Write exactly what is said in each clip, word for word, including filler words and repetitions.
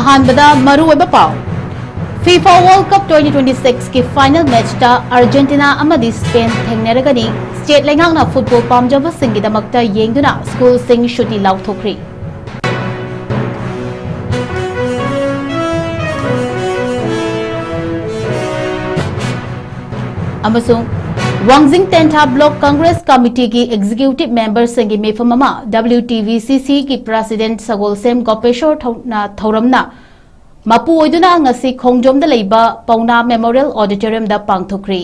ꯑꯍꯥꯟꯕꯗ ꯃꯔꯨꯑꯣꯏꯕ ꯄꯥꯎ꯫ FIFA World Cup twenty twenty-six ꯀꯤ final match ꯇ Argentina ꯑꯃꯗꯤ Spain ꯊꯦꯡꯅꯔꯒꯅꯤ꯫ State ꯂꯩꯉꯥꯛꯅ football ꯄꯥꯝꯖꯕꯁꯤꯡꯒꯤꯗꯃꯛꯇ ꯌꯦꯡꯗꯨꯅ school ꯁꯤꯡ ꯁꯨꯇꯤ ꯂꯥꯎꯊꯣꯛꯈ꯭ꯔꯤ꯫ ꯑꯃꯁꯨꯡ ꯋꯥꯡꯖꯤꯡ ꯇꯦꯟꯊꯥ Block Congress Committee ꯒꯤ executive member ꯁꯤꯡꯒꯤ ꯃꯤꯐꯝ ꯑꯃ W T V C C ꯒꯤ president ꯁꯒꯣꯜꯁꯦꯝ ꯒꯣꯄꯦꯁꯣꯔ ꯊꯧ-, ꯅ ꯊꯧꯔꯝꯅ ꯃꯄꯨ ꯑꯣꯏꯗꯨꯅ ꯉꯁꯤ ꯈꯣꯡꯖꯣꯝꯗ ꯂꯩꯕ ꯄꯥꯎꯅꯥ Memorial Auditorium ꯗ ꯄꯥꯡꯊꯣꯛꯈ꯭ꯔꯤ꯫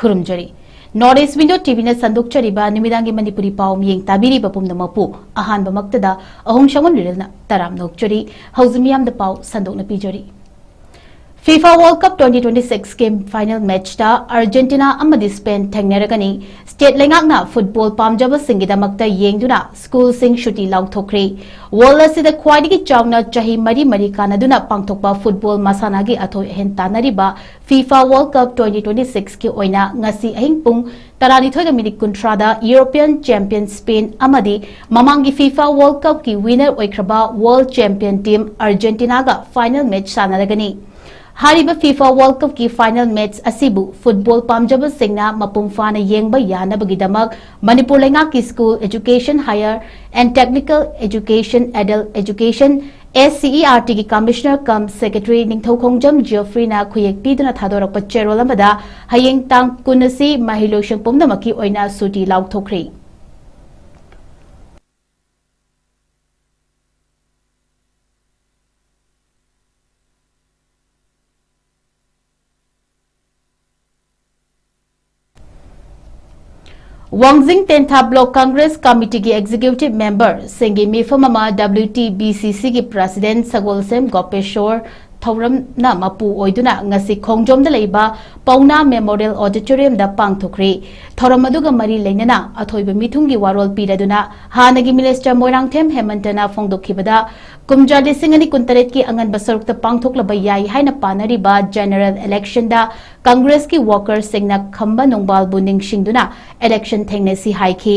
ꯈꯨꯔꯨꯝꯖꯔꯤ꯫ North East Window T V ꯅ ꯁꯟꯗꯣꯛꯆꯔꯤꯕ ꯅꯨꯃꯤꯗꯥꯡꯒꯤ ꯃꯅꯤꯄꯨꯔꯤ ꯄꯥꯎ ꯃꯤꯌꯦꯡ ꯇꯥꯕꯤꯔꯤꯕ ꯄꯨꯝꯅꯃꯛꯄꯨ ꯑꯍꯥꯟꯕꯃꯛꯇꯗ ꯑꯍꯣꯡ ꯁꯥꯡꯕ ꯂꯤꯔꯦꯜꯅ ꯇꯔꯥꯝꯅ ꯑꯣꯛꯆꯔꯤ꯫ ꯍꯧꯖꯤꯛ ꯃꯤꯌꯥꯝꯗ ꯄꯥꯎ ꯁꯟꯗꯣꯛꯅ ꯄꯤꯖꯔꯤ꯫ FIFA World Cup twenty twenty-six ꯀꯤ final match ꯇ Argentina ꯑꯃꯗꯤ Spain ꯊꯦꯡꯅꯔꯒꯅꯤ꯫ State ꯂꯩꯉꯥꯛꯅ football ꯄꯥꯝꯖꯕꯁꯤꯡꯒꯤꯗꯃꯛꯇ ꯌꯦꯡꯗꯨꯅ school ꯁꯤꯡ ꯁꯨꯇꯤ ꯂꯥꯎꯊꯣꯛꯈ꯭ꯔꯤ꯫ World ꯑꯁꯤꯗ ꯈ꯭ꯋꯥꯏꯗꯒꯤ ꯆꯥꯎꯅ ꯆꯍꯤ ꯃꯔꯤ ꯃꯔꯤ ꯀꯥꯟꯅꯗꯨꯅ ꯄꯥꯡꯊꯣꯛꯄ football ꯃꯁꯥꯟꯅꯒꯤ ꯑꯊꯣꯏ ꯑꯍꯦꯟ ꯇꯥꯟꯅꯔꯤꯕ FIFA World Cup twenty twenty-six ꯀꯤ ꯑꯣꯏꯅ ꯉꯁꯤ ꯑꯍꯤꯡ ꯄꯨꯡ ꯇꯔꯥꯅꯤꯊꯣꯏꯒ ꯃꯤꯅꯤꯠ ꯀꯨꯟꯊ꯭ꯔꯥꯗ European champion Spain ꯑꯃꯗꯤ ꯃꯃꯥꯡꯒꯤ FIFA World Cup ꯀꯤ winner ꯑꯣꯏꯈ꯭ꯔꯕ world champion team Argentina ꯒ final match ꯁꯥꯟꯅꯔꯒꯅꯤ꯫ ꯍꯥꯏꯔꯤꯕ FIFA World Cup ꯀꯤ final match ꯑꯁꯤꯕꯨ football ꯄꯥꯝꯖꯕꯁꯤꯡꯅ ꯃꯄꯨꯡ ꯐꯥꯅ ꯌꯦꯡꯕ ꯌꯥꯅꯕꯒꯤꯗꯃꯛ ꯃꯅꯤꯄꯨꯔ ꯂꯩꯉꯥꯛꯀꯤ School Education, Higher and Technical Education, Adult Education, S C E R T ꯒꯤ Commissioner cum Secretary ꯅꯤꯡꯊꯧꯈꯣꯡꯖꯝ Geoffrey ꯅ ꯈꯨꯌꯦꯛ ꯄꯤꯗꯨꯅ ꯊꯥꯗꯣꯔꯛꯄ ꯆꯦꯔꯣꯜ ꯑꯃꯗ ꯍꯌꯦꯡ ꯇꯥꯡ ꯀꯨꯟ ꯑꯁꯤ ꯃꯍꯩꯂꯣꯏꯁꯪ ꯄꯨꯝꯅꯃꯛꯀꯤ ꯑꯣꯏꯅ ꯁꯨꯇꯤ ꯂꯥꯎꯊꯣꯛꯈ꯭ꯔꯤ꯫ ꯋꯥꯡꯖꯤꯡ ꯇꯦꯟꯊꯥ Block Congress Committee ꯒꯤ executive member ꯁꯤꯡꯒꯤ ꯃꯤꯐꯝ ꯑꯃ W T V C C ꯒꯤ president ꯁꯒꯣꯜꯁꯦꯝ ꯒꯣꯄꯦꯁꯣꯔ ꯊꯧꯔꯝꯅ ꯃꯄꯨ ꯑꯣꯏꯗꯨꯅ ꯉꯁꯤ ꯈꯣꯡꯖꯣꯝꯗ ꯂꯩꯕ ꯄꯥꯎꯅꯥ ꯃꯦꯃꯣꯔꯤꯌꯦꯜ ꯑꯣꯗꯤꯇꯣꯔꯤꯌꯝꯗ ꯄꯥꯡꯊꯣꯛꯈ꯭ꯔꯤ꯫ ꯊꯧꯔꯝ ꯑꯗꯨꯒ ꯃꯔꯤ ꯂꯩꯅꯅ ꯑꯊꯣꯏꯕ ꯃꯤꯊꯨꯡꯒꯤ ꯋꯥꯔꯣꯜ ꯄꯤꯔꯗꯨꯅ ꯍꯥꯟꯅꯒꯤ ꯃꯤꯅꯤꯁꯇꯔ ꯃꯣꯏꯔꯥꯡꯊꯦꯝ ꯍꯦꯃꯟꯇꯅ ꯐꯣꯡꯗꯣꯛꯈꯤꯕꯗ ꯀꯨꯝꯖꯥ ꯂꯤꯁꯤꯡ ꯑꯅꯤ ꯀꯨꯟꯇꯔꯦꯠꯀꯤ ꯑꯉꯟꯕ ꯁꯔꯨꯛꯇ ꯄꯥꯡꯊꯣꯛꯂꯕ ꯌꯥꯏ ꯍꯥꯏꯅ ꯄꯥꯅꯔꯤꯕ ꯖꯦꯅꯔꯦꯜ ꯏꯂꯦꯛꯁꯟꯗ ꯀꯪꯒ꯭ꯔꯦꯁꯀꯤ ꯋꯥꯀꯔꯁꯤꯡꯅ ꯈꯝꯕ ꯅꯣꯡꯕꯥꯜꯕꯨ ꯅꯤꯡꯁꯤꯡꯗꯨꯅ ꯏꯂꯦꯛꯁꯟ ꯊꯦꯡꯅꯁꯤ ꯍꯥꯏꯈꯤ꯫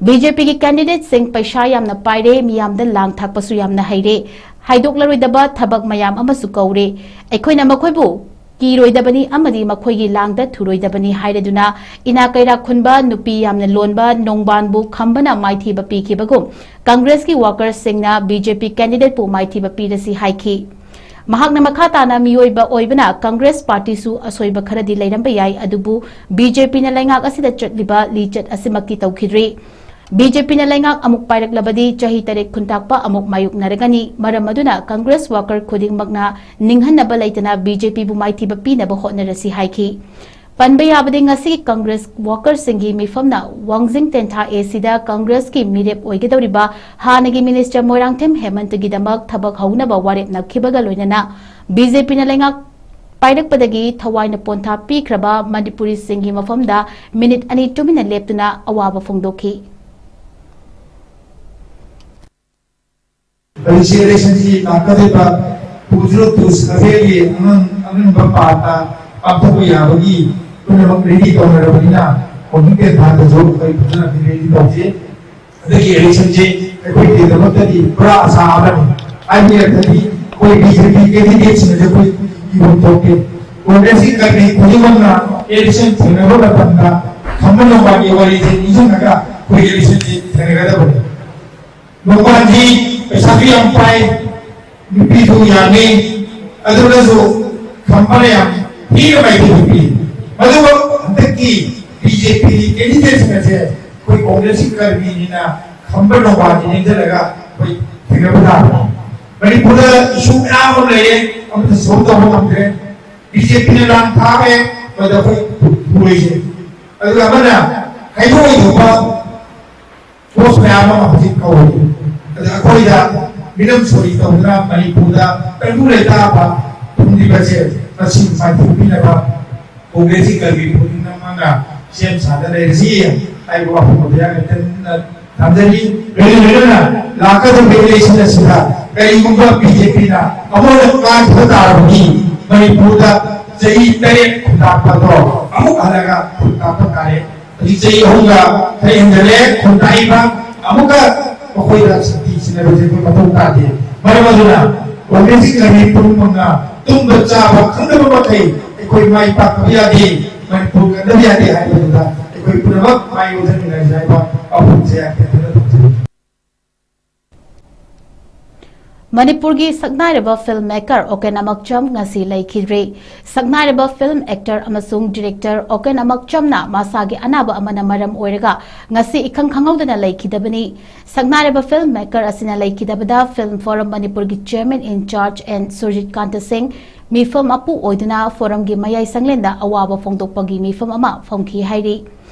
ꯕꯤ ꯖꯦ ꯄꯤꯒꯤ ꯀꯦꯟꯗꯤꯗꯦꯠꯁꯤꯡ ꯄꯩꯁꯥ ꯌꯥꯝꯅ ꯄꯥꯏꯔꯦ, ꯃꯤꯌꯥꯝꯗ ꯂꯥꯡ ꯊꯥꯛꯄꯁꯨ ꯌꯥꯝꯅ ꯍꯩꯔꯦ, ꯍꯥꯏꯗꯣꯛꯂꯔꯣꯏꯗꯕ ꯊꯕꯛ ꯃꯌꯥꯝ ꯑꯃꯁꯨ ꯀꯧꯔꯦ꯫ ꯑꯩꯈꯣꯏꯅ ꯃꯈꯣꯏꯕꯨ ꯀꯤꯔꯣꯏꯗꯕꯅꯤ ꯑꯃꯗꯤ ꯃꯈꯣꯏꯒꯤ ꯂꯥꯡꯗ ꯊꯨꯔꯣꯏꯗꯕꯅꯤ ꯍꯥꯏꯔꯗꯨꯅ ꯏꯅꯥ ꯀꯩꯔꯥꯛ ꯈꯨꯟꯕ, ꯅꯨꯄꯤ ꯌꯥꯝꯅ ꯂꯣꯟꯕ ꯅꯣꯡꯕꯥꯟꯕꯨ ꯈꯝꯕꯅ ꯃꯥꯏꯊꯤꯕ ꯄꯤꯈꯤꯕꯒꯨꯝ ꯀꯪꯒ꯭ꯔꯦꯁꯀꯤ ꯋꯥꯀꯔꯁꯤꯡꯅ ꯕꯤ ꯖꯦ ꯄꯤ ꯀꯦꯟꯗꯤꯗꯦꯠꯄꯨ ꯃꯥꯏꯊꯤꯕ ꯄꯤꯔꯁꯤ ꯍꯥꯏꯈꯤ꯫ ꯃꯍꯥꯛꯅ ꯃꯈꯥ ꯇꯥꯅ ꯃꯤꯑꯣꯏꯕ ꯑꯣꯏꯕꯅ ꯀꯪꯒ꯭ꯔꯦꯁ ꯄꯥꯔꯇꯤꯁꯨ ꯑꯁꯣꯏꯕ ꯈꯔꯗꯤ ꯂꯩꯔꯝꯕ ꯌꯥꯏ, ꯑꯗꯨꯕꯨ ꯕꯤ ꯖꯦ ꯄꯤꯅ ꯂꯩꯉꯥꯛ ꯑꯁꯤꯗ ꯆꯠꯂꯤꯕ ꯂꯤꯆꯠ ꯑꯁꯤꯃꯛꯇꯤ ꯇꯧꯈꯤꯗ꯭ꯔꯤ꯫ ꯕꯤ ꯖꯦ ꯄꯤꯅ ꯂꯩꯉꯥꯛ ꯑꯃꯨꯛ ꯄꯥꯏꯔꯛꯂꯕꯗꯤ ꯆꯍꯤ ꯇꯔꯦꯠ ꯈꯨꯟꯇꯥꯛꯄ ꯑꯃꯨꯛ ꯃꯥꯌꯣꯛꯅꯔꯒꯅꯤ꯫ ꯃꯔꯝ ꯑꯗꯨꯅ ꯀꯪꯒ꯭ꯔꯦꯁ ꯋꯥꯀꯔ ꯈꯨꯗꯤꯡꯃꯛꯅ ꯅꯤꯡꯍꯟꯅꯕ ꯂꯩꯇꯅ ꯕꯤ ꯖꯦ ꯄꯤꯕꯨ ꯃꯥꯏꯊꯤꯕ ꯄꯤꯅꯕ ꯍꯣꯠꯅꯔꯁꯤ ꯍꯥꯏꯈꯤ꯫ ꯄꯟꯕ ꯌꯥꯕꯗꯤ ꯉꯁꯤꯒꯤ ꯀꯪꯒ꯭ꯔꯦꯁ ꯋꯥꯀꯔꯁꯤꯡꯒꯤ ꯃꯤꯐꯝꯅ ꯋꯥꯡꯖꯤꯡ ꯇꯦꯟꯊꯥ ꯑꯦ ꯁꯤꯗ ꯀꯪꯒ꯭ꯔꯦꯁꯀꯤ ꯃꯤꯔꯦꯞ ꯑꯣꯏꯒꯗꯧꯔꯤꯕ ꯍꯥꯟꯅꯒꯤ ꯃꯤꯅꯤꯁꯇꯔ ꯃꯣꯏꯔꯥꯡꯊꯦꯝ ꯍꯦꯃꯟꯇꯒꯤꯗꯃꯛ ꯊꯕꯛ ꯍꯧꯅꯕ ꯋꯥꯔꯦꯞ ꯅꯞꯈꯤꯕꯒ ꯂꯣꯏꯅꯅ ꯕꯤ ꯖꯦ ꯄꯤꯅ ꯂꯩꯉꯥꯛ ꯄꯥꯏꯔꯛꯄꯗꯒꯤ ꯊꯋꯥꯏꯅ ꯄꯣꯟꯊꯥ ꯄꯤꯈ꯭ꯔꯕ ꯃꯅꯤꯄꯨꯔꯤꯁꯤꯡꯒꯤ ꯃꯐꯝꯗ ꯃꯤꯅꯤꯠ ꯑꯅꯤ ꯇꯨꯃꯤꯟꯅ ꯂꯦꯞꯇꯨꯅ ꯑꯋꯥꯕ ꯐꯣꯡꯗꯣꯛꯈꯤ꯫ ꯍꯧꯖꯤꯛꯁꯤ ꯏꯂꯦꯛꯁꯟꯁꯤ ꯂꯥꯛꯀꯗꯧꯔꯤꯕ ꯇꯨ ꯖꯤꯔꯣ ꯇꯨ ꯁꯚꯦꯟꯒꯤ ꯑꯉꯥꯡ ꯑꯉꯟꯕ ꯄꯥꯔꯠꯇ ꯄꯥꯡꯊꯣꯛꯄ ꯌꯥꯕꯒꯤ ꯄꯨꯝꯅꯃꯛ ꯔꯦꯗꯤ ꯇꯧꯅꯔꯕꯅꯤꯅ ꯍꯧꯖꯤꯛ ꯇꯦꯟꯊꯥꯗꯁꯨ ꯑꯩꯈꯣꯏ ꯐꯖꯅ ꯔꯦꯗꯤ ꯇꯧꯁꯤ꯫ ꯑꯗꯒꯤ ꯏꯂꯦꯛꯁꯟꯁꯤ ꯑꯩꯈꯣꯏꯒꯤꯗꯃꯛꯇꯗꯤ ꯄꯨꯔꯥ ꯑꯁꯥ ꯑꯃꯅꯤ꯫ ꯍꯥꯏꯕꯗꯤ ꯑꯩꯈꯣꯏ ꯕꯤ ꯖꯦ ꯄꯤ ꯀꯦꯟꯗꯤꯗꯦꯠꯁꯤꯡꯅꯁꯨ ꯑꯩꯈꯣꯏ ꯀꯤꯕ ꯊꯣꯛꯇꯦ꯫ ꯀꯣꯡꯒ꯭ꯔꯦꯁꯀꯤ ꯀꯔꯃꯤ ꯈꯨꯗꯤꯡꯃꯛꯅ ꯏꯂꯦꯛꯁꯟ ꯊꯦꯡꯅꯕ ꯃꯇꯝꯗ ꯈꯝꯕ ꯅꯣꯡꯕꯥꯜꯒꯤ ꯋꯥꯔꯤꯁꯦ ꯅꯤꯡꯁꯤꯡꯉꯒ ꯑꯩꯈꯣꯏ ꯏꯂꯦꯛꯁꯟꯁꯤ ꯊꯦꯡꯅꯒꯗꯕꯅꯤ꯫ ꯅꯣꯡꯕꯥꯜꯗꯤ ꯄꯩꯁꯥꯁꯨ ꯌꯥꯝ ꯄꯥꯏ, ꯅꯨꯄꯤꯁꯨ ꯌꯥꯝꯃꯤ, ꯑꯗꯨꯅꯁꯨ ꯈꯝꯕꯅ ꯌꯥꯝ ꯊꯤꯅ ꯃꯥꯏꯊꯤꯕ ꯄꯤ꯫ ꯃꯗꯨꯕꯨ ꯍꯟꯗꯛꯀꯤ ꯕꯤ ꯖꯦ ꯄꯤ ꯀꯦꯟꯗꯤꯗꯦꯠꯁꯤꯡ ꯑꯁꯦ ꯑꯩꯈꯣꯏ ꯀꯣꯡꯒ꯭ꯔꯦꯁꯀꯤ ꯀꯔꯃꯤꯅꯤꯅ ꯈꯝꯕ ꯅꯣꯡꯕꯥꯜꯗꯤ ꯅꯤꯡꯁꯤꯜꯂꯒ ꯑꯩꯈꯣꯏ ꯊꯦꯡꯅꯕ ꯇꯥꯕꯅꯤ꯫ ꯃꯅꯤꯄꯨꯔꯗ ꯏꯁꯨ ꯃꯌꯥꯝ ꯑꯃ ꯂꯩꯔꯦ, ꯑꯃꯠꯇ ꯁꯣꯜꯕ ꯇꯧꯕ ꯉꯝꯗ꯭ꯔꯦ꯫ ꯕꯤ ꯖꯦ ꯄꯤꯅ ꯂꯥꯟ ꯊꯥꯕ ꯍꯦꯛ ꯃꯗ ꯑꯩꯈꯣꯏ ꯄꯨꯔꯣꯏꯁꯦ꯫ ꯑꯗꯨꯒ ꯑꯃꯅ ꯍꯥꯏꯗꯣꯛꯑꯣꯏꯗꯧꯕ ꯄꯣꯁ ꯃꯌꯥꯝ ꯑꯃ ꯍꯧꯖꯤꯛ ꯀꯧꯔꯤ꯫ ꯑꯗ ꯑꯩꯈꯣꯏꯗ ꯐꯤꯂꯝ ꯁꯣꯔꯤ ꯇꯧꯗꯨꯅ ꯃꯅꯤꯄꯨꯔꯗ ꯇꯪꯗꯨ ꯂꯩꯇꯥꯕ ꯊꯨꯡꯂꯤꯕꯁꯦ ꯃꯁꯤ ꯃꯥꯏꯊꯤꯕ ꯄꯤꯅꯕ ꯀꯣꯡꯒ꯭ꯔꯦꯁꯀꯤ ꯀꯔꯕꯤ ꯄꯨꯝꯅꯃꯛꯅ ꯁꯦꯝ ꯁꯥꯗ ꯂꯩꯔꯁꯤ ꯍꯥꯏꯕ ꯋꯥꯐꯝ ꯑꯗꯨ ꯌꯥꯝꯅ ꯊꯝꯖꯔꯤ꯫ ꯂꯣꯏꯅ ꯂꯣꯏꯅꯅ ꯂꯥꯛꯀꯗꯧꯔꯤꯕ ꯏꯂꯦꯛꯁꯟ ꯑꯁꯤꯗ ꯀꯔꯤꯒꯨꯝꯕ ꯕꯤ ꯖꯦ ꯄꯤꯅ ꯑꯃꯨꯛ ꯍꯟꯅ ꯀꯥꯈꯤꯕ ꯇꯥꯔꯕꯗꯤ ꯃꯅꯤꯄꯨꯔꯗ ꯆꯍꯤ ꯇꯔꯦꯠ ꯈꯨꯟꯇꯥꯛꯄꯗꯣ ꯑꯃꯨꯛ ꯍꯜꯂꯒ ꯈꯨꯟꯇꯥꯛꯄ ꯇꯥꯔꯦ꯫ ꯍꯧꯖꯤꯛ ꯆꯍꯤ ꯑꯍꯨꯝꯒ ꯈꯔ ꯍꯦꯟꯖꯜꯂꯦ ꯈꯨꯟꯇꯥꯛꯏꯕ꯫ ꯑꯃꯨꯛꯀ ꯃꯈꯣꯏꯗ ꯁꯛꯇꯤ ꯁꯤꯟꯅꯕꯁꯦ ꯑꯩꯈꯣꯏ ꯃꯊꯧ ꯇꯥꯗꯦ꯫ ꯃꯔꯝ ꯑꯗꯨꯅ ꯀꯣꯡꯒ꯭ꯔꯦꯁꯀꯤ ꯀꯔꯤ ꯄꯨꯝꯅꯃꯛꯅ ꯇꯨꯝꯕ ꯆꯥꯕ ꯈꯪꯗꯕ ꯃꯈꯩ ꯑꯩꯈꯣꯏ ꯃꯥꯏ ꯄꯥꯛꯇꯕ ꯌꯥꯗꯦ, ꯃꯅꯤꯄꯨꯔ ꯀꯟꯗꯕ ꯌꯥꯗꯦ ꯍꯥꯏꯕꯗꯨꯗ ꯑꯩꯈꯣꯏ ꯄꯨꯝꯅꯃꯛ ꯃꯥꯏ ꯑꯣꯟꯁꯤꯟꯃꯤꯟꯅꯔꯁꯤ ꯍꯥꯏꯕ ꯋꯥꯐꯝꯁꯦ ꯑꯩ ꯇꯦꯟꯇꯛꯅ ꯊꯝꯖꯔꯤ꯫ ꯃꯅꯤꯄꯨꯔꯒꯤ ꯁꯛꯅꯥꯏꯔꯕ ꯐꯤꯜꯝ ꯃꯦꯀꯔ ꯑꯣꯀꯦꯟ ꯑꯃꯛꯆꯝ ꯉꯁꯤ ꯂꯩꯈꯤꯗ꯭ꯔꯦ꯫ ꯁꯛꯅꯥꯏꯔꯕ ꯐꯤꯜꯝ ꯑꯦꯛꯇꯔ ꯑꯃꯁꯨꯡ ꯗꯤꯔꯦꯛꯇꯔ ꯑꯣꯀꯦꯟ ꯑꯃꯛꯆꯝꯅ ꯃꯁꯥꯒꯤ ꯑꯅꯥꯕ ꯑꯃꯅ ꯃꯔꯝ ꯑꯣꯏꯔꯒ ꯉꯁꯤ ꯏꯈꯪ ꯈꯪꯍꯧꯗꯅ ꯂꯩꯈꯤꯗꯕꯅꯤ꯫ ꯁꯛꯅꯥꯏꯔꯕ ꯐꯤꯜꯝ ꯃꯦꯀꯔ ꯑꯁꯤꯅ ꯂꯩꯈꯤꯗꯕꯗ ꯐꯤꯜꯝ ꯐꯣꯔꯝ ꯃꯅꯤꯄꯨꯔꯒꯤ chairman in charge N Surjit Kanta ꯁꯤꯡ ꯃꯤꯐꯝ ꯃꯄꯨ ꯑꯣꯏꯗꯨꯅ ꯐꯣꯔꯝꯒꯤ ꯃꯌꯥꯏ ꯁꯪꯂꯦꯟꯗ ꯑꯋꯥꯕ ꯐꯣꯡꯗꯣꯛꯄꯒꯤ ꯃꯤꯐꯝ ꯑꯃ ꯐꯝꯈꯤ ꯍꯥꯏꯔꯤ꯫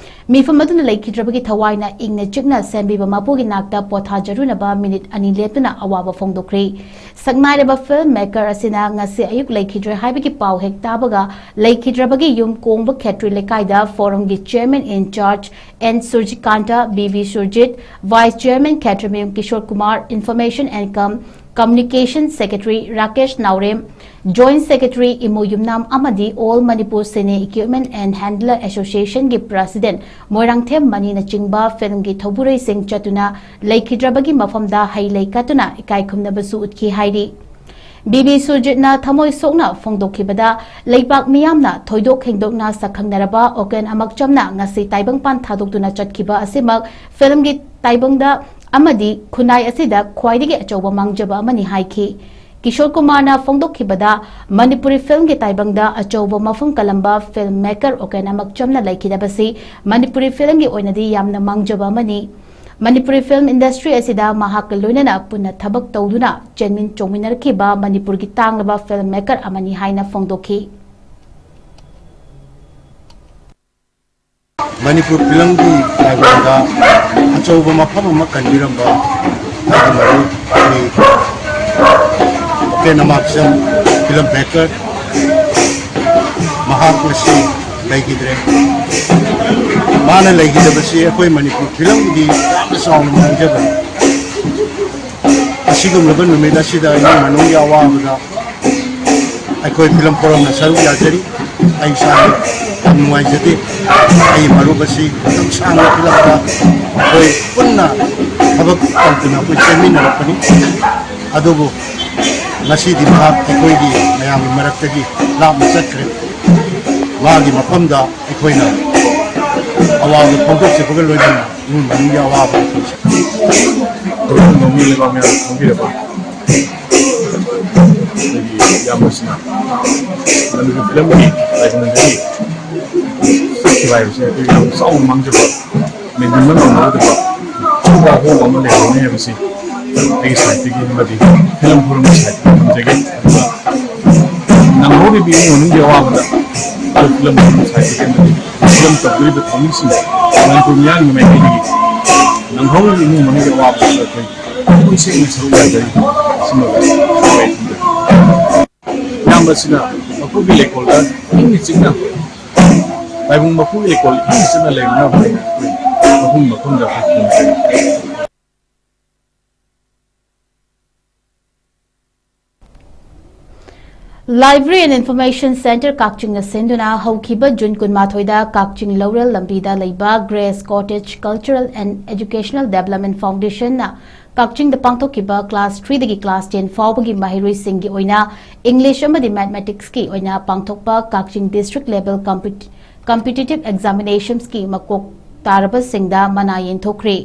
ꯃꯤꯐꯝ ꯑꯗꯨꯅ ꯂꯩꯈꯤꯗ꯭ꯔꯕꯒꯤ ꯊꯋꯥꯏꯅ ꯏꯪꯅ ꯆꯤꯛꯅ ꯁꯦꯝꯕꯤꯕ ꯃꯄꯨꯒꯤ ꯅꯥꯛꯇ ꯄꯣꯊꯥꯖꯔꯨꯅꯕ ꯃꯤꯅꯤꯠ ꯑꯅꯤ ꯂꯦꯞꯇꯨꯅ ꯑꯋꯥꯕ ꯐꯣꯡꯗꯣꯛꯈ꯭ꯔꯤ꯫ ꯁꯛꯅꯥꯏꯔꯕ ꯐꯤꯜꯝ ꯃꯦꯀꯔ ꯑꯁꯤꯅ ꯉꯁꯤ ꯑꯌꯨꯛ ꯂꯩꯈꯤꯗ꯭ꯔꯦ ꯍꯥꯏꯕꯒꯤ ꯄꯥꯎ ꯍꯦꯛ ꯇꯥꯕꯒ ꯂꯩꯈꯤꯗ꯭ꯔꯕꯒꯤ ꯌꯨꯝ ꯀꯣꯡꯕ ꯈꯦꯇ꯭ꯔꯤ ꯂꯩꯀꯥꯏꯗ ꯐꯣꯔꯝꯒꯤ chairman in charge N Surjikanta, B V Surjit, vice chairman Khetrimayum Kishore Kumar, information and ꯀꯝ communication secretary Rakesh Naorem, joint secretary Imo Yumnam ꯑꯃꯗꯤ all Manipur cine equipment and handler ꯑꯦꯁꯣꯁꯤꯌꯦꯁꯟꯒꯤ ꯄ꯭ꯔꯁꯤꯗꯦꯟꯠ ꯃꯣꯏꯔꯥꯡꯊꯦꯝ ꯃꯅꯤꯅꯆꯤꯡꯕ ꯐꯤꯜꯝꯒꯤ ꯊꯧꯕꯨꯔꯩꯁꯤꯡ ꯆꯠꯇꯨꯅ ꯂꯩꯈꯤꯗ꯭ꯔꯕꯒꯤ ꯃꯐꯝꯗ ꯍꯩ ꯂꯩ ꯀꯠꯇꯨꯅ ꯏꯀꯥꯏ ꯈꯨꯝꯅꯕꯁꯨ ꯎꯠꯈꯤ ꯍꯥꯏꯔꯤ꯫ ꯕꯤ ꯕꯤ ꯁꯨꯔꯖꯤꯠꯅ ꯊꯃꯣꯏ ꯁꯣꯛꯅ ꯐꯣꯡꯗꯣꯛꯈꯤꯕꯗ, ꯂꯩꯕꯥꯛ ꯃꯤꯌꯥꯝꯅ ꯊꯣꯏꯗꯣꯛ ꯍꯦꯟꯗꯣꯛꯅ ꯁꯛꯈꯪꯅꯔꯕ ꯑꯣꯀꯦꯟ ꯑꯃꯛꯆꯝꯅ ꯉꯁꯤ ꯇꯥꯏꯕꯪꯄꯥꯟ ꯊꯥꯗꯣꯛꯇꯨꯅ ꯆꯠꯈꯤꯕ ꯑꯁꯤꯃꯛ ꯐꯤꯜꯝꯒꯤ ꯇꯥꯏꯕꯪꯗ ꯑꯃꯗꯤ ꯈꯨꯟꯅꯥꯏ ꯑꯁꯤꯗ ꯈ꯭ꯋꯥꯏꯗꯒꯤ ꯑꯆꯧꯕ ꯃꯥꯡꯖꯕ ꯑꯃꯅꯤ ꯍꯥꯏꯈꯤ꯫ ꯀꯤꯁꯣꯔ ꯀꯨꯃꯥꯔꯅ ꯐꯣꯡꯗꯣꯛꯈꯤꯕꯗ, ꯃꯅꯤꯄꯨꯔꯤ ꯐꯤꯜꯝꯒꯤ ꯇꯥꯏꯕꯪꯗ ꯑꯆꯧꯕ ꯃꯐꯝ ꯀꯜꯂꯝꯕ ꯐꯤꯜꯝ ꯃꯦꯀꯔ ꯑꯣꯀꯦꯟ ꯑꯃꯛꯆꯝꯅ ꯂꯩꯈꯤꯗꯕꯁꯤ ꯃꯅꯤꯄꯨꯔꯤ ꯐꯤꯜꯝꯒꯤ ꯑꯣꯏꯅꯗꯤ ꯌꯥꯝꯅ ꯃꯥꯡꯖꯕ ꯑꯃꯅꯤ꯫ ꯃꯅꯤꯄꯨꯔꯤ ꯐꯤꯜꯝ ꯏꯟꯗꯁꯇ꯭ꯔꯤ ꯑꯁꯤꯗ ꯃꯍꯥꯛꯀ ꯂꯣꯏꯅꯅ ꯄꯨꯟꯅ ꯊꯕꯛ ꯇꯧꯗꯨꯅ ꯆꯦꯟꯃꯤꯟ ꯆꯣꯡꯃꯤꯟꯅꯔꯛꯈꯤꯕ ꯃꯅꯤꯄꯨꯔꯒꯤ ꯇꯥꯡꯂꯕ ꯐꯤꯜꯝ ꯃꯦꯀꯔ ꯑꯃꯅꯤ ꯍꯥꯏꯅ ꯐꯣꯡꯗꯣꯛꯈꯤ꯫ ꯃꯅꯤꯄꯨꯔ ꯐꯤꯂꯝꯒꯤ ꯂꯥꯏꯕꯛꯇ ꯑꯆꯧꯕ ꯃꯐꯝ ꯑꯃ ꯀꯟꯕꯤꯔꯝꯕ ꯑꯩꯒꯤ ꯃꯔꯨꯞ ꯁ꯭ꯔꯤ ꯅꯃꯥꯛꯆꯝ film maker ꯃꯍꯥꯛ ꯉꯁꯤ ꯂꯩꯈꯤꯗ꯭ꯔꯦ꯫ ꯃꯥꯅ ꯂꯩꯈꯤꯗꯕꯁꯤ ꯑꯩꯈꯣꯏ ꯃꯅꯤꯄꯨꯔ filmꯒꯤꯗꯤ ꯌꯥꯝꯅ ꯆꯥꯎꯅ ꯃꯥꯡꯖꯕꯅꯤ꯫ ꯑꯁꯤꯒꯨꯝꯂꯕ ꯅꯨꯃꯤꯠ ꯑꯁꯤꯗ ꯏꯃꯨꯡ ꯃꯅꯨꯡꯒꯤ ꯑꯋꯥꯕꯗ ꯑꯩꯈꯣꯏ film forumꯅ ꯁꯔꯨꯛ ꯌꯥꯖꯔꯤ꯫ ꯑꯩ ꯏꯁꯥ ꯌꯥꯝ ꯅꯨꯡꯉꯥꯏꯖꯗꯦ꯫ ꯑꯩ ꯃꯔꯨꯞ ꯑꯁꯤ ꯃꯇꯝ ꯁꯥꯡꯅ filmꯗ ꯑꯩꯈꯣꯏ ꯄꯨꯟꯅ ꯊꯕꯛ ꯇꯧꯗꯨꯅ ꯑꯩꯈꯣꯏ ꯆꯦꯟꯃꯤꯟꯅꯔꯛꯄꯅꯤ꯫ ꯑꯗꯨꯕꯨ ꯉꯁꯤꯗꯤ ꯃꯍꯥꯛ ꯑꯩꯈꯣꯏꯒꯤ ꯃꯌꯥꯝꯒꯤ ꯃꯔꯛꯇꯒꯤ ꯂꯥꯞꯅ ꯆꯠꯈ꯭ꯔꯦ꯫ ꯃꯥꯒꯤ ꯃꯐꯝꯗ ꯑꯩꯈꯣꯏꯅ ꯑꯋꯥꯕ ꯐꯣꯡꯗꯣꯛꯆꯕꯒ ꯂꯣꯏꯅꯅ ꯏꯃꯨꯡ ꯃꯅꯨꯡꯒꯤ ꯑꯋꯥꯕ ꯐꯣꯡꯗꯣꯛꯆꯔꯤ꯫ ꯂꯩꯕꯥꯛ ꯃꯌꯥꯝꯅ ꯈꯪꯕꯤꯔꯕ ꯑꯩꯈꯣꯏꯒꯤ ꯏꯌꯥꯝꯕꯁꯤꯅ ꯃꯅꯤꯄꯨꯔ filmꯒꯤ ꯂꯥꯏꯕꯨꯡꯗꯒꯤ ꯆꯠꯈꯤꯕ ꯍꯥꯏꯕꯁꯦ ꯑꯩꯈꯣꯏ ꯌꯥꯝ ꯆꯥꯎꯅ ꯃꯥꯡꯖꯕ, ꯃꯦꯟꯁꯤꯟꯕ ꯉꯝꯂꯔꯣꯏꯗꯕ ꯑꯆꯧꯕ ꯑꯍꯣꯡꯕ ꯑꯃ ꯂꯩꯍꯧꯔꯅꯤ ꯍꯥꯏꯕꯁꯤ ꯑꯩꯒꯤ sideꯇꯒꯤ ꯑꯃꯗꯤ film forumꯒꯤ sideꯇꯒꯤ ꯊꯝꯖꯒꯦ꯫ ꯑꯗꯨꯒ ꯅꯪꯍꯧꯔꯤꯕ ꯏꯃꯨꯡ ꯃꯅꯨꯡꯒꯤ ꯑꯋꯥꯕꯗ film forumꯒꯤ sideꯇꯒꯤ ꯑꯃꯗꯤ film ꯇꯧꯗꯣꯔꯤꯕ ꯊꯧꯃꯤꯁꯤꯡ ꯃꯅꯤꯄꯨꯔ ꯃꯤꯌꯥꯝꯒꯤ ꯃꯥꯏꯀꯩꯗꯒꯤ ꯅꯪꯍꯧꯔꯤꯕ ꯏꯃꯨꯡ ꯃꯅꯨꯡꯒꯤ ꯑꯋꯥꯕꯗ ꯑꯩꯈꯣꯏ ꯄꯨꯟꯁꯤꯒꯤ ꯁꯔꯨꯛ ꯌꯥꯖꯔꯤ꯫ ꯁꯤꯃꯒ ꯑꯩ ꯊꯝꯖꯒꯦ꯫ ꯏꯌꯥꯝꯕꯁꯤꯅ ꯃꯄꯨꯒꯤ ꯂꯩꯀꯣꯜꯗ ꯏꯪꯅ ꯆꯤꯛꯅ, ꯇꯥꯏꯕꯪ ꯃꯄꯨꯒꯤ ꯂꯩꯀꯣꯜ ꯏꯪꯅ ꯆꯤꯛꯅ ꯂꯩꯅꯅꯕ ꯑꯩꯈꯣꯏ ꯃꯐꯝ ꯃꯐꯝꯗ ꯑꯩꯈꯣꯏ ꯈꯨꯔꯨꯝꯖꯔꯤ꯫ Library and Information Centre ꯀꯛꯆꯤꯡꯅ ꯁꯤꯟꯗꯨꯅ ꯍꯧꯈꯤꯕ ꯖꯨꯟ ꯀꯨꯟꯃꯥꯊꯣꯏꯗ ꯀꯛꯆꯤꯡ ꯂꯧꯔꯦꯜ ꯂꯝꯕꯤꯗ ꯂꯩꯕ Grace Cottage Cultural and Educational Development Foundationꯅ ꯀꯛꯆꯤꯡꯗ ꯄꯥꯡꯊꯣꯛꯈꯤꯕ class threeꯗꯒꯤ class ten ꯐꯥꯎꯕꯒꯤ ꯃꯍꯩꯔꯣꯏꯁꯤꯡꯒꯤ ꯑꯣꯏꯅ English ꯑꯃꯗꯤ Mathematicsꯀꯤ ꯑꯣꯏꯅ ꯄꯥꯡꯊꯣꯛꯄ ꯀꯛꯆꯤꯡ district level compet- competitive examinationsꯀꯤ ꯃꯀꯣꯛ ꯇꯥꯔꯕꯁꯤꯡꯗ ꯃꯅꯥ ꯌꯦꯟꯊꯣꯛꯈ꯭ꯔꯦ꯫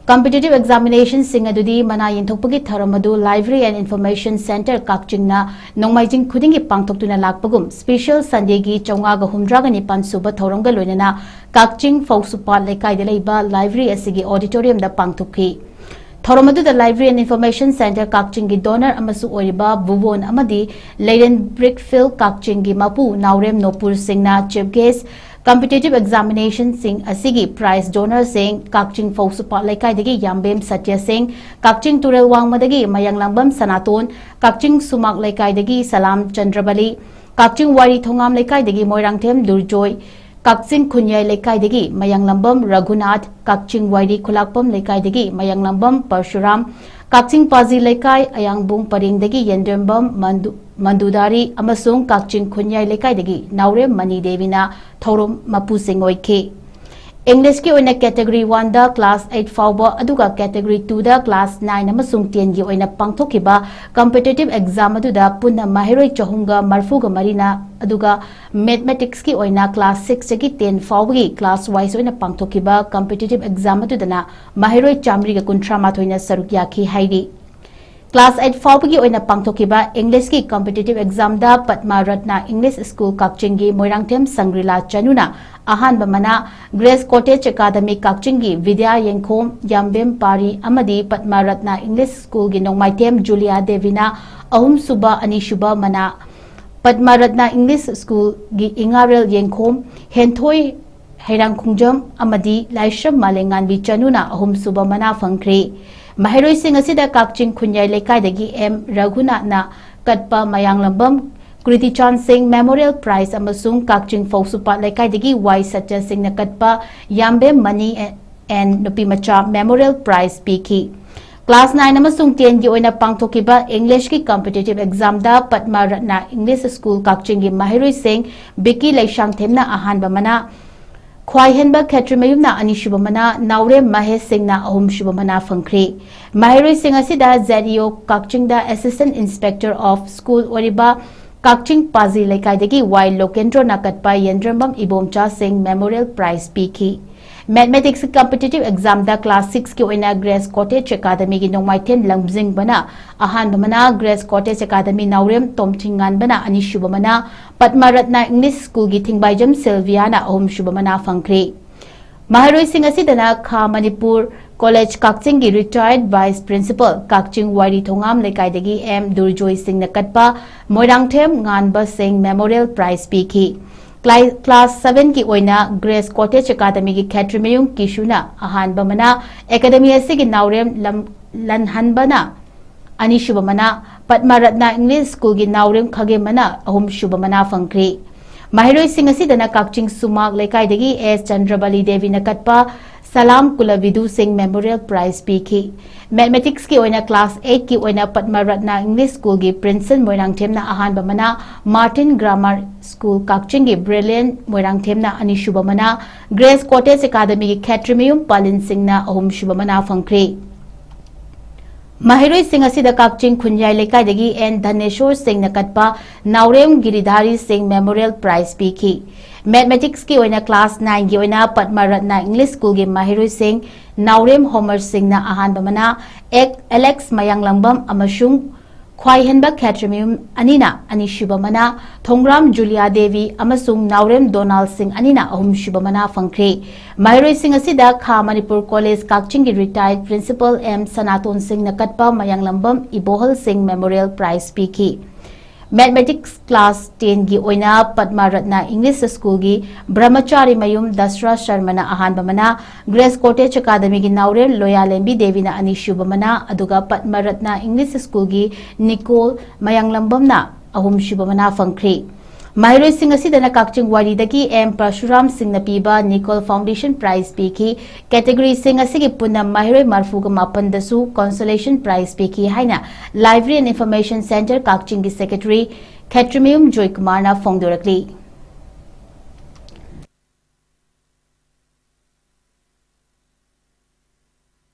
Competitive examinationꯁꯤꯡ ꯑꯗꯨꯗꯤ ꯃꯅꯥ ꯌꯦꯟꯊꯣꯛꯄꯒꯤ ꯊꯧꯔꯝ ꯑꯗꯨ Library and Information Centre ꯀꯛꯆꯤꯡꯅ ꯅꯣꯡꯃꯥꯏꯖꯤꯡ ꯈꯨꯗꯤꯡꯒꯤ ꯄꯥꯡꯊꯣꯛꯇꯨꯅ ꯂꯥꯛꯄꯒꯨꯝ Special Sundayꯒꯤ ꯆꯥꯝꯃꯉꯥꯒ ꯍꯨꯝꯗ꯭ꯔꯥꯒ ꯅꯤꯄꯥꯟ ꯁꯨꯕ ꯊꯧꯔꯝꯒ ꯂꯣꯏꯅꯅ ꯀꯛꯆꯤꯡ ꯐꯧꯁꯨꯄꯥꯠ ꯂꯩꯀꯥꯏꯗ ꯂꯩꯕ library ꯑꯁꯤꯒꯤ auditoriumꯗ ꯄꯥꯡꯊꯣꯛꯈꯤ꯫ ꯊꯧꯔꯝ ꯑꯗꯨꯗ Library and Information Centre ꯀꯛꯆꯤꯡꯒꯤ donor ꯑꯃꯁꯨ ꯑꯣꯏꯔꯤꯕ ꯚꯨꯕꯣꯟ ꯑꯃꯗꯤ ꯂꯩꯔꯦꯟ Brickfield ꯀꯛꯆꯤꯡꯒꯤ ꯃꯄꯨ ꯅꯥꯎꯔꯦꯝ ꯅꯣꯄꯨꯔ ꯁꯤꯡꯅ chief guest Competitive examinationꯁꯤꯡ ꯑꯁꯤꯒꯤ prize donorꯁꯤꯡ: ꯀꯛꯆꯤꯡ ꯐꯧꯁꯨꯄꯥꯠ ꯂꯩꯀꯥꯏꯗꯒꯤ ꯌꯥꯝꯕꯦꯝ ꯁꯇ꯭ꯌ ꯁꯤꯡ, ꯀꯛꯆꯤꯡ ꯇꯨꯔꯦꯜ ꯋꯥꯡꯃꯗꯒꯤ ꯃꯌꯥꯡꯂꯝꯕꯝ ꯁꯅꯥꯇꯣꯟ, ꯀꯛꯆꯤꯡ ꯁꯨꯃꯥꯛ ꯂꯩꯀꯥꯏꯗꯒꯤ ꯁꯂꯥꯝ ꯆꯟꯗ꯭ꯔꯕꯂꯤ, ꯀꯛꯆꯤꯡ ꯋꯥꯏꯔꯤ ꯊꯣꯉꯥꯝ ꯂꯩꯀꯥꯏꯗꯒꯤ ꯃꯣꯏꯔꯥꯡꯊꯦꯝ ꯗꯨꯔꯖꯣꯏ, ꯀꯛꯆꯤꯡ ꯈꯨꯟꯌꯥꯏ ꯂꯩꯀꯥꯏꯗꯒꯤ ꯃꯌꯥꯡꯂꯝꯕꯝ ꯔꯘꯨꯅꯥꯊ, ꯀꯛꯆꯤꯡ ꯋꯥꯏꯔꯤ ꯈꯨꯂꯥꯛꯄꯝ ꯂꯩꯀꯥꯏꯗꯒꯤ ꯃꯌꯥꯡꯂꯝꯕꯝ ꯄꯔꯁꯨꯔꯥꯝ, ꯀꯛꯆꯤꯡ ꯄꯥꯖꯤ ꯂꯩꯀꯥꯏ ꯑꯌꯥꯡꯕꯨꯡ ꯄꯔꯦꯡꯗꯒꯤ ꯌꯦꯟꯗ꯭ꯔꯦꯝꯕꯝ ꯃꯟꯗꯨ-, ꯃꯟꯗꯨꯗꯥꯔꯤ ꯑꯃꯁꯨꯡ ꯀꯛꯆꯤꯡ ꯈꯨꯟꯌꯥꯏ ꯂꯩꯀꯥꯏꯗꯒꯤ ꯅꯥꯎꯔꯦꯝ ꯃꯅꯤ ꯗꯦꯕꯤꯅ ꯊꯧꯔꯝ ꯃꯄꯨꯁꯤꯡ ꯑꯣꯏꯈꯤ꯫ Englishꯀꯤ ꯑꯣꯏꯅ category oneꯗ class eight ꯐꯥꯎꯕ, ꯑꯗꯨꯒ category twoꯗ class nine ꯑꯃꯁꯨꯡ tenꯒꯤ ꯑꯣꯏꯅ ꯄꯥꯡꯊꯣꯛꯈꯤꯕ competitive exam ꯑꯗꯨꯗ ꯄꯨꯟꯅ ꯃꯍꯩꯔꯣꯏ ꯆꯍꯨꯝꯒ ꯃꯔꯤꯐꯨꯒ ꯃꯔꯤꯅ, ꯑꯗꯨꯒ mathematicsꯀꯤ ꯑꯣꯏꯅ class sixꯇꯒꯤ ten ꯐꯥꯎꯕꯒꯤ class wise ꯑꯣꯏꯅ ꯄꯥꯡꯊꯣꯛꯈꯤꯕ competitive exam ꯑꯗꯨꯗꯅ ꯃꯍꯩꯔꯣꯏ ꯆꯥꯃꯔꯤꯒ ꯀꯨꯟꯊ꯭ꯔꯥ ꯃꯥꯊꯣꯏꯅ ꯁꯔꯨꯛ ꯌꯥꯈꯤ ꯍꯥꯏꯔꯤ꯫ Class eight ꯐꯥꯎꯕꯒꯤ ꯑꯣꯏꯅ ꯄꯥꯡꯊꯣꯛꯈꯤꯕ Englishꯀꯤ competitive examꯗ Padma Ratna English School ꯀꯛꯆꯤꯡꯒꯤ ꯃꯣꯏꯔꯥꯡꯊꯦꯝ ꯁꯪꯒ꯭ꯔꯤꯂꯥ ꯆꯅꯨꯅ ꯑꯍꯥꯟꯕ ꯃꯅꯥ, Grace Cottage Academy ꯀꯛꯆꯤꯡꯒꯤ ꯕꯤꯗ꯭ꯌꯥ ꯌꯦꯡꯈꯣꯝ, ꯌꯥꯝꯕꯦꯝ ꯄꯥꯔꯤ ꯑꯃꯗꯤ ꯄꯗꯃ ꯔꯠꯅ English Schoolꯒꯤ ꯅꯣꯡꯃꯥꯏꯊꯦꯝ ꯖꯨꯂꯤꯌꯥ ꯗꯦꯕꯤꯅ ꯑꯍꯨꯝꯁꯨꯕ, ꯑꯅꯤꯁꯨꯕ ꯃꯅꯥ, ꯄꯗꯃ ꯔꯠꯅ English Schoolꯒꯤ ꯏꯉꯥꯔꯦꯜ ꯌꯦꯡꯈꯣꯝ, ꯍꯦꯟꯊꯣꯏ ꯍꯩꯔꯥꯡꯈꯣꯡꯖꯝ ꯑꯃꯗꯤ ꯂꯥꯏꯁ꯭ꯔꯝ ꯃꯥꯂꯦꯝꯉꯥꯟꯕꯤ ꯆꯅꯨꯅ ꯑꯍꯨꯝꯁꯨꯕ ꯃꯅꯥ ꯐꯪꯈ꯭ꯔꯦ꯫ ꯃꯍꯩꯔꯣꯏꯁꯤꯡ ꯑꯁꯤꯗ ꯀꯛꯆꯤꯡ ꯈꯨꯟꯌꯥꯏ ꯂꯩꯀꯥꯏꯗꯒꯤ ꯑꯦꯝ ꯔꯘꯨꯅꯥꯊꯅ ꯀꯠꯄ ꯃꯌꯥꯡꯂꯝꯕꯝ ꯀ꯭ꯔꯤꯇꯤꯆꯥꯟ ꯁꯤꯡ Memorial Prize ꯑꯃꯁꯨꯡ ꯀꯛꯆꯤꯡ ꯐꯧꯁꯨꯄꯥꯠ ꯂꯩꯀꯥꯏꯗꯒꯤ ꯋꯥꯏ ꯁꯇ꯭ꯌ ꯁꯤꯡꯅ ꯀꯠꯄ ꯌꯥꯝꯕꯦꯝ ꯃꯅꯤ ꯑꯦꯟ ꯅꯨꯄꯤꯃꯆꯥ Memorial Prize ꯄꯤꯈꯤ꯫ Class nine ꯑꯃꯁꯨꯡ tenꯒꯤ ꯑꯣꯏꯅ ꯄꯥꯡꯊꯣꯛꯈꯤꯕ Englishꯀꯤ competitive examꯗ Padma Ratna English School ꯀꯛꯆꯤꯡꯒꯤ ꯃꯍꯩꯔꯣꯏꯁꯤꯡ ꯕꯤꯀꯤ ꯂꯩꯁꯥꯡꯊꯦꯝꯅ ꯑꯍꯥꯟꯕ ꯃꯅꯥ, ꯈ꯭ꯋꯥꯏꯍꯦꯟꯕ ꯈꯦꯇ꯭ꯔꯤꯃꯌꯨꯝꯅ ꯑꯅꯤꯁꯨꯕ ꯃꯅꯥ, ꯅꯥꯎꯔꯦꯝ ꯃꯍꯦꯁ ꯁꯤꯡꯅ ꯑꯍꯨꯝꯁꯨꯕ ꯃꯅꯥ ꯐꯪꯈ꯭ꯔꯦ꯫ ꯃꯍꯩꯔꯣꯏꯁꯤꯡ ꯑꯁꯤꯗ Z E O ꯀꯛꯆꯤꯡꯗ Assistant Inspector of School ꯑꯣꯏꯔꯤꯕ ꯀꯛꯆꯤꯡ ꯄꯥꯖꯤ ꯂꯩꯀꯥꯏꯗꯒꯤ ꯋꯥꯏ ꯂꯣꯀꯦꯟꯗ꯭ꯔꯣꯅ ꯀꯠꯄ ꯌꯦꯟꯗ꯭ꯔꯝꯕꯝ ꯏꯕꯣꯝꯆꯥ ꯁꯤꯡ Memorial Prize ꯄꯤꯈꯤ꯫ Mathematics competitive examꯗ class sixꯀꯤ ꯑꯣꯏꯅ Grace Cottage Academyꯒꯤ ꯅꯣꯡꯃꯥꯏꯊꯦꯝ ꯂꯝꯖꯤꯡꯕꯅ ꯑꯍꯥꯟꯕ ꯃꯅꯥ, Grace Cottage Academy ꯅꯥꯎꯔꯦꯝ ꯇꯣꯝꯊꯤꯡꯉꯥꯟꯕꯅ ꯑꯅꯤꯁꯨꯕ ꯃꯅꯥ, ꯄꯗꯃ ꯔꯠꯅ English Schoolꯒꯤ ꯊꯤꯡꯕꯥꯏꯖꯝ ꯁꯤꯜꯚꯤꯌꯥꯅ ꯑꯍꯨꯝꯁꯨꯕ ꯃꯅꯥ ꯐꯪꯈ꯭ꯔꯦ꯫ ꯃꯍꯩꯔꯣꯏꯁꯤꯡ ꯑꯁꯤꯗꯅ ꯈꯥ ꯃꯅꯤꯄꯨꯔ College ꯀꯛꯆꯤꯡꯒꯤ retired Vice Principal ꯀꯛꯆꯤꯡ ꯋꯥꯏꯔꯤ ꯊꯣꯉꯥꯝ ꯂꯩꯀꯥꯏꯗꯒꯤ ꯑꯦꯝ ꯗꯨꯔꯖꯣꯏ ꯁꯤꯡꯅ ꯀꯠꯄ ꯃꯣꯏꯔꯥꯡꯊꯦꯝ ꯉꯥꯟꯕ ꯁꯤꯡ Memorial Prize ꯄꯤꯈꯤ꯫ ꯀ꯭ꯂꯥꯁ ꯁꯚꯦꯟꯒꯤ ꯑꯣꯏꯅ ꯒ꯭ꯔꯦꯁ ꯀꯣꯇꯦꯖ ꯑꯦꯀꯥꯗꯃꯤꯒꯤ ꯈꯦꯇ꯭ꯔꯤꯃꯌꯨꯝ ꯀꯤꯁꯨꯅ ꯑꯍꯥꯟꯕ ꯃꯅꯥ, ꯑꯦꯀꯥꯗꯃꯤ ꯑꯁꯤꯒꯤ ꯅꯥꯎꯔꯦꯝ ꯂꯝ-, ꯂꯟꯍꯟꯕꯅ ꯑꯅꯤꯁꯨꯕ ꯃꯅꯥ, ꯄꯗꯃ ꯔꯠꯅ ꯏꯪꯂꯤꯁ ꯁ꯭ꯀꯨꯜꯒꯤ ꯅꯥꯎꯔꯦꯝ ꯈꯥꯒꯦꯝꯕꯅ ꯑꯍꯨꯝꯁꯨꯕ ꯃꯅꯥ ꯐꯪꯈ꯭ꯔꯤ꯫ ꯃꯍꯩꯔꯣꯏꯁꯤꯡ ꯑꯁꯤꯗꯅ ꯀꯛꯆꯤꯡ ꯁꯨꯃꯥꯛ ꯂꯩꯀꯥꯏꯗꯒꯤ ꯑꯦꯁ ꯆꯟꯗ꯭ꯔꯕꯂꯤ ꯗꯦꯕꯤꯅ ꯀꯠꯄ ꯁꯂꯥꯝ ꯀꯨꯂꯕꯤꯗꯨ ꯁꯤꯡ ꯃꯦꯃꯣꯔꯤꯌꯦꯜ ꯄ꯭ꯔꯥꯏꯖ ꯄꯤꯈꯤ꯫ ꯃꯦꯊꯃꯦꯇꯤꯛꯁꯀꯤ ꯑꯣꯏꯅ ꯀ꯭ꯂꯥꯁ ꯑꯩꯠꯀꯤ ꯑꯣꯏꯅ ꯄꯗꯃ ꯔꯠꯅ ꯏꯪꯂꯤꯁ ꯁ꯭ꯀꯨꯜꯒꯤ ꯄ꯭ꯔꯤꯟꯁꯟ ꯃꯣꯏꯔꯥꯡꯊꯦꯝꯅ ꯑꯍꯥꯟꯕ ꯃꯅꯥ, ꯃꯥꯔꯇꯤꯟ ꯒ꯭ꯔꯥꯃꯔ ꯁ꯭ꯀꯨꯜ ꯀꯛꯆꯤꯡꯒꯤ ꯕ꯭ꯔꯤꯂꯤꯌꯟ ꯃꯣꯏꯔꯥꯡꯊꯦꯝꯅ ꯑꯅꯤꯁꯨꯕ ꯃꯅꯥ, ꯒ꯭ꯔꯦꯁ ꯀꯣꯇꯦꯖ ꯑꯦꯀꯥꯗꯃꯤꯒꯤ ꯈꯦꯇ꯭ꯔꯤꯃꯌꯨꯝ ꯄꯥꯂꯤꯟ ꯁꯤꯡꯅ ꯑꯍꯨꯝꯁꯨꯕ ꯃꯅꯥ ꯐꯪꯈ꯭ꯔꯤ꯫ ꯃꯍꯩꯔꯣꯏꯁꯤꯡ ꯑꯁꯤꯗ ꯀꯛꯆꯤꯡ ꯈꯨꯟꯌꯥꯏ ꯂꯩꯀꯥꯏꯗꯒꯤ ꯑꯦꯟ ꯙꯅꯦꯁꯣꯔ ꯁꯤꯡꯅ ꯀꯠꯄ ꯅꯥꯎꯔꯦꯝ ꯒꯤꯔꯤꯙꯥꯔꯤ ꯁꯤꯡ ꯃꯦꯃꯣꯔꯤꯌꯦꯜ ꯄ꯭ꯔꯥꯏꯖ ꯄꯤꯈꯤ꯫ ꯃꯦꯊꯃꯦꯇꯤꯛꯁꯀꯤ ꯑꯣꯏꯅ ꯀ꯭ꯂꯥꯁ ꯅꯥꯏꯟꯒꯤ ꯑꯣꯏꯅ ꯄꯗꯃ ꯔꯠꯅ ꯏꯪꯂꯤꯁ ꯁ꯭ꯀꯨꯜꯒꯤ ꯃꯍꯩꯔꯣꯏꯁꯤꯡ ꯅꯥꯎꯔꯦꯝ ꯍꯣꯃꯔ ꯁꯤꯡꯅ ꯑꯍꯥꯟꯕ ꯃꯅꯥ, ꯑꯦꯛ-, ꯑꯦꯂꯦꯛꯁ ꯃꯌꯥꯡꯂꯪꯕꯝ ꯑꯃꯁꯨꯡ ꯈ꯭ꯋꯥꯏꯍꯦꯟꯕ ꯈꯦꯇ꯭ꯔꯤꯃꯌꯨꯝ ꯑꯅꯤꯅ ꯑꯅꯤꯁꯨꯕ ꯃꯅꯥ, ꯊꯣꯡꯒ꯭ꯔꯥꯝ ꯖꯨꯂꯤꯌꯥ ꯗꯦꯕꯤ ꯑꯃꯁꯨꯡ ꯅꯥꯎꯔꯦꯝ ꯗꯣꯅꯥꯜ ꯁꯤꯡ ꯑꯅꯤꯅ ꯑꯍꯨꯝꯁꯨꯕ ꯃꯅꯥ ꯐꯪꯈ꯭ꯔꯦ꯫ ꯃꯍꯩꯔꯣꯏꯁꯤꯡ ꯑꯁꯤꯗ ꯈꯥ ꯃꯅꯤꯄꯨꯔ ꯀꯣꯂꯦꯖ ꯀꯛꯆꯤꯡꯒꯤ ꯔꯤꯇꯥꯌꯔꯗ ꯄ꯭ꯔꯤꯟꯁꯤꯄꯜ ꯑꯦꯝ ꯁꯅꯥꯇꯣꯟ ꯁꯤꯡꯅ ꯀꯠꯄ ꯃꯌꯥꯡꯂꯝꯕꯝ ꯏꯕꯣꯍꯜ ꯁꯤꯡ ꯃꯦꯃꯣꯔꯤꯌꯦꯜ ꯄ꯭ꯔꯥꯏꯖ ꯄꯤꯈꯤ꯫ ꯃꯦꯊꯃꯦꯇꯤꯛꯁ ꯀ꯭ꯂꯥꯁ ꯇꯦꯟꯒꯤ ꯑꯣꯏꯅ ꯄꯗꯃ ꯔꯠꯅ ꯏꯪꯂꯤꯁ ꯁ꯭ꯀꯨꯜꯒꯤ ꯕ꯭ꯔꯍꯃꯆꯥꯔꯤ ꯃꯌꯨꯝ ꯗꯁꯔꯥ ꯁꯔꯃꯅ ꯑꯍꯥꯟꯕ ꯃꯅꯥ, ꯒ꯭ꯔꯦꯁ ꯀꯣꯇꯦꯖ ꯑꯦꯀꯥꯗꯃꯤꯒꯤ ꯅꯥꯎꯔꯦꯝ ꯂꯣꯌꯥꯂꯦꯝꯕꯤ ꯗꯦꯕꯤꯅ ꯑꯅꯤꯁꯨꯕ ꯃꯅꯥ, ꯑꯗꯨꯒ ꯄꯗꯃ ꯔꯠꯅ ꯏꯪꯂꯤꯁ ꯁ꯭ꯀꯨꯜꯒꯤ ꯅꯤꯀꯣꯜ ꯃꯌꯥꯡꯂꯝꯕꯝꯅ ꯑꯍꯨꯝꯁꯨꯕ ꯃꯅꯥ ꯐꯪꯈ꯭ꯔꯦ꯫ ꯃꯍꯩꯔꯣꯏꯁꯤꯡ ꯑꯁꯤꯗꯅ ꯀꯛꯆꯤꯡ ꯋꯥꯏꯔꯤꯗꯒꯤ ꯑꯦꯝ ꯄꯔꯁꯨꯔꯥꯝ ꯁꯤꯡꯅ ꯄꯤꯕ ꯅꯤꯀꯣꯜ ꯐꯥꯎꯟꯗꯦꯁꯟ ꯄ꯭ꯔꯥꯏꯖ ꯄꯤꯈꯤ꯫ ꯀꯦꯇꯦꯒꯣꯔꯤꯁꯤꯡ ꯑꯁꯤꯒꯤ ꯄꯨꯟꯅ ꯃꯍꯩꯔꯣꯏ ꯃꯔꯐꯨꯒ ꯃꯥꯄꯟꯗꯁꯨ ꯀꯣꯟꯁꯣꯂꯦꯁꯟ ꯄ꯭ꯔꯥꯏꯖ ꯄꯤꯈꯤ ꯍꯥꯏꯅ ꯂꯥꯏꯕ꯭ꯔꯦꯔꯤ ꯑꯦꯟ ꯏꯟꯐꯣꯔꯃꯦꯁꯟ ꯁꯦꯟꯇꯔ ꯀꯛꯆꯤꯡꯒꯤ ꯁꯦꯀ꯭ꯔꯦꯇꯔꯤ ꯈꯦꯇ꯭ꯔꯤꯃꯌꯨꯝ ꯖꯣꯏꯀꯨꯃꯥꯔꯅ ꯐꯣꯡꯗꯣꯔꯛꯂꯤ꯫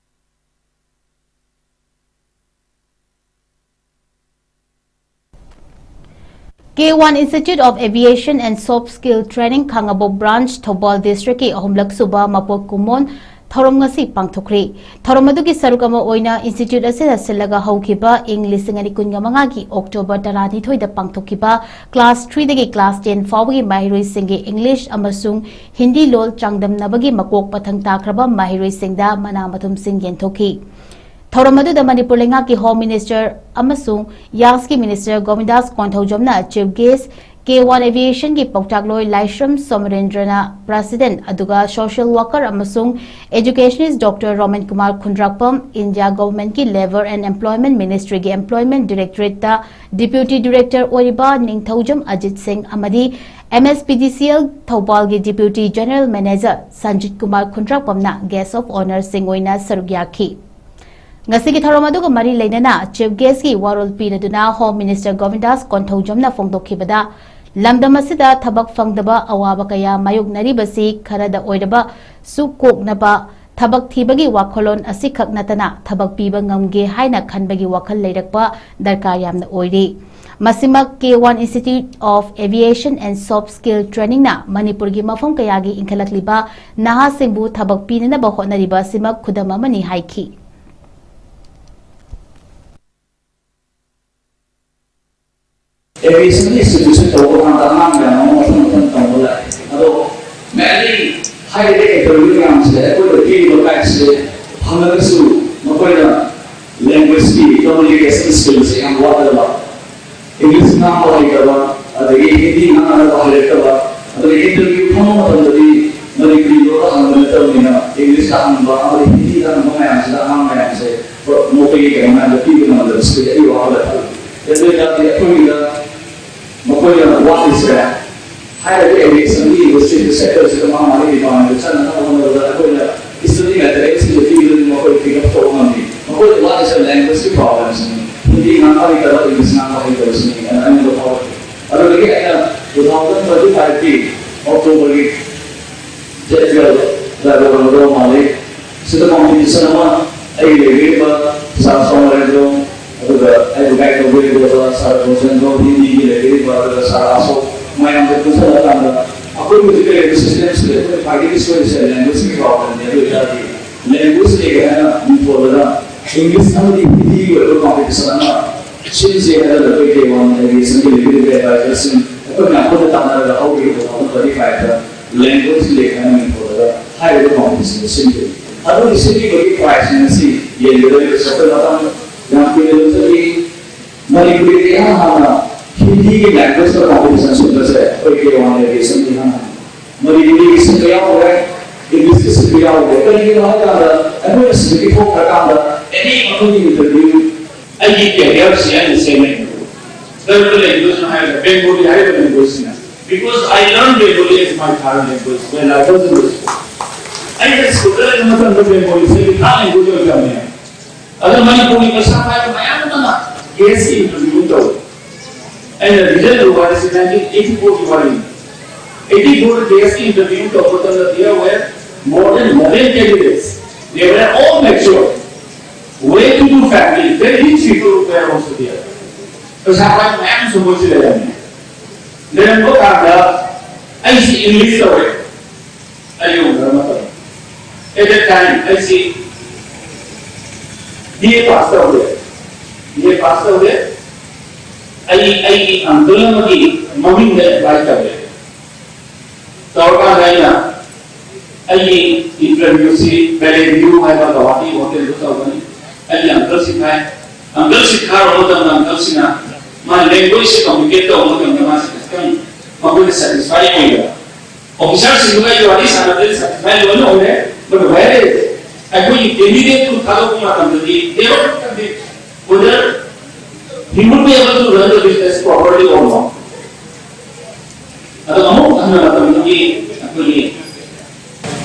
K one Institute of Aviation and Soft Skill Training Khangabok branch, Thoubal district ꯀꯤ ꯑꯍꯨꯝꯂꯛ ꯁꯨꯕ ꯃꯄꯣꯛ ꯀꯨꯝꯑꯣꯟ ꯊꯧꯔꯝ ꯉꯁꯤ ꯄꯥꯡꯊꯣꯛꯈ꯭ꯔꯦ꯫ ꯊꯧꯔꯝ ꯑꯗꯨꯒꯤ ꯁꯔꯨꯛ ꯑꯃ ꯑꯣꯏꯅ institute ꯑꯁꯤꯗ ꯁꯤꯜꯂꯒ ꯍꯧꯈꯤꯕ ꯏꯪ ꯂꯤꯁꯤꯡ ꯑꯅꯤ ꯀꯨꯟꯒ ꯃꯉꯥꯒꯤ October ꯇꯔꯥꯅꯤꯊꯣꯏꯗ ꯄꯥꯡꯊꯣꯛꯈꯤꯕ class three ꯗꯒꯤ class ten ꯐꯥꯎꯕꯒꯤ ꯃꯍꯩꯔꯣꯏꯁꯤꯡꯒꯤ English ꯑꯃꯁꯨꯡ ꯍꯤꯟꯗꯤ ꯂꯣꯜ ꯆꯥꯡꯗꯝꯅꯕꯒꯤ ꯃꯀꯣꯛ ꯃꯊꯪ ꯇꯥꯈ꯭ꯔꯕ ꯃꯍꯩꯔꯣꯏꯁꯤꯡꯗ ꯃꯅꯥ ꯃꯊꯨꯝꯁꯤꯡ ꯌꯦꯟꯊꯣꯛꯈꯤ꯫ ꯊꯧꯔꯝ ꯑꯗꯨꯗ ꯃꯅꯤꯄꯨꯔ ꯂꯩꯉꯥꯛꯀꯤ Home Minister ꯑꯃꯁꯨꯡ ꯌꯥꯁꯀꯤ Minister ꯒꯣꯕꯤꯟꯗꯥꯁ ꯀꯣꯟꯊꯧꯖꯝꯅ chief guest, K one Aviation ꯒꯤ ꯄꯥꯎꯇꯥꯛꯂꯣꯏ ꯂꯥꯏꯁ꯭ꯔꯝ ꯁꯣꯃꯔꯦꯟꯗ꯭ꯔꯅ president ꯑꯗꯨꯒ social worker ꯑꯃꯁꯨꯡ educationist Doctor Roman Kumar Khundrakpam, India Government ꯀꯤ Labour and Employment Ministry ꯒꯤ Employment Directorate ꯇ Deputy Director ꯑꯣꯏꯔꯤꯕ ꯅꯤꯡꯊꯧꯖꯝ ꯑꯖꯤꯠ ꯁꯤꯡ ꯑꯃꯗꯤ M S P D C L ꯊꯧꯕꯥꯜꯒꯤ Deputy General Manager Sanjit Kumar ꯈꯨꯟꯗ꯭ꯔꯥꯛꯄꯝꯅ guest of honour ꯁꯤꯡ ꯑꯣꯏꯅ ꯁꯔꯨꯛ ꯌꯥꯈꯤ꯫ ꯉꯁꯤꯒꯤ ꯊꯧꯔꯝ ꯑꯗꯨꯒ ꯃꯔꯤ ꯂꯩꯅꯅ chief guest ꯀꯤ ꯋꯥꯔꯣꯜ ꯄꯤꯅꯗꯨꯅ Home Minister ꯒꯣꯕꯤꯟꯗꯥꯁ ꯀꯣꯟꯊꯧꯖꯝꯅ ꯐꯣꯡꯗꯣꯛꯈꯤꯕꯗ, ꯂꯝꯗꯝ ꯑꯁꯤꯗ ꯊꯕꯛ ꯐꯪꯗꯕ ꯑꯋꯥꯕ ꯀꯌꯥ ꯃꯥꯌꯣꯛꯅꯔꯤꯕꯁꯤ ꯈꯔꯗ ꯑꯣꯏꯔꯕꯁꯨ ꯀꯣꯛꯅꯕ ꯊꯕꯛ ꯊꯤꯕꯒꯤ ꯋꯥꯈꯜꯂꯣꯟ ꯑꯁꯤꯈꯛ ꯅꯠꯇꯅ ꯊꯕꯛ ꯄꯤꯕ ꯉꯝꯒꯦ ꯍꯥꯏꯅ ꯈꯟꯕꯒꯤ ꯋꯥꯈꯜ ꯂꯩꯔꯛꯄ ꯗꯔꯀꯥꯔ ꯌꯥꯝꯅ ꯑꯣꯏꯔꯤ꯫ ꯃꯁꯤꯃꯛ K one Institute of Aviation and Soft Skill Training ꯅ ꯃꯅꯤꯄꯨꯔꯒꯤ ꯃꯐꯝ ꯀꯌꯥꯒꯤ ꯏꯟꯈꯠꯂꯛꯂꯤꯕ ꯅꯍꯥꯁꯤꯡꯕꯨ ꯊꯕꯛ ꯄꯤꯅꯅꯕ ꯍꯣꯠꯅꯔꯤꯕ ꯑꯁꯤꯃꯛ ꯈꯨꯗꯝ ꯑꯃꯅꯤ ꯍꯥꯏꯈꯤ꯫ Aviation ꯒꯤ institution ꯇꯧꯕ ꯀꯥꯟꯗ ꯑꯉꯥꯡ ꯃꯌꯥꯝ ꯑꯃ ꯃꯊꯪ ꯃꯊꯪ ꯇꯝꯕ ꯂꯥꯛꯑꯦ꯫ ꯑꯗꯣ mainly ꯍꯥꯏꯔꯤꯕ interview ꯃꯌꯥꯝꯁꯦ ꯑꯩꯈꯣꯏꯗ ꯄꯤꯔꯤꯕ guide ꯁꯦ ꯐꯪꯉꯒꯁꯨ ꯃꯈꯣꯏꯅ language ꯀꯤ communication skill ꯁꯦ ꯌꯥꯝ ꯋꯥꯠꯂꯕ, English ꯉꯥꯡꯕ ꯍꯩꯇꯕ, ꯑꯗꯒꯤ ꯍꯤꯟꯗꯤ ꯉꯥꯡꯅꯕ ꯍꯩꯔꯛꯇꯕ, ꯑꯗꯒꯤ interview ꯐꯝꯕ ꯃꯇꯝꯗꯗꯤ ꯃꯅꯤꯄꯨꯔꯤ ꯂꯣꯟꯗ ꯍꯪꯕ ꯅꯠꯇꯕꯅꯤꯅ English ꯇ ꯍꯪꯕ ꯑꯃꯗꯤ ꯍꯤꯟꯗꯤꯗ ꯍꯪꯕ ꯃꯌꯥꯝꯁꯤꯗ ꯑꯉꯥꯡ ꯃꯌꯥꯝꯁꯦ ꯃꯈꯣꯏꯒꯤ ꯀꯩꯅꯣ ꯃꯌꯥꯝꯗ ꯄꯤꯕ ꯉꯝꯗꯕꯁꯤꯗꯤ ꯑꯩ ꯋꯥꯈꯜꯗ ꯈꯜꯂꯤ꯫ ꯑꯗꯨ ꯑꯣꯏꯇꯥꯔꯗꯤ ꯑꯩꯈꯣꯏꯒꯤꯗ ꯃꯈꯣꯏꯅ ꯋꯥꯠꯂꯤꯁꯦ ꯍꯥꯏꯔꯤꯕ aviation ꯒꯤ industry ꯒꯤ sector ꯁꯤꯗ ꯃꯥ ꯃꯥꯒꯤ department ꯗ ꯆꯠꯅꯅꯕ ꯍꯣꯠꯅꯕꯗ ꯑꯩꯈꯣꯏꯅ study material ꯁꯤꯡꯁꯦ ꯄꯤꯕꯗꯒꯤ ꯃꯈꯣꯏ pick up ꯇꯧꯕ ꯉꯝꯃꯤ꯫ ꯃꯈꯣꯏꯗ ꯋꯥꯠꯂꯤꯁꯦ language ꯀꯤ problem ꯁꯤꯅꯤ꯫ ꯍꯤꯟꯗꯤ ꯉꯥꯡꯕ ꯍꯩꯇꯕ, English ꯉꯥꯡꯕ ꯍꯩꯇꯕꯁꯤꯅꯤ ꯑꯅ ꯑꯩꯉꯣꯟꯗ ꯐꯥꯎꯔꯛꯈꯤ꯫ ꯑꯗꯨꯗꯒꯤ ꯑꯩꯅ two thousand twenty five ꯀꯤ October ꯒꯤ jet fuel driver ꯑꯣꯏꯒꯗꯧꯕ ꯃꯥꯜꯂꯤ꯫ ꯁꯤꯗ competition ꯑꯃ ꯑꯩꯒꯤ ꯂꯩꯕꯤꯔꯤꯕ sir ꯁꯣꯃꯔꯦꯟꯗ꯭ꯔꯣ, ꯑꯗꯨꯒ ꯑꯩꯕꯨ guide ꯇꯧꯕꯤꯔꯤꯕ sir ꯔꯣꯁꯦꯟꯗ꯭ꯔꯣ, ꯍꯤꯟꯗꯤꯒꯤ ꯂꯩꯕꯤꯔꯤꯕ, ꯑꯗꯨꯒ sir ꯑꯁꯣꯛ, ꯃꯌꯥꯝꯁꯦ ꯄꯨꯟꯁꯤꯜꯂꯀꯥꯟꯗ ꯑꯩꯈꯣꯏ ꯍꯧꯖꯤꯛ ꯂꯩꯔꯤꯕ system ꯁꯤꯗ ꯑꯩꯈꯣꯏ ꯈ꯭ꯋꯥꯏꯗꯒꯤ ꯁꯣꯏꯔꯤꯁꯦ language ꯀꯤ problem ꯅꯤ꯫ ꯑꯗꯨ ꯑꯣꯏꯇꯥꯔꯗꯤ language ꯂꯩꯒꯦ ꯍꯥꯏꯅ ꯃꯤꯡꯊꯣꯜꯂꯒ English ꯑꯃꯗꯤ ꯍꯤꯟꯗꯤꯒꯤ ꯑꯣꯏꯕ competition ꯑꯃ ꯁꯤꯟꯁꯦ ꯍꯥꯏꯅ ꯑꯩꯈꯣꯏ K one Aviation ꯒꯤ ꯂꯩꯕꯤꯔꯤꯕ advisor ꯁꯤꯡ ꯑꯩꯈꯣꯏ ꯃꯌꯥꯝ ꯄꯨꯟꯅ ꯇꯥꯟꯅꯔꯒ ꯍꯧꯈꯤꯕ two thousand twenty five ꯗ language ꯂꯩꯒꯦ ꯍꯥꯏꯅ ꯃꯤꯡꯊꯣꯜꯂꯒ ꯍꯥꯏꯔꯤꯕ competition ꯁꯤꯟꯈꯤꯕꯅꯤ꯫ ꯑꯗꯨꯒꯤ ꯁꯤꯟꯈꯤꯕꯒꯤ prize ꯁꯤꯡ ꯑꯁꯤ ꯌꯦꯡꯒꯗꯧꯔꯤꯕꯁꯤ ꯑꯩꯈꯣꯏ ꯃꯇꯝ ꯌꯥꯝ ꯀꯨꯏꯅ ꯂꯧꯖꯈꯤ꯫ ꯃꯅꯤꯄꯨꯔꯒꯤ ꯏꯍꯥꯟ ꯍꯥꯟꯅ ꯍꯤꯟꯗꯤꯒꯤ ꯂꯦꯡꯒ꯭ꯋꯦꯖꯇ ꯀꯣꯝꯄꯤꯇꯤꯁꯟ ꯁꯤꯟꯕꯁꯦ ꯑꯩꯈꯣꯏ ꯀꯦ ꯋꯥꯟ ꯑꯦꯒꯤ ꯁꯤꯟꯕ ꯍꯥꯏ꯫ ꯃꯅꯤꯄꯨꯔꯤꯒꯤ ꯁꯤꯟꯕ ꯌꯥꯎꯔꯦ, ꯏꯪꯂꯤꯁꯀꯤ ꯁꯤꯟꯕ ꯌꯥꯎꯔꯦ꯫ ꯀꯔꯤꯒꯤꯅꯣ ꯍꯥꯏ ꯀꯥꯟꯗ ꯑꯩꯈꯣꯏꯅ ꯁꯤꯟꯕꯒꯤ ꯊꯣꯛꯈ꯭ꯔꯀꯥꯟꯗ ꯑꯦꯅꯤ ꯑꯩꯈꯣꯏꯒꯤ ꯏꯟꯇꯔꯚꯤꯌꯨ ꯑꯩꯒꯤ ꯀꯦꯔꯤꯌꯔꯁꯤ ꯑꯩꯅ ꯁꯦꯝꯃꯦ꯫ ꯀꯔꯝꯕ ꯂꯦꯡꯒ꯭ꯋꯦꯖꯅꯣ ꯍꯥꯏꯔꯒ ꯕꯦꯡꯒꯣꯂꯤ ꯍꯥꯏꯔꯤꯕ ꯂꯦꯡꯒ꯭ꯋꯦꯖꯁꯤꯅ, because I learned Bengali as my third language when I was in the school. ꯑꯩꯅ ꯁ꯭ꯀꯨꯜꯗ ꯂꯩꯕ ꯃꯇꯝꯗ ꯕꯦꯡꯒꯣꯂꯤꯁꯦ ꯑꯩꯒꯤ ꯊꯥꯔꯠ ꯂꯦꯡꯒ꯭ꯋꯦꯖ ꯑꯣꯏꯅ ꯇꯝꯃꯦ꯫ ꯑꯗꯨ ꯃꯅꯤꯄꯨꯔꯒꯤ ꯄꯩꯁꯥ ꯄꯥꯏꯕ ꯃꯌꯥꯝ ꯑꯃꯅ ꯀꯦ ꯑꯦꯁ ꯏꯟꯇꯔꯚꯤꯌꯨ ꯇꯧꯏ꯫ ꯑꯩꯅ ꯔꯤꯖꯜ ꯎꯕ ꯍꯥꯏꯁꯤ ꯅꯥꯏꯟꯇꯤꯟ ꯑꯩꯠꯇꯤ ꯐꯣꯔꯒꯤ ꯋꯥꯔꯤꯅꯤ꯫ ꯑꯩꯠꯇꯤ ꯐꯣꯔ ꯀꯦ ꯑꯦꯁ ꯏꯟꯇꯔꯚꯤꯌꯨ ꯇꯧꯕ ꯃꯇꯝꯗ there were more than eleven candidates. They were all mature, well to do family, very rich people were also there. ꯄꯩꯁꯥ ꯄꯥꯏꯕ ꯃꯌꯥꯝꯁꯨ ꯃꯣꯏꯁꯨ ꯂꯩꯔꯝꯃꯤ꯫ ꯂꯩꯔꯝꯕ ꯀꯥꯟꯗ ꯑꯩꯁꯤ ꯏꯪꯂꯤꯁ ꯇꯧꯔꯦ꯫ ꯑꯩ ꯎꯅꯔ ꯃꯇꯝ ꯑꯦꯠ ꯗꯦꯠ ꯇꯥꯏꯝ ꯑꯩꯁꯤ ꯕꯤ ꯑꯦ ꯄꯥꯁ ꯇꯧꯔꯦ꯫ ꯕꯤ ꯑꯦ ꯄꯥꯁ ꯇꯧꯔꯦ꯫ ꯑꯩ ꯑꯩꯒꯤ ꯑꯪꯀꯜ ꯑꯃꯒꯤ ꯃꯃꯤꯡꯗ ꯑꯦꯄ꯭ꯂꯥꯏ ꯇꯧꯔꯦ꯫ ꯇꯧꯔꯀꯥꯟꯗ ꯑꯩꯅ ꯑꯩꯒꯤ ꯏꯟꯇꯔꯚꯤꯌꯨꯁꯤ ꯕꯦꯂꯦꯟ ꯚ꯭ꯌꯨ ꯍꯥꯏꯕ ꯒꯧꯍꯥꯇꯤ ꯍꯣꯇꯦꯜꯗꯨ ꯇꯧꯒꯅꯤ꯫ ꯑꯩꯒꯤ ꯑꯪꯀꯜꯁꯤ ꯊꯥꯏ꯫ ꯑꯪꯀꯜꯁꯤ ꯊꯥꯔꯨꯕ ꯃꯇꯝꯗ ꯑꯪꯀꯜꯁꯤꯅ ꯃꯥ ꯂꯦꯡꯒ꯭ꯋꯦꯖꯁꯤ ꯀꯝꯃꯨꯅꯤꯀꯦꯠ ꯇꯧꯕ ꯃꯇꯝꯗ ꯃꯥꯁꯤ ꯈꯤꯇꯪ ꯃꯈꯣꯏꯗ ꯁꯦꯇꯤꯁꯐꯥꯏ ꯑꯣꯏꯗꯕ꯫ ꯑꯣꯐꯤꯁꯥꯔꯁꯤꯡꯗꯨꯒ ꯑꯩ ꯋꯥꯔꯤ ꯁꯥꯟꯅꯕꯗꯗꯤ ꯁꯦꯇꯤꯁꯐꯥꯏ ꯂꯣꯏꯅ ꯑꯣꯏꯔꯦ꯫ But where is ꯑꯩꯈꯣꯏꯒꯤ ꯀꯦꯟꯗꯤꯗꯦꯠꯇꯨ ꯊꯥꯗꯣꯛꯄ ꯃꯇꯝꯗꯗꯤ they were whether he would be able to run the business properly or not. ꯑꯗꯣ ꯑꯃꯨꯛ ꯍꯟꯅ ꯃꯇꯝꯗꯨꯒꯤ ꯑꯩꯈꯣꯏꯒꯤ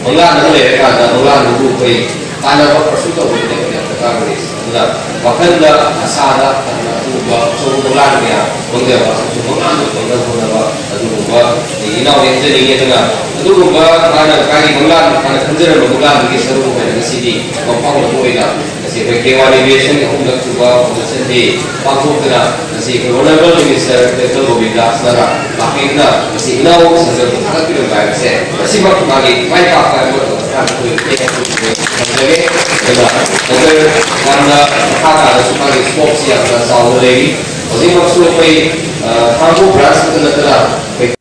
ꯃꯪꯂꯥꯟ ꯑꯃ ꯂꯩꯔꯀꯥꯟꯗ ꯃꯪꯂꯥꯟꯗꯨꯕꯨ ꯑꯩꯈꯣꯏ ꯇꯥꯟꯅꯕ ꯄꯔꯁꯨ ꯇꯧꯕꯒꯤꯗꯃꯛꯇ ꯗꯔꯀꯥꯔ ꯑꯣꯏꯔꯤꯁꯦ꯫ ꯑꯗꯨꯅ ꯋꯥꯈꯜꯗ, ꯑꯁꯥꯗ ꯐꯖꯅ ꯑꯗꯨꯒꯨꯝꯕ ꯑꯆꯧꯕ ꯃꯪꯂꯥꯟ ꯀꯌꯥ ꯃꯪꯖꯕ, ꯑꯆꯧꯕ ꯃꯪꯂꯥꯟꯗꯨ ꯐꯪꯅꯕ ꯍꯣꯠꯅꯕ ꯑꯗꯨꯒꯨꯝꯕ ꯏꯅꯥꯎ ꯅꯦꯝꯖꯅꯤꯡꯉꯤ꯫ ꯑꯗꯨꯅ ꯑꯗꯨꯒꯨꯝꯕ ꯃꯥꯅ ꯃꯥꯒꯤ ꯃꯪꯂꯥꯟ, ꯃꯥꯅ ꯈꯟꯖꯔꯝꯕ ꯃꯪꯂꯥꯟꯗꯨꯒꯤ ꯁꯔꯨꯛ ꯑꯣꯏꯅ ꯉꯁꯤꯗꯤ ꯃꯐꯝ ꯑꯃ ꯑꯣꯏꯅ ꯉꯁꯤ ꯑꯩꯈꯣꯏ ꯀꯦ ꯋꯥꯟ ꯑꯦꯚꯤꯌꯦꯁꯟꯒꯤ ꯑꯍꯨꯝꯂꯛ ꯁꯨꯕ ꯐꯥꯎꯟꯗꯦꯁꯟ ꯗꯦ ꯄꯥꯡꯊꯣꯛꯇꯨꯅ ꯉꯁꯤ ꯑꯩꯈꯣꯏ ꯑꯣꯅꯔꯦꯕꯜ ꯃꯤꯅꯤꯁꯇꯔ ꯗꯣꯛꯇꯔ ꯒꯣꯕꯤꯟꯗꯥꯁꯅ ꯂꯥꯛꯄꯤꯗꯨꯅ ꯉꯁꯤ ꯏꯅꯥꯎ ꯁꯪꯒꯝꯕꯨ ꯊꯥꯒꯠꯄꯤꯔꯝꯕ ꯍꯥꯏꯕꯁꯦ ꯃꯁꯤꯃꯛ ꯃꯥꯒꯤ ꯃꯥꯏ ꯄꯥꯛꯄ ꯍꯥꯏꯕ ꯑꯣꯏꯅ ꯑꯩꯈꯣꯏ ꯊꯝꯖꯒꯦ꯫ ꯑꯗꯨꯅ ꯗꯣꯛꯇꯔ ꯌꯥꯝꯅ ꯃꯈꯥ ꯇꯥꯅꯁꯨ ꯃꯥꯒꯤ ꯁ꯭ꯀꯣꯞꯁꯤ ꯌꯥꯝꯅ ꯆꯥꯎꯅ ꯂꯩꯔꯤ꯫ ꯍꯧꯖꯤꯛꯃꯛꯁꯨ ꯑꯩꯈꯣꯏ, ꯑ, ꯊꯥꯡꯒꯣ ꯕ꯭ꯔꯥꯟꯁ ꯈꯛꯇ ꯅꯠꯇꯅ ꯑꯩꯈꯣꯏ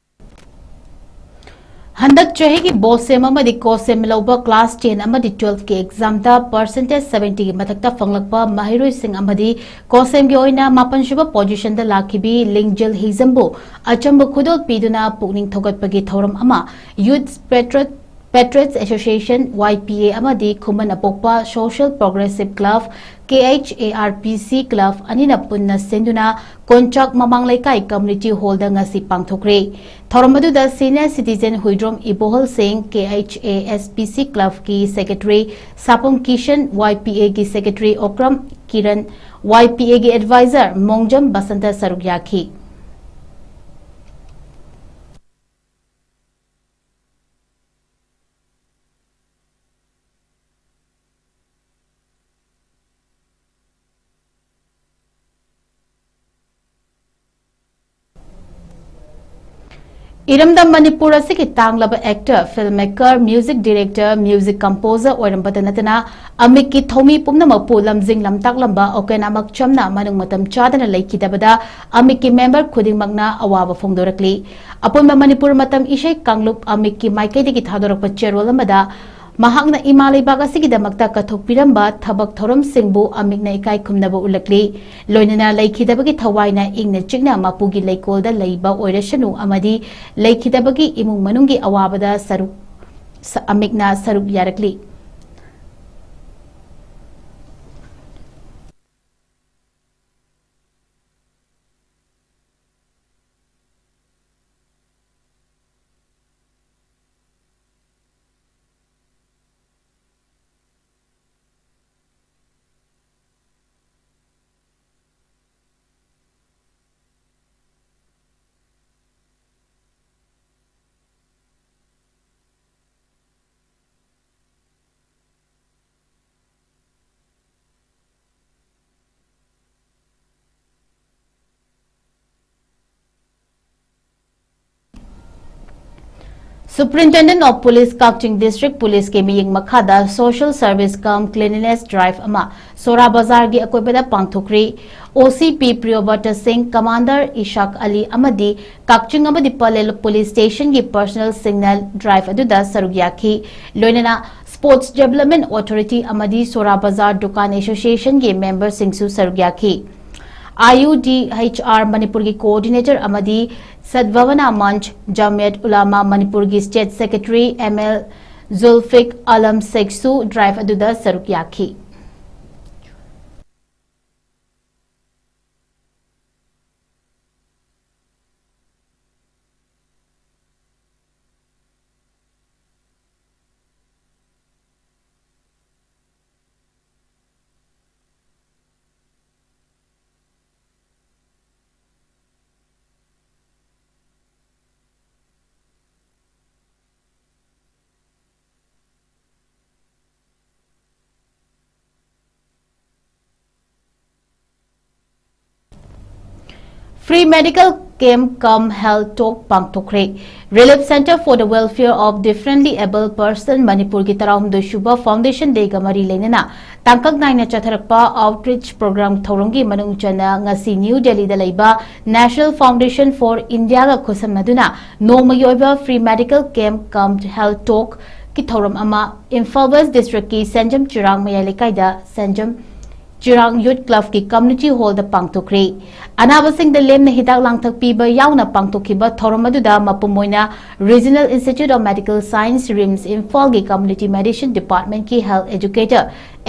ꯍꯟꯗꯛ ꯆꯍꯤꯒꯤ ꯕꯣꯁꯦꯝ ꯑꯃꯗꯤ ꯀꯣꯁꯦꯝ ꯂꯧꯕ class ten ꯑꯃꯗꯤ twelve ꯀꯤ exam ꯗ percentage seventy ꯒꯤ ꯃꯊꯛꯇ ꯐꯪꯂꯛꯄ ꯃꯍꯩꯔꯣꯏꯁꯤꯡ ꯑꯃꯗꯤ ꯀꯣꯁꯦꯝꯒꯤ ꯑꯣꯏꯅ ꯃꯥꯄꯟꯁꯨꯕ position ꯗ ꯂꯥꯛꯈꯤꯕꯤ ꯂꯤꯡꯖꯦꯜ ꯍꯤꯖꯝꯕꯨ ꯑꯆꯝꯕ ꯈꯨꯗꯣꯜ ꯄꯤꯗꯨꯅ ꯄꯨꯛꯅꯤꯡ ꯊꯧꯒꯠꯄꯒꯤ ꯊꯧꯔꯝ ꯑꯃ Youth Patriot Patriots Association, Y P A, ꯑꯃꯗꯤ ꯈꯨꯃꯟ ꯑꯄꯣꯛꯄ Social Progressive Club, K H A R P C Club ꯑꯅꯤꯅ ꯄꯨꯟꯅ ꯁꯤꯟꯗꯨꯅ ꯀꯣꯟꯆꯥꯛ ꯃꯃꯥꯡ ꯂꯩꯀꯥꯏ Community Hall ꯗ ꯉꯁꯤ ꯄꯥꯡꯊꯣꯛꯈ꯭ꯔꯦ꯫ ꯊꯧꯔꯝ ꯑꯗꯨꯗ Senior Citizen ꯍꯨꯏꯗ꯭ꯔꯣꯝ ꯏꯕꯣꯍꯜ ꯁꯤꯡ, K H A S P C Club ꯀꯤ Secretary ꯁꯥꯄꯝ Kisan, Y P A ꯒꯤ Secretary Okram Kiran, Y P A ꯒꯤ Advisor ꯃꯣꯡꯖꯝ ꯕꯁꯟꯇ ꯁꯔꯨꯛ ꯌꯥꯈꯤ꯫ ꯏꯔꯝꯗꯝ ꯃꯅꯤꯄꯨꯔ ꯑꯁꯤꯒꯤ ꯇꯥꯡꯂꯕ actor, film maker, music director, music composer ꯑꯣꯏꯔꯝꯕꯇ ꯅꯠꯇꯅ ꯑꯃꯤꯛꯀꯤ ꯊꯧꯃꯤ ꯄꯨꯝꯅꯃꯛꯄꯨ ꯂꯝꯖꯤꯡ ꯂꯝꯇꯥꯛꯂꯝꯕ ꯑꯣꯀꯦꯟ ꯑꯃꯛꯆꯝꯅ ꯃꯅꯨꯡ ꯃꯇꯝ ꯆꯥꯗꯅ ꯂꯩꯈꯤꯗꯕꯗ ꯑꯃꯤꯛꯀꯤ member ꯈꯨꯗꯤꯡꯃꯛꯅ ꯑꯋꯥꯕ ꯐꯣꯡꯗꯣꯔꯛꯂꯤ꯫ ꯑꯄꯨꯟꯕ ꯃꯅꯤꯄꯨꯔ ꯃꯇꯝ ꯏꯁꯩ ꯀꯥꯡꯂꯨꯞ ꯑꯃꯤꯛꯀꯤ ꯃꯥꯏꯀꯩꯗꯒꯤ ꯊꯥꯗꯣꯔꯛꯄ ꯆꯦꯔꯣꯜ ꯑꯃꯗ ꯃꯍꯥꯛꯅ ꯏꯃꯥ ꯂꯩꯕꯥꯛ ꯑꯁꯤꯒꯤꯗꯃꯛꯇ ꯀꯠꯊꯣꯛꯄꯤꯔꯝꯕ ꯊꯕꯛ ꯊꯧꯔꯝꯁꯤꯡꯕꯨ ꯑꯃꯤꯛꯅ ꯏꯀꯥꯏ ꯈꯨꯝꯅꯕ ꯎꯠꯂꯛꯂꯤ꯫ ꯂꯣꯏꯅꯅ ꯂꯩꯈꯤꯗꯕꯒꯤ ꯊꯋꯥꯏꯅ ꯏꯪꯅ ꯆꯤꯛꯅ ꯃꯄꯨꯒꯤ ꯂꯩꯀꯣꯜꯗ ꯂꯩꯕ ꯑꯣꯏꯔꯁꯅꯨ ꯑꯃꯗꯤ ꯂꯩꯈꯤꯗꯕꯒꯤ ꯏꯃꯨꯡ ꯃꯅꯨꯡꯒꯤ ꯑꯋꯥꯕꯗ ꯁꯔꯨꯛ, ꯁ-, ꯑꯃꯤꯛꯅ ꯁꯔꯨꯛ ꯌꯥꯔꯛꯂꯤ꯫ Superintendent of Police Kakching District Police ꯀꯤ ꯃꯤꯠꯌꯦꯡ ꯃꯈꯥꯗ Social Service cum Cleanliness Drive ꯑꯃ ꯁꯣꯔꯥ ꯕꯖꯥꯔꯒꯤ ꯑꯀꯣꯏꯕꯗ ꯄꯥꯡꯊꯣꯛꯈ꯭ꯔꯤ꯫ ꯑꯣ ꯁꯤ ꯄꯤ ꯄ꯭ꯔꯤꯌꯣꯕ꯭ꯔꯇ ꯁꯤꯡ, ꯀꯃꯥꯟꯗꯔ ꯏꯁꯥꯛ ꯑꯂꯤ ꯑꯃꯗꯤ ꯀꯛꯆꯤꯡ ꯑꯃꯗꯤ ꯄꯂꯦꯜ ꯄꯨꯂꯤꯁ ꯁ꯭ꯇꯦꯁꯟꯒꯤ ꯄꯔꯁꯅꯦꯜꯁꯤꯡꯅ ꯗ꯭ꯔꯥꯏꯚ ꯑꯗꯨꯗ ꯁꯔꯨꯛ ꯌꯥꯈꯤ꯫ ꯂꯣꯏꯅꯅ ꯁ꯭ꯄꯣꯔꯠꯁ ꯗꯤꯚꯦꯂꯞꯃꯦꯟꯠ ꯑꯣꯊꯣꯔꯤꯇꯤ ꯑꯃꯗꯤ ꯁꯣꯔꯥ ꯕꯖꯥꯔ ꯗꯨꯀꯥꯟ ꯑꯦꯁꯣꯁꯤꯌꯦꯁꯟꯒꯤ ꯃꯦꯝꯕꯔꯁꯤꯡꯁꯨ ꯁꯔꯨꯛ ꯌꯥꯈꯤ꯫ I U D H R ꯃꯅꯤꯄꯨꯔꯒꯤ ꯀꯣꯑꯣꯔꯗꯤꯅꯦꯇꯔ ꯑꯃꯗꯤ ꯁꯗꯚꯥꯕꯅꯥ ꯃꯟꯆ ꯖꯃꯤꯌꯠ ꯎꯂꯥꯃꯥ ꯃꯅꯤꯄꯨꯔꯒꯤ state secretary M L Zulfiq Alam ꯁꯦꯈꯁꯨ ꯗ꯭ꯔꯥꯏꯚ ꯑꯗꯨꯗ ꯁꯔꯨꯛ ꯌꯥꯈꯤ꯫ Free medical camp cum health talk ꯄꯥꯡꯊꯣꯛꯈ꯭ꯔꯦ꯫ Relief Centre for the Welfare of Differently Abled Person ꯃꯅꯤꯄꯨꯔꯒꯤ ꯇꯔꯥꯍꯨꯝꯗꯣꯏ ꯁꯨꯕ Foundation Dayꯒ ꯃꯔꯤ ꯂꯩꯅꯅ ꯇꯥꯡꯀꯛ ꯅꯥꯏꯅ ꯆꯠꯊꯔꯛꯄ outreach program ꯊꯧꯔꯝꯒꯤ ꯃꯅꯨꯡ ꯆꯟꯅ ꯉꯁꯤ ꯅ꯭ꯌꯨ ꯗꯦꯜꯂꯤꯗ ꯂꯩꯕ National Foundation for Indiaꯒ ꯈꯨꯠꯁꯝꯅꯗꯨꯅ ꯅꯣꯡꯃꯒꯤ ꯑꯣꯏꯕ free medical camp cum health talkꯀꯤ ꯊꯧꯔꯝ ꯑꯃ ꯏꯝꯐꯥꯜ West Districtꯀꯤ ꯁꯦꯟꯖꯝ ꯆꯤꯔꯥꯡ ꯃꯌꯥꯏ ꯂꯩꯀꯥꯏꯗ ꯁꯦꯟꯖꯝ ꯆꯤꯔꯥꯡ Youth Clubꯀꯤ community hallꯗ ꯄꯥꯡꯊꯣꯛꯈ꯭ꯔꯦ꯫ ꯑꯅꯥꯕꯁꯤꯡꯗ ꯂꯦꯝꯅ ꯍꯤꯗꯥꯛ ꯂꯥꯡꯊꯛ ꯄꯤꯕ ꯌꯥꯎꯅ ꯄꯥꯡꯊꯣꯛꯈꯤꯕ ꯊꯧꯔꯝ ꯑꯗꯨꯗ ꯃꯄꯨꯝ ꯑꯣꯏꯅ Regional Institute of Medical Science, RIMS, ꯏꯝꯐꯥꯜꯒꯤ Community Medicine Departmentꯀꯤ health educator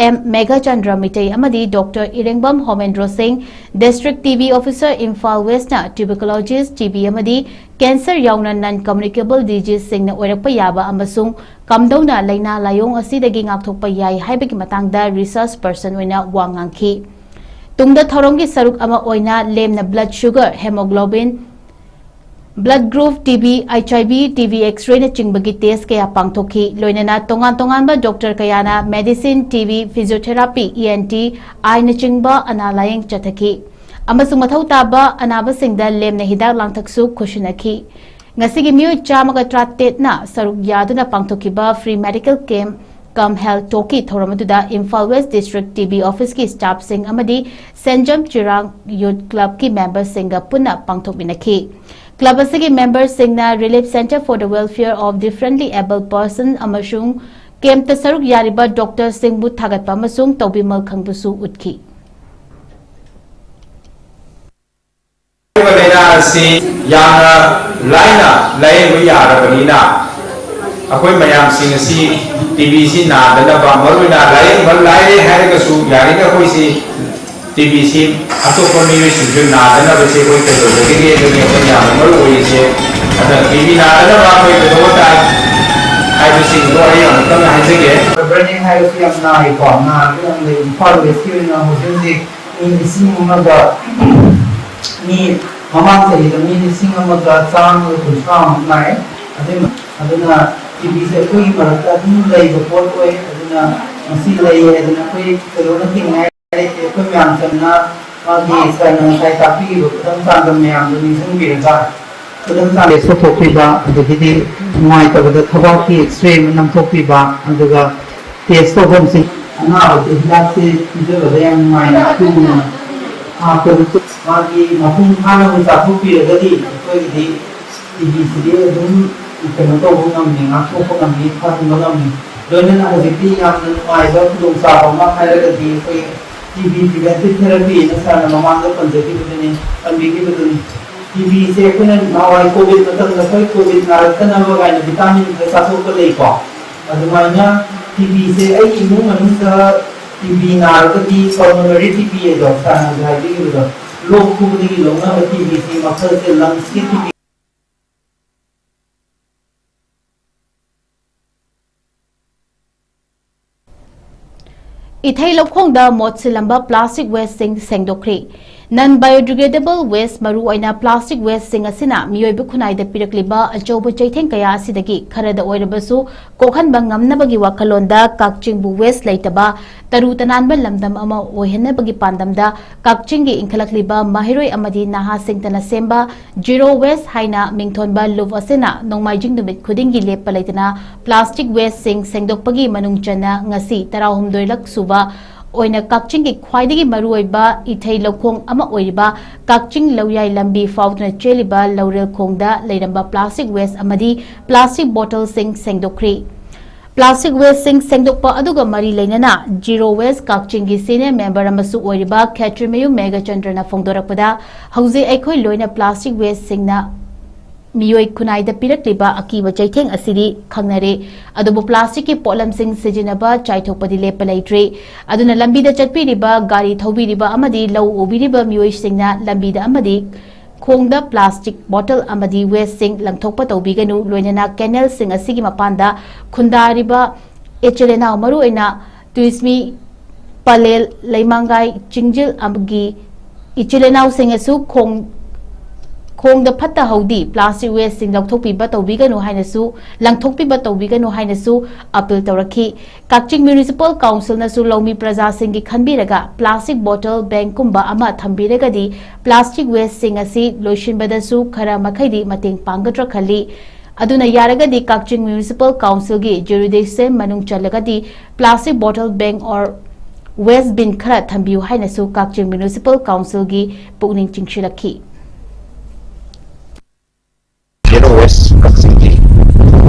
M Meghachandra Meitei ꯑꯃꯗꯤ ꯗꯣꯛꯇꯔ ꯏꯔꯦꯡꯕꯝ ꯍꯣꯃꯦꯟꯗ꯭ꯔꯣ ꯁꯤꯡ, District T B Officer, Imphal Westꯅ tuberculosis, T B ꯑꯃꯗꯤ cancer ꯌꯥꯎꯅ non communicable diseaseꯁꯤꯡꯅ ꯑꯣꯏꯔꯛꯄ ꯌꯥꯕ ꯑꯃꯁꯨꯡ ꯀꯝꯗꯧꯅ ꯂꯥꯏꯅꯥ ꯂꯥꯏꯑꯣꯡ ꯑꯁꯤꯗꯒꯤ ꯉꯥꯛꯊꯣꯛꯄ ꯌꯥꯏ ꯍꯥꯏꯕꯒꯤ ꯃꯇꯥꯡꯗ research person ꯑꯣꯏꯅ ꯋꯥ ꯉꯥꯡꯈꯤ꯫ ꯇꯨꯡꯗ ꯊꯧꯔꯝꯒꯤ ꯁꯔꯨꯛ ꯑꯃ ꯑꯣꯏꯅ ꯂꯦꯝꯅ blood sugar, hemoglobin, blood group, T B, H I V, T B X-ray ꯅꯆꯤꯡꯕꯒꯤ test ꯀꯌꯥ ꯄꯥꯡꯊꯣꯛꯈꯤ꯫ ꯂꯣꯏꯅꯅ ꯇꯣꯉꯥꯟ ꯇꯣꯉꯥꯟꯕ doctor ꯀꯌꯥꯅ medicine, T B, physiotherapy, E N T, eye ꯅꯆꯤꯡꯕ ꯑꯅꯥ ꯂꯥꯌꯦꯡ ꯆꯠꯊꯈꯤ ꯑꯃꯁꯨꯡ ꯃꯊꯧ ꯇꯥꯕ ꯑꯅꯥꯕꯁꯤꯡꯗ ꯂꯦꯝꯅ ꯍꯤꯗꯥꯛ ꯂꯥꯡꯊꯛꯁꯨ ꯈꯨꯠꯁꯤꯟꯅꯈꯤ꯫ ꯉꯁꯤꯒꯤ ꯃꯤꯑꯣꯏ ꯆꯥꯝꯃꯒ ꯇꯔꯥꯇꯔꯦꯠꯅ ꯁꯔꯨꯛ ꯌꯥꯗꯨꯅ ꯄꯥꯡꯊꯣꯛꯈꯤꯕ free medical camp cum health talkꯀꯤ ꯊꯧꯔꯝ ꯑꯗꯨꯗ Imphal west district T B ꯑꯣꯐꯤꯁꯀꯤ ꯁ꯭ꯇꯥꯐꯁꯤꯡ ꯑꯃꯗꯤ ꯁꯦꯟꯖꯝ ꯆꯤꯔꯥꯡ ꯌꯨꯠ ꯀ꯭ꯂꯕꯀꯤ ꯃꯦꯝꯕꯔꯁꯤꯡꯒ ꯄꯨꯟꯅ ꯄꯥꯡꯊꯣꯛꯃꯤꯟꯅꯈꯤ꯫ ꯀ꯭ꯂꯕ ꯑꯁꯤꯒꯤ ꯃꯦꯝꯕꯔꯁꯤꯡꯅ Relief Centre for the Welfare of Differently Abled Person ꯑꯃꯁꯨꯡ ꯀꯦꯝꯞꯇ ꯁꯔꯨꯛ ꯌꯥꯔꯤꯕ ꯗꯣꯛꯇꯔꯁꯤꯡꯕꯨ ꯊꯥꯒꯠꯄ ꯑꯃꯁꯨꯡ ꯇꯧꯕꯤꯃꯜ ꯈꯪꯕꯁꯨ ꯎꯠꯈꯤ꯫ ꯍꯥꯏꯔꯤꯕ ꯂꯥꯏꯅꯥ ꯑꯁꯤ ꯌꯥꯝꯅ ꯂꯥꯏꯅ ꯂꯥꯌꯦꯡꯕ ꯌꯥꯔꯕꯅꯤꯅ ꯑꯩꯈꯣꯏ ꯃꯌꯥꯝꯁꯤꯡ ꯑꯁꯤ ꯇꯤ ꯕꯤꯁꯤ ꯅꯥꯗꯅꯕ, ꯃꯔꯨꯑꯣꯏꯅ ꯂꯥꯏꯌꯦꯡꯕ ꯂꯥꯏꯔꯦ ꯍꯥꯏꯔꯒꯁꯨ ꯌꯥꯔꯤꯅ ꯑꯩꯈꯣꯏꯁꯤ ꯇꯤ ꯕꯤꯁꯤ ꯑꯇꯣꯞꯄ ꯃꯤꯑꯣꯏꯁꯤꯡꯁꯨ ꯅꯥꯗꯅꯕꯁꯦ ꯑꯩꯈꯣꯏ ꯀꯩꯗꯧꯖꯒꯦ? ꯑꯗꯨꯅꯤ ꯑꯩꯈꯣꯏ ꯌꯥꯝꯅ ꯃꯔꯨ ꯑꯣꯏꯔꯤꯁꯦ꯫ ꯑꯗꯨꯅ ꯇꯤ ꯕꯤ ꯅꯥꯗꯅꯕ ꯑꯩꯈꯣꯏ ꯀꯩꯗꯧꯕ ꯇꯥꯏ ꯍꯥꯏꯕꯁꯤꯡꯗꯣ ꯑꯩ ꯑꯃꯨꯛꯇꯪ ꯍꯥꯏꯖꯒꯦ꯫ ꯕꯔꯅꯤꯡ ꯍꯥꯏꯕꯁꯤ ꯌꯥꯝ ꯅꯥꯏꯀꯣ, ꯅꯥꯔꯒ ꯌꯥꯝ ꯂꯩ꯫ ꯏꯝꯐꯥꯜ ꯋꯦꯁꯀꯤ ꯑꯣꯏꯅ ꯍꯧꯖꯤꯛ ꯍꯧꯖꯤꯛ ꯃꯤ ꯂꯤꯁꯤꯡ ꯑꯃꯒ, ꯃꯤ ꯃꯃꯥꯡ ꯆꯍꯤꯗ ꯃꯤ ꯂꯤꯁꯤꯡ ꯑꯃꯒ ꯆꯥꯝꯃꯒ ꯀꯨꯟꯊ꯭ꯔꯥꯃꯨꯛ ꯅꯥꯏ꯫ ꯑꯗꯨꯅ, ꯑꯗꯨꯅ ꯇꯤ ꯕꯤꯁꯦ ꯑꯩꯈꯣꯏꯒꯤ ꯃꯔꯛꯇ ꯑꯗꯨꯝ ꯂꯩꯕ ꯄꯣꯠ ꯑꯣꯏ꯫ ꯑꯗꯨꯅ ꯃꯁꯤ ꯂꯩ ꯍꯥꯏꯗꯅ ꯑꯩꯈꯣꯏ ꯀꯩꯗꯧꯅ ꯊꯤꯡꯉꯥꯏ ꯂꯩꯇꯦ꯫ ꯑꯩꯈꯣꯏ ꯃꯌꯥꯝ ꯆꯪꯅ ꯃꯥꯒꯤ ꯁꯥꯔꯅ ꯉꯁꯥꯏ ꯇꯥꯛꯄꯤꯈꯤꯕ ꯈꯨꯗꯝ ꯆꯥꯡꯗꯝ ꯃꯌꯥꯝꯗꯨ ꯅꯤꯡꯁꯤꯡꯕꯤꯔꯒ ꯈꯨꯗꯝ ꯆꯥꯡꯗꯝ ꯁꯣꯛꯊꯣꯛꯄꯤꯕ, ꯑꯗꯒꯤꯗꯤ ꯅꯨꯡꯉꯥꯏꯇꯕꯗ ꯊꯕꯥꯛꯀꯤ X-ray ꯑꯃ ꯅꯝꯊꯣꯛꯄꯤꯕ, ꯑꯗꯨꯒ ꯇꯦꯁ ꯇꯧꯐꯝꯁꯤꯡ꯫ ꯑꯅꯥꯕꯁꯦ ꯍꯤꯗꯥꯛꯁꯦ ꯄꯤꯖꯕꯗ ꯌꯥꯝ ꯅꯨꯡꯉꯥꯏꯅ ꯊꯨꯅ ꯍꯥꯞꯄꯗ ꯃꯥꯒꯤ ꯃꯄꯨꯡ ꯐꯥꯅ ꯑꯃꯨꯛ ꯆꯥꯊꯣꯛꯄꯤꯔꯒꯗꯤ ꯑꯩꯈꯣꯏꯒꯤꯗꯤ ꯇꯤ ꯕꯤꯁꯤꯗꯤ ꯑꯗꯨꯝ ꯀꯩꯅꯣ ꯇꯧꯕ ꯉꯝꯃꯤ, ꯉꯥꯛꯊꯣꯛꯄ ꯉꯝꯃꯤ, ꯐꯍꯟꯕ ꯉꯝꯃꯤ꯫ ꯂꯣꯏꯅꯅ ꯍꯧꯖꯤꯛꯇꯤ ꯌꯥꯝꯅ ꯅꯨꯡꯉꯥꯏꯕ ꯈꯨꯗꯣꯡꯆꯥꯕ ꯑꯃ ꯍꯥꯏꯔꯒꯗꯤ ꯑꯩꯈꯣꯏ ꯇꯤ ꯕꯤ preventive therapy ꯅ ꯁꯥꯔꯅ ꯃꯃꯥꯡꯗ ꯄꯟꯖꯈꯤꯕꯗꯨꯅꯤ, ꯄꯟꯕꯤꯈꯤꯕꯗꯨꯅꯤ꯫ ꯇꯤ ꯕꯤꯁꯦ ꯑꯩꯈꯣꯏꯅ ꯅꯍꯥꯟꯋꯥꯏ ꯀꯣꯚꯤꯗ ꯃꯇꯝꯗ ꯑꯩꯈꯣꯏ ꯀꯣꯚꯤꯗ ꯅꯥꯔꯛꯇꯅꯕ ꯀꯥꯏꯅ ꯚꯤꯇꯥꯃꯤꯟ ꯈꯔ ꯆꯥꯊꯣꯛꯄ ꯂꯩꯀꯣ꯫ ꯑꯗꯨꯃꯥꯏꯅ ꯇꯤ ꯕꯤꯁꯦ ꯑꯩꯒꯤ ꯏꯃꯨꯡ ꯃꯅꯨꯡꯗ ꯇꯤ ꯕꯤ ꯅꯥꯔꯒꯗꯤ pulmonary T B ꯍꯥꯏꯗꯣ ꯁꯥꯔꯅ ꯍꯧꯖꯤꯛ ꯍꯥꯏꯕꯤꯈꯤꯕꯗꯣ, ꯂꯣꯛ ꯈꯨꯕꯗꯒꯤ ꯂꯧꯅꯕ ꯇꯤ ꯕꯤꯁꯤ ꯃꯈꯜꯁꯦ ꯂꯪꯁꯀꯤ ꯇꯤ ꯕꯤ꯫ ꯏꯊꯩ ꯂꯧꯈꯣꯡꯗ ꯃꯣꯠꯁꯤꯜꯂꯝꯕ plastic wasteꯁꯤꯡ ꯁꯦꯡꯗꯣꯛꯈ꯭ꯔꯦ꯫ Non biodegradable waste, ꯃꯔꯨꯑꯣꯏꯅ plastic wasteꯁꯤꯡ ꯑꯁꯤꯅ ꯃꯤꯑꯣꯏꯕ ꯈꯨꯟꯅꯥꯏꯗ ꯄꯤꯔꯛꯂꯤꯕ ꯑꯆꯧꯕ ꯆꯩꯊꯦꯡ ꯀꯌꯥ ꯑꯁꯤꯗꯒꯤ ꯈꯔꯗ ꯑꯣꯏꯔꯕꯁꯨ ꯀꯣꯛꯍꯟꯕ ꯉꯝꯅꯕꯒꯤ ꯋꯥꯈꯜꯂꯣꯟꯗ ꯀꯛꯆꯤꯡꯕꯨ waste ꯂꯩꯇꯕ ꯇꯔꯨ ꯇꯅꯥꯟꯕ ꯂꯝꯗꯝ ꯑꯃ ꯑꯣꯏꯍꯟꯅꯕꯒꯤ ꯄꯥꯟꯗꯝꯗ ꯀꯛꯆꯤꯡꯒꯤ ꯏꯟꯈꯠꯂꯛꯂꯤꯕ ꯃꯍꯩꯔꯣꯏ ꯑꯃꯗꯤ ꯅꯍꯥꯁꯤꯡꯇꯅ ꯁꯦꯝꯕ Zero Waste ꯍꯥꯏꯅ ꯃꯤꯡꯊꯣꯟꯕ ꯂꯨꯞ ꯑꯁꯤꯅ ꯅꯣꯡꯃꯥꯏꯖꯤꯡ ꯅꯨꯃꯤꯠ ꯈꯨꯗꯤꯡꯒꯤ ꯂꯦꯞꯄ ꯂꯩꯇꯅ plastic wasteꯁꯤꯡ ꯁꯦꯡꯗꯣꯛꯄꯒꯤ ꯃꯅꯨꯡ ꯆꯟꯅ ꯉꯁꯤ ꯇꯔꯥꯍꯨꯝꯗꯣꯏꯂꯛ ꯁꯨꯕ ꯑꯣꯏꯅ ꯀꯛꯆꯤꯡꯒꯤ ꯈ꯭ꯋꯥꯏꯗꯒꯤ ꯃꯔꯨꯑꯣꯏꯕ ꯏꯊꯩ ꯂꯧꯈꯣꯡ ꯑꯃ ꯑꯣꯏꯔꯤꯕ ꯀꯛꯆꯤꯡ ꯂꯧꯌꯥꯏ ꯂꯝꯕꯤ ꯐꯥꯎꯗꯨꯅ ꯆꯦꯜꯂꯤꯕ ꯂꯧꯔꯦꯜ ꯈꯣꯡꯗ ꯂꯩꯔꯝꯕ plastic waste ꯑꯃꯗꯤ plastic bottleꯁꯤꯡ ꯁꯦꯡꯗꯣꯛꯈ꯭ꯔꯤ꯫ Plastic wasteꯁꯤꯡ ꯁꯦꯡꯗꯣꯛꯄ ꯑꯗꯨꯒ ꯃꯔꯤ ꯂꯩꯅꯅ Zero Waste ꯀꯛꯆꯤꯡꯒꯤ senior member ꯑꯃꯁꯨ ꯑꯣꯏꯔꯤꯕ ꯈꯦꯇ꯭ꯔꯤꯃꯌꯨꯝ ꯃꯦꯘꯆꯟꯗ꯭ꯔꯅ ꯐꯣꯡꯗꯣꯔꯛꯄꯗ, ꯍꯧꯖꯤꯛ ꯑꯩꯈꯣꯏ ꯂꯣꯏꯅ plastic wasteꯁꯤꯡꯅ ꯃꯤꯑꯣꯏ ꯈꯨꯟꯅꯥꯏꯗ ꯄꯤꯔꯛꯂꯤꯕ ꯑꯀꯤꯕ ꯆꯩꯊꯦꯡ ꯑꯁꯤꯗꯤ ꯈꯪꯅꯔꯦ꯫ ꯑꯗꯨꯕꯨ plasticꯀꯤ ꯄꯣꯠꯂꯝꯁꯤꯡ ꯁꯤꯖꯤꯟꯅꯕ ꯆꯥꯏꯊꯣꯛꯄꯗꯤ ꯂꯦꯞꯄ ꯂꯩꯇ꯭ꯔꯤ꯫ ꯑꯗꯨꯅ ꯂꯝꯕꯤꯗ ꯆꯠꯄꯤꯔꯤꯕ, ꯒꯥꯔꯤ ꯊꯧꯕꯤꯔꯤꯕ ꯑꯃꯗꯤ ꯂꯧ ꯎꯕꯤꯔꯤꯕ ꯃꯤꯑꯣꯏꯁꯤꯡꯅ ꯂꯝꯕꯤꯗ ꯑꯃꯗꯤ ꯈꯣꯡꯗ plastic bottle ꯑꯃꯗꯤ wasteꯁꯤꯡ ꯂꯪꯊꯣꯛꯄ ꯇꯧꯕꯤꯒꯅꯨ꯫ ꯂꯣꯏꯅꯅ canalꯁꯤꯡ ꯑꯁꯤꯒꯤ ꯃꯄꯥꯟꯗ ꯈꯨꯟꯗꯥꯔꯤꯕ ꯏꯆꯤꯜ ꯏꯅꯥꯎ, ꯃꯔꯨꯑꯣꯏꯅ ꯇꯨꯏꯁꯃꯤ, ꯄꯂꯦꯜ, ꯂꯩꯃꯥꯡꯒꯥꯏ, ꯆꯤꯡꯖꯤꯜ ꯑꯃꯒꯤ ꯏꯆꯤꯜ ꯏꯅꯥꯎꯁꯤꯡꯅꯁꯨ ꯈꯣꯡ-, ꯈꯣꯡꯗ ꯐꯠꯇ ꯍꯥꯎꯗꯤ plastic wasteꯁꯤꯡ ꯂꯧꯊꯣꯛꯄꯤꯕ ꯇꯧꯕꯤꯒꯅꯨ ꯍꯥꯏꯅꯁꯨ, ꯂꯪꯊꯣꯛꯄꯤꯕ ꯇꯧꯕꯤꯒꯅꯨ ꯍꯥꯏꯅꯁꯨ appeal ꯇꯧꯔꯛꯈꯤ꯫ ꯀꯛꯆꯤꯡ Municipal Councilꯅꯁꯨ ꯂꯧꯃꯤ ꯄ꯭ꯔꯖꯥꯁꯤꯡꯒꯤ ꯈꯟꯕꯤꯔꯒ plastic bottle bankꯀꯨꯝꯕ ꯑꯃ ꯊꯝꯕꯤꯔꯒꯗꯤ plastic wasteꯁꯤꯡ ꯑꯁꯤ ꯂꯣꯏꯁꯤꯟꯕꯗꯁꯨ ꯈꯔ ꯃꯈꯩꯗꯤ ꯃꯇꯦꯡ ꯄꯥꯡꯒꯗ꯭ꯔꯥ ꯈꯜꯂꯤ꯫ ꯑꯗꯨꯅ ꯌꯥꯔꯒꯗꯤ ꯀꯛꯆꯤꯡ Municipal Councilꯒꯤ jurisdiction ꯃꯅꯨꯡ ꯆꯜꯂꯒꯗꯤ plastic bottle bank or waste bin ꯈꯔ ꯊꯝꯕꯤꯌꯨ ꯍꯥꯏꯅꯁꯨ ꯀꯛꯆꯤꯡ Municipal Councilꯒꯤ ꯄꯨꯛꯅꯤꯡ ꯆꯤꯡꯁꯤꯜꯂꯛꯈꯤ꯫ Zero Waste ꯀꯛꯆꯤꯡꯒꯤ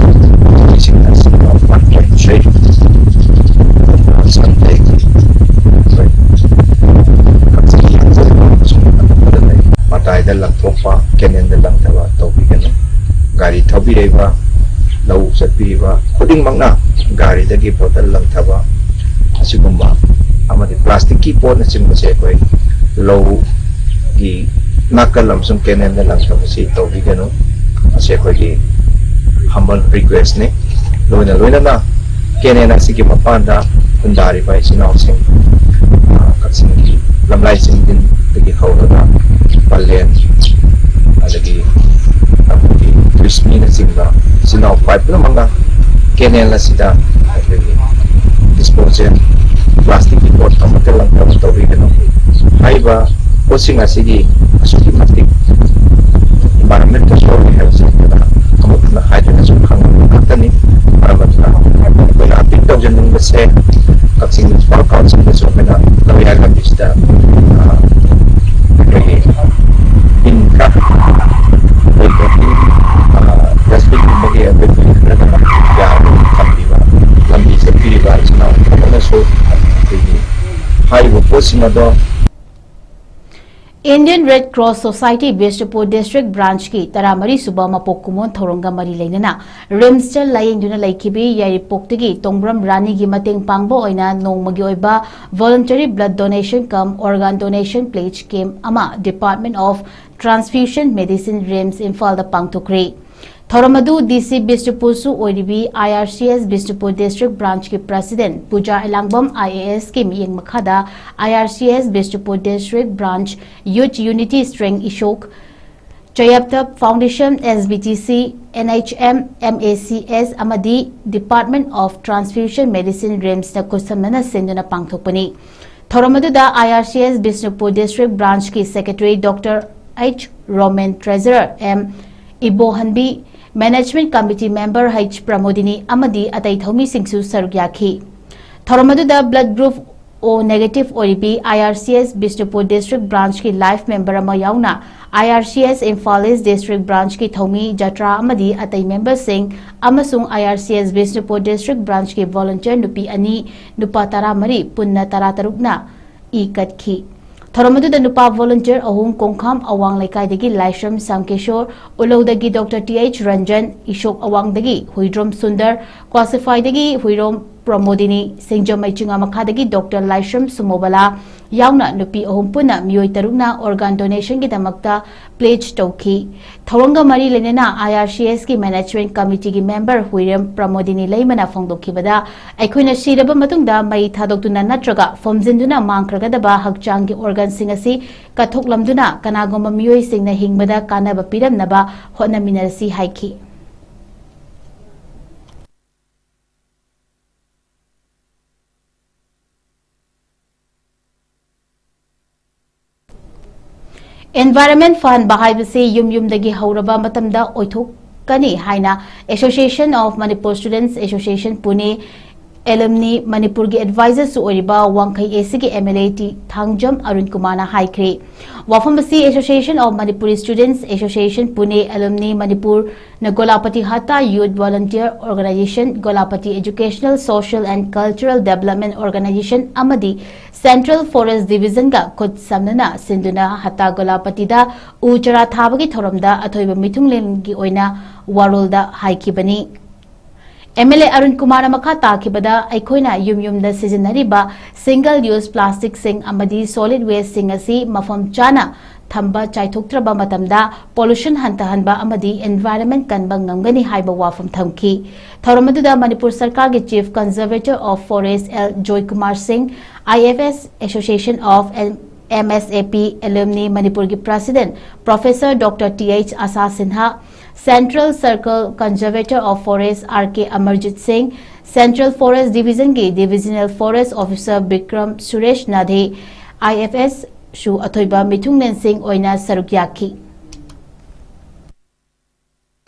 ꯏꯁꯤꯡ ꯑꯁꯤ one point three Sunday ꯀꯛꯆꯤꯡꯒꯤ ꯃꯇꯥꯏꯗ ꯂꯪꯊꯣꯛꯄ, canalꯗ ꯂꯪꯊꯕ ꯇꯧꯕꯤꯒꯅꯨ꯫ ꯒꯥꯔꯤ ꯊꯧꯕꯤꯔꯤꯕ, ꯂꯧ ꯆꯠꯄꯤꯔꯤꯕ ꯈꯨꯗꯤꯡꯃꯛꯅ ꯒꯥꯔꯤꯗꯒꯤ bottle ꯂꯪꯊꯕ ꯑꯁꯤꯒꯨꯝꯕ ꯑꯃꯗꯤ plasticꯀꯤ ꯄꯣꯠꯅꯆꯤꯡꯕꯁꯦ ꯑꯩꯈꯣꯏ ꯂꯧꯒꯤ ꯅꯥꯀꯜ ꯑꯃꯁꯨꯡ canalꯗ ꯂꯪꯊꯕꯁꯤ ꯇꯧꯕꯤꯒꯅꯨ꯫ ꯃꯁꯤ ꯑꯩꯈꯣꯏꯒꯤ humble requestꯅꯤ꯫ ꯂꯣꯏꯅ ꯂꯣꯏꯅꯅ canal ꯑꯁꯤꯒꯤ ꯃꯄꯥꯟꯗ ꯈꯨꯟꯗꯥꯔꯤꯕ ꯏꯆꯤꯟ ꯏꯅꯥꯎꯁꯤꯡ, ꯑ, ꯀꯛꯆꯤꯡꯒꯤ ꯂꯝꯂꯥꯏ ꯆꯤꯡꯗꯤꯟꯗꯒꯤ ꯍꯧꯔꯒ ꯂꯦꯟ, ꯑꯗꯒꯤ ꯑꯩꯈꯣꯏꯒꯤ ꯇ꯭ꯔꯤꯁꯃꯤꯅꯆꯤꯡꯕ ꯏꯆꯤꯜ ꯏꯅꯥꯎ ꯄꯥꯏ ꯄꯨꯝꯅꯃꯛꯅ ꯀꯦꯅꯦꯜ ꯑꯁꯤꯗ ꯑꯩꯈꯣꯏꯒꯤ ꯗꯤꯁꯄꯣꯖꯦꯜ ꯄ꯭ꯂꯥꯁꯇꯤꯛꯀꯤ ꯄꯣꯠ ꯑꯃꯠꯇ ꯂꯪꯗꯕ ꯇꯧꯕꯤꯒꯅꯨ꯫ ꯍꯥꯏꯔꯤꯕ ꯄꯣꯠꯁꯤꯡ ꯑꯁꯤꯒꯤ ꯑꯁꯨꯛꯀꯤ ꯃꯇꯤꯛ ꯏꯟꯚꯥꯏꯔꯣꯟꯃꯦꯟꯇ ꯁꯣꯛꯏ ꯍꯥꯏꯕꯁꯤ ꯑꯩꯈꯣꯏꯅ ꯑꯃꯨꯛ ꯍꯟꯅ ꯍꯥꯏꯗ꯭ꯔꯒꯁꯨ ꯈꯪꯕ ꯉꯥꯛꯇꯅꯤ꯫ ꯃꯔꯝ ꯑꯗꯨꯅ ꯑꯩꯈꯣꯏꯅ ꯑꯄꯤꯜ ꯇꯧꯖꯅꯤꯡꯕꯁꯦ, ꯀꯛꯆꯤꯡ ꯃ꯭ꯌꯨꯅꯤꯁꯤꯄꯥꯜ ꯀꯥꯎꯟꯁꯤꯜꯗꯁꯨ ꯑꯩꯈꯣꯏꯅ ꯂꯧꯌꯥꯏ ꯂꯝꯕꯤꯁꯤꯗ, ꯑ, ꯑꯩꯈꯣꯏꯒꯤ ꯕꯤꯟ ꯈꯔ, ꯑꯩꯈꯣꯏ ꯕꯣꯇꯤꯡ, ꯑ, ꯗꯁꯕꯤꯟꯒꯨꯝꯕꯒꯤ ꯑꯩꯈꯣꯏ ꯕꯤꯟ ꯈꯔꯒ ꯌꯥꯔꯒ ꯊꯝꯕꯤꯕ, ꯂꯝꯕꯤ ꯆꯠꯄꯤꯔꯤꯕ ꯏꯆꯤꯟ ꯏꯅꯥꯎ ꯄꯨꯝꯅꯃꯛꯅꯁꯨ ꯑꯩꯈꯣꯏꯒꯤ ꯍꯥꯏꯔꯤꯕ ꯄꯣꯠꯁꯤꯡ ꯑꯗꯣ Indian Red Cross Society Bishnupur District Branch ꯀꯤ ꯇꯔꯥꯃꯔꯤ ꯁꯨꯕ ꯃꯄꯣꯛ ꯀꯨꯝꯑꯣꯟ ꯊꯧꯔꯝꯒ ꯃꯔꯤ ꯂꯩꯅꯅ ꯔꯤꯝꯁꯇ ꯂꯥꯌꯦꯡꯗꯨꯅ ꯂꯩꯈꯤꯕꯤ ꯌꯥꯏꯔꯤꯄꯣꯛꯇꯒꯤ ꯇꯣꯡꯕ꯭ꯔꯝ ꯔꯥꯅꯤꯒꯤ ꯃꯇꯦꯡ ꯄꯥꯡꯕ ꯑꯣꯏꯅ ꯅꯣꯡꯃꯒꯤ ꯑꯣꯏꯕ voluntary blood donation cum organ donation pledge camp ꯑꯃ Department of Transfusion Medicine, RIMS, ꯏꯝꯐꯥꯜꯗ ꯄꯥꯡꯊꯣꯛꯈ꯭ꯔꯦ꯫ ꯊꯧꯔꯝ ꯑꯗꯨ ꯗꯤ ꯁꯤ ꯕꯤꯁꯅꯨꯄꯨꯔꯁꯨ ꯑꯣꯏꯔꯤꯕꯤ I R C S Bishnupur District Branch ꯀꯤ President Puja Elangbam I A S ꯀꯤ ꯃꯤꯠꯌꯦꯡ ꯃꯈꯥꯗ I R C S Bishnupur District Branch Youth Unity Strength Ishok Chayaptap Foundation, S B T C, N H M, M A C S ꯑꯃꯗꯤ Department of Transfusion Medicine, RIMS ꯅ ꯈꯨꯠꯁꯝꯅꯅ ꯁꯤꯟꯗꯨꯅ ꯄꯥꯡꯊꯣꯛꯄꯅꯤ꯫ ꯊꯧꯔꯝ ꯑꯗꯨꯗ I R C S Bishnupur District Branch ꯀꯤ Secretary doctor H Romen, Treasurer M Ibohanbi, Management Committee Member H Pramodini ꯑꯃꯗꯤ ꯑꯇꯩ ꯊꯧꯃꯤꯁꯤꯡꯁꯨ ꯁꯔꯨꯛ ꯌꯥꯈꯤ꯫ ꯊꯧꯔꯝ ꯑꯗꯨꯗ blood group O negative ꯑꯣꯏꯔꯤꯕꯤ I R C S Bishnupur District Branch ꯀꯤ life member ꯑꯃ ꯌꯥꯎꯅ ꯑꯥꯏ ꯑꯥꯔ ꯁꯤ ꯑꯦꯁ ꯏꯝꯐꯥꯜ East District Branch ꯀꯤ ꯊꯧꯃꯤ ꯖꯇ꯭ꯔꯥ ꯑꯃꯗꯤ ꯑꯇꯩ member ꯁꯤꯡ ꯑꯃꯁꯨꯡ ꯑꯥꯏ R C S Bishnupur District Branch ꯀꯤ volunteer ꯅꯨꯄꯤ ꯑꯅꯤ, ꯅꯨꯄꯥ ꯇꯔꯥꯃꯔꯤ, ꯄꯨꯟꯅ ꯇꯔꯥꯇꯔꯨꯛꯅ ꯏ ꯀꯠꯈꯤ꯫ ꯊꯧꯔꯝ ꯑꯗꯨꯗ ꯅꯨꯄꯥ volunteer ꯑꯍꯨꯝ, ꯀꯣꯡꯈꯥꯝ ꯑꯋꯥꯡ ꯂꯩꯀꯥꯏꯗꯒꯤ ꯂꯥꯏꯁ꯭ꯔꯝ ꯁ꯭ꯌꯥꯝꯀꯤꯁꯣꯔ, ꯎꯂꯧꯗꯒꯤ doctor T H Ranjan, Ishok ꯑꯋꯥꯡꯗꯒꯤ ꯍꯨꯏꯗ꯭ꯔꯣꯝ ꯁꯨꯟꯗꯔ, ꯀ꯭ꯋꯥꯁꯤꯐꯥꯏꯗꯒꯤ ꯍꯨꯏꯔꯣꯝ ꯄ꯭ꯔꯃꯣꯗꯤꯅꯤ, ꯁꯤꯡꯖꯃꯩ ꯆꯤꯉꯥꯃꯈꯥꯗꯒꯤ ꯗꯣꯛꯇꯔ ꯂꯥꯏꯁ꯭ꯔꯝ ꯁꯨꯃꯣꯕꯂꯥ, ꯌꯥꯎꯅ ꯅꯨꯄꯤ ꯑꯍꯨꯝ ꯄꯨꯟꯅ ꯃꯤꯑꯣꯏ ꯇꯔꯨꯛꯅ organ donationꯒꯤꯗꯃꯛꯇ pledge ꯇꯧꯈꯤ꯫ ꯊꯧꯔꯝꯒ ꯃꯔꯤ ꯂꯩꯅꯅ I R C Sꯀꯤ management committeeꯒꯤ member ꯍꯨꯏꯔꯦꯝ Pramodini ꯂꯩꯃꯅ ꯐꯣꯡꯗꯣꯛꯈꯤꯕꯗ, ꯑꯩꯈꯣꯏꯅ ꯁꯤꯔꯕ ꯃꯇꯨꯡꯗ ꯃꯩ ꯊꯥꯗꯣꯛꯇꯨꯅ ꯅꯠꯇ꯭ꯔꯒ ꯐꯣꯝꯖꯤꯟꯗꯨꯅ ꯃꯥꯡꯈ꯭ꯔꯒꯗꯕ ꯍꯛꯆꯥꯡꯒꯤ organꯁꯤꯡ ꯑꯁꯤ ꯀꯠꯊꯣꯛꯂꯝꯗꯨꯅ ꯀꯅꯥꯒꯨꯝꯕ ꯃꯤꯑꯣꯏꯁꯤꯡꯅ ꯍꯤꯡꯕꯗ ꯀꯥꯟꯅꯕ ꯄꯤꯔꯝꯅꯕ ꯍꯣꯠꯅꯃꯤꯟꯅꯔꯁꯤ ꯍꯥꯏꯈꯤ꯫ Environment ꯐꯍꯟꯕ ꯍꯥꯏꯕꯁꯤ ꯌꯨꯝ ꯌꯨꯝꯗꯒꯤ ꯍꯧꯔꯕ ꯃꯇꯝꯗ ꯑꯣꯏꯊꯣꯛꯀꯅꯤ ꯍꯥꯏꯅ Association of Manipur Students Association Pune alumni ꯃꯅꯤꯄꯨꯔꯒꯤ advisorꯁꯨ ꯑꯣꯏꯔꯤꯕ ꯋꯥꯡꯈꯩ A Cꯒꯤ M L A T Thangjam Arun ꯀꯨꯃꯥꯔꯅ ꯍꯥꯏꯈ꯭ꯔꯦ꯫ ꯋꯥꯐꯝ ꯑꯁꯤ Association of Manipuri Students Association Pune alumni Manipur ꯅ ꯒꯣꯂꯥꯄꯇꯤ ꯍꯠꯇꯥ Youth Volunteer Organization, Golapati Educational, Social and Cultural Development Organization ꯑꯃꯗꯤ Central Forest Divisionꯒ ꯈꯨꯠ ꯁꯝꯅꯅ ꯁꯤꯟꯗꯨꯅ ꯍꯠꯇꯥ ꯒꯣꯂꯥꯄꯇꯤꯗ ꯎ ꯆꯥꯔꯥ ꯊꯥꯕꯒꯤ ꯊꯧꯔꯝꯗ ꯑꯊꯣꯏꯕ ꯃꯤꯊꯨꯡꯂꯦꯟꯒꯤ ꯑꯣꯏꯅ ꯋꯥꯔꯣꯜꯗ ꯍꯥꯏꯈꯤꯕꯅꯤ꯫ M L A ꯑꯔꯨꯟ ꯀꯨꯃꯥꯔꯅ ꯃꯈꯥ ꯇꯥꯈꯤꯕꯗ, ꯑꯩꯈꯣꯏꯅ ꯌꯨꯝ ꯌꯨꯝꯗ ꯁꯤꯖꯤꯟꯅꯔꯤꯕ single use plasticꯁꯤꯡ ꯑꯃꯗꯤ solid wasteꯁꯤꯡ ꯑꯁꯤ ꯃꯐꯝ ꯆꯥꯅ ꯊꯝꯕ ꯆꯥꯏꯊꯣꯛꯇ꯭ꯔꯕ ꯃꯇꯝꯗ pollution ꯍꯟꯊꯍꯟꯕ ꯑꯃꯗꯤ environment ꯀꯟꯕ ꯉꯝꯒꯅꯤ ꯍꯥꯏꯕ ꯋꯥꯐꯝ ꯊꯝꯈꯤ꯫ ꯊꯧꯔꯝ ꯑꯗꯨꯗ ꯃꯅꯤꯄꯨꯔ ꯁꯔꯀꯥꯔꯒꯤ Chief Conservator of Forest L Joykumar ꯁꯤꯡ, I F S Association of M S A P alumni ꯃꯅꯤꯄꯨꯔꯒꯤ President Professor Doctor T H ꯑꯁꯥ Sinha, Central Circle Conservator of Forest R K Amarjeet ꯁꯤꯡ, Central Forest Divisionꯒꯤ Divisional Forest Officer Bikram Suresh ꯅꯥꯙꯦ, I F S ꯁꯨ ꯑꯊꯣꯏꯕ ꯃꯤꯊꯨꯡꯂꯦꯟꯁꯤꯡ ꯑꯣꯏꯅ ꯁꯔꯨꯛ ꯌꯥꯈꯤ꯫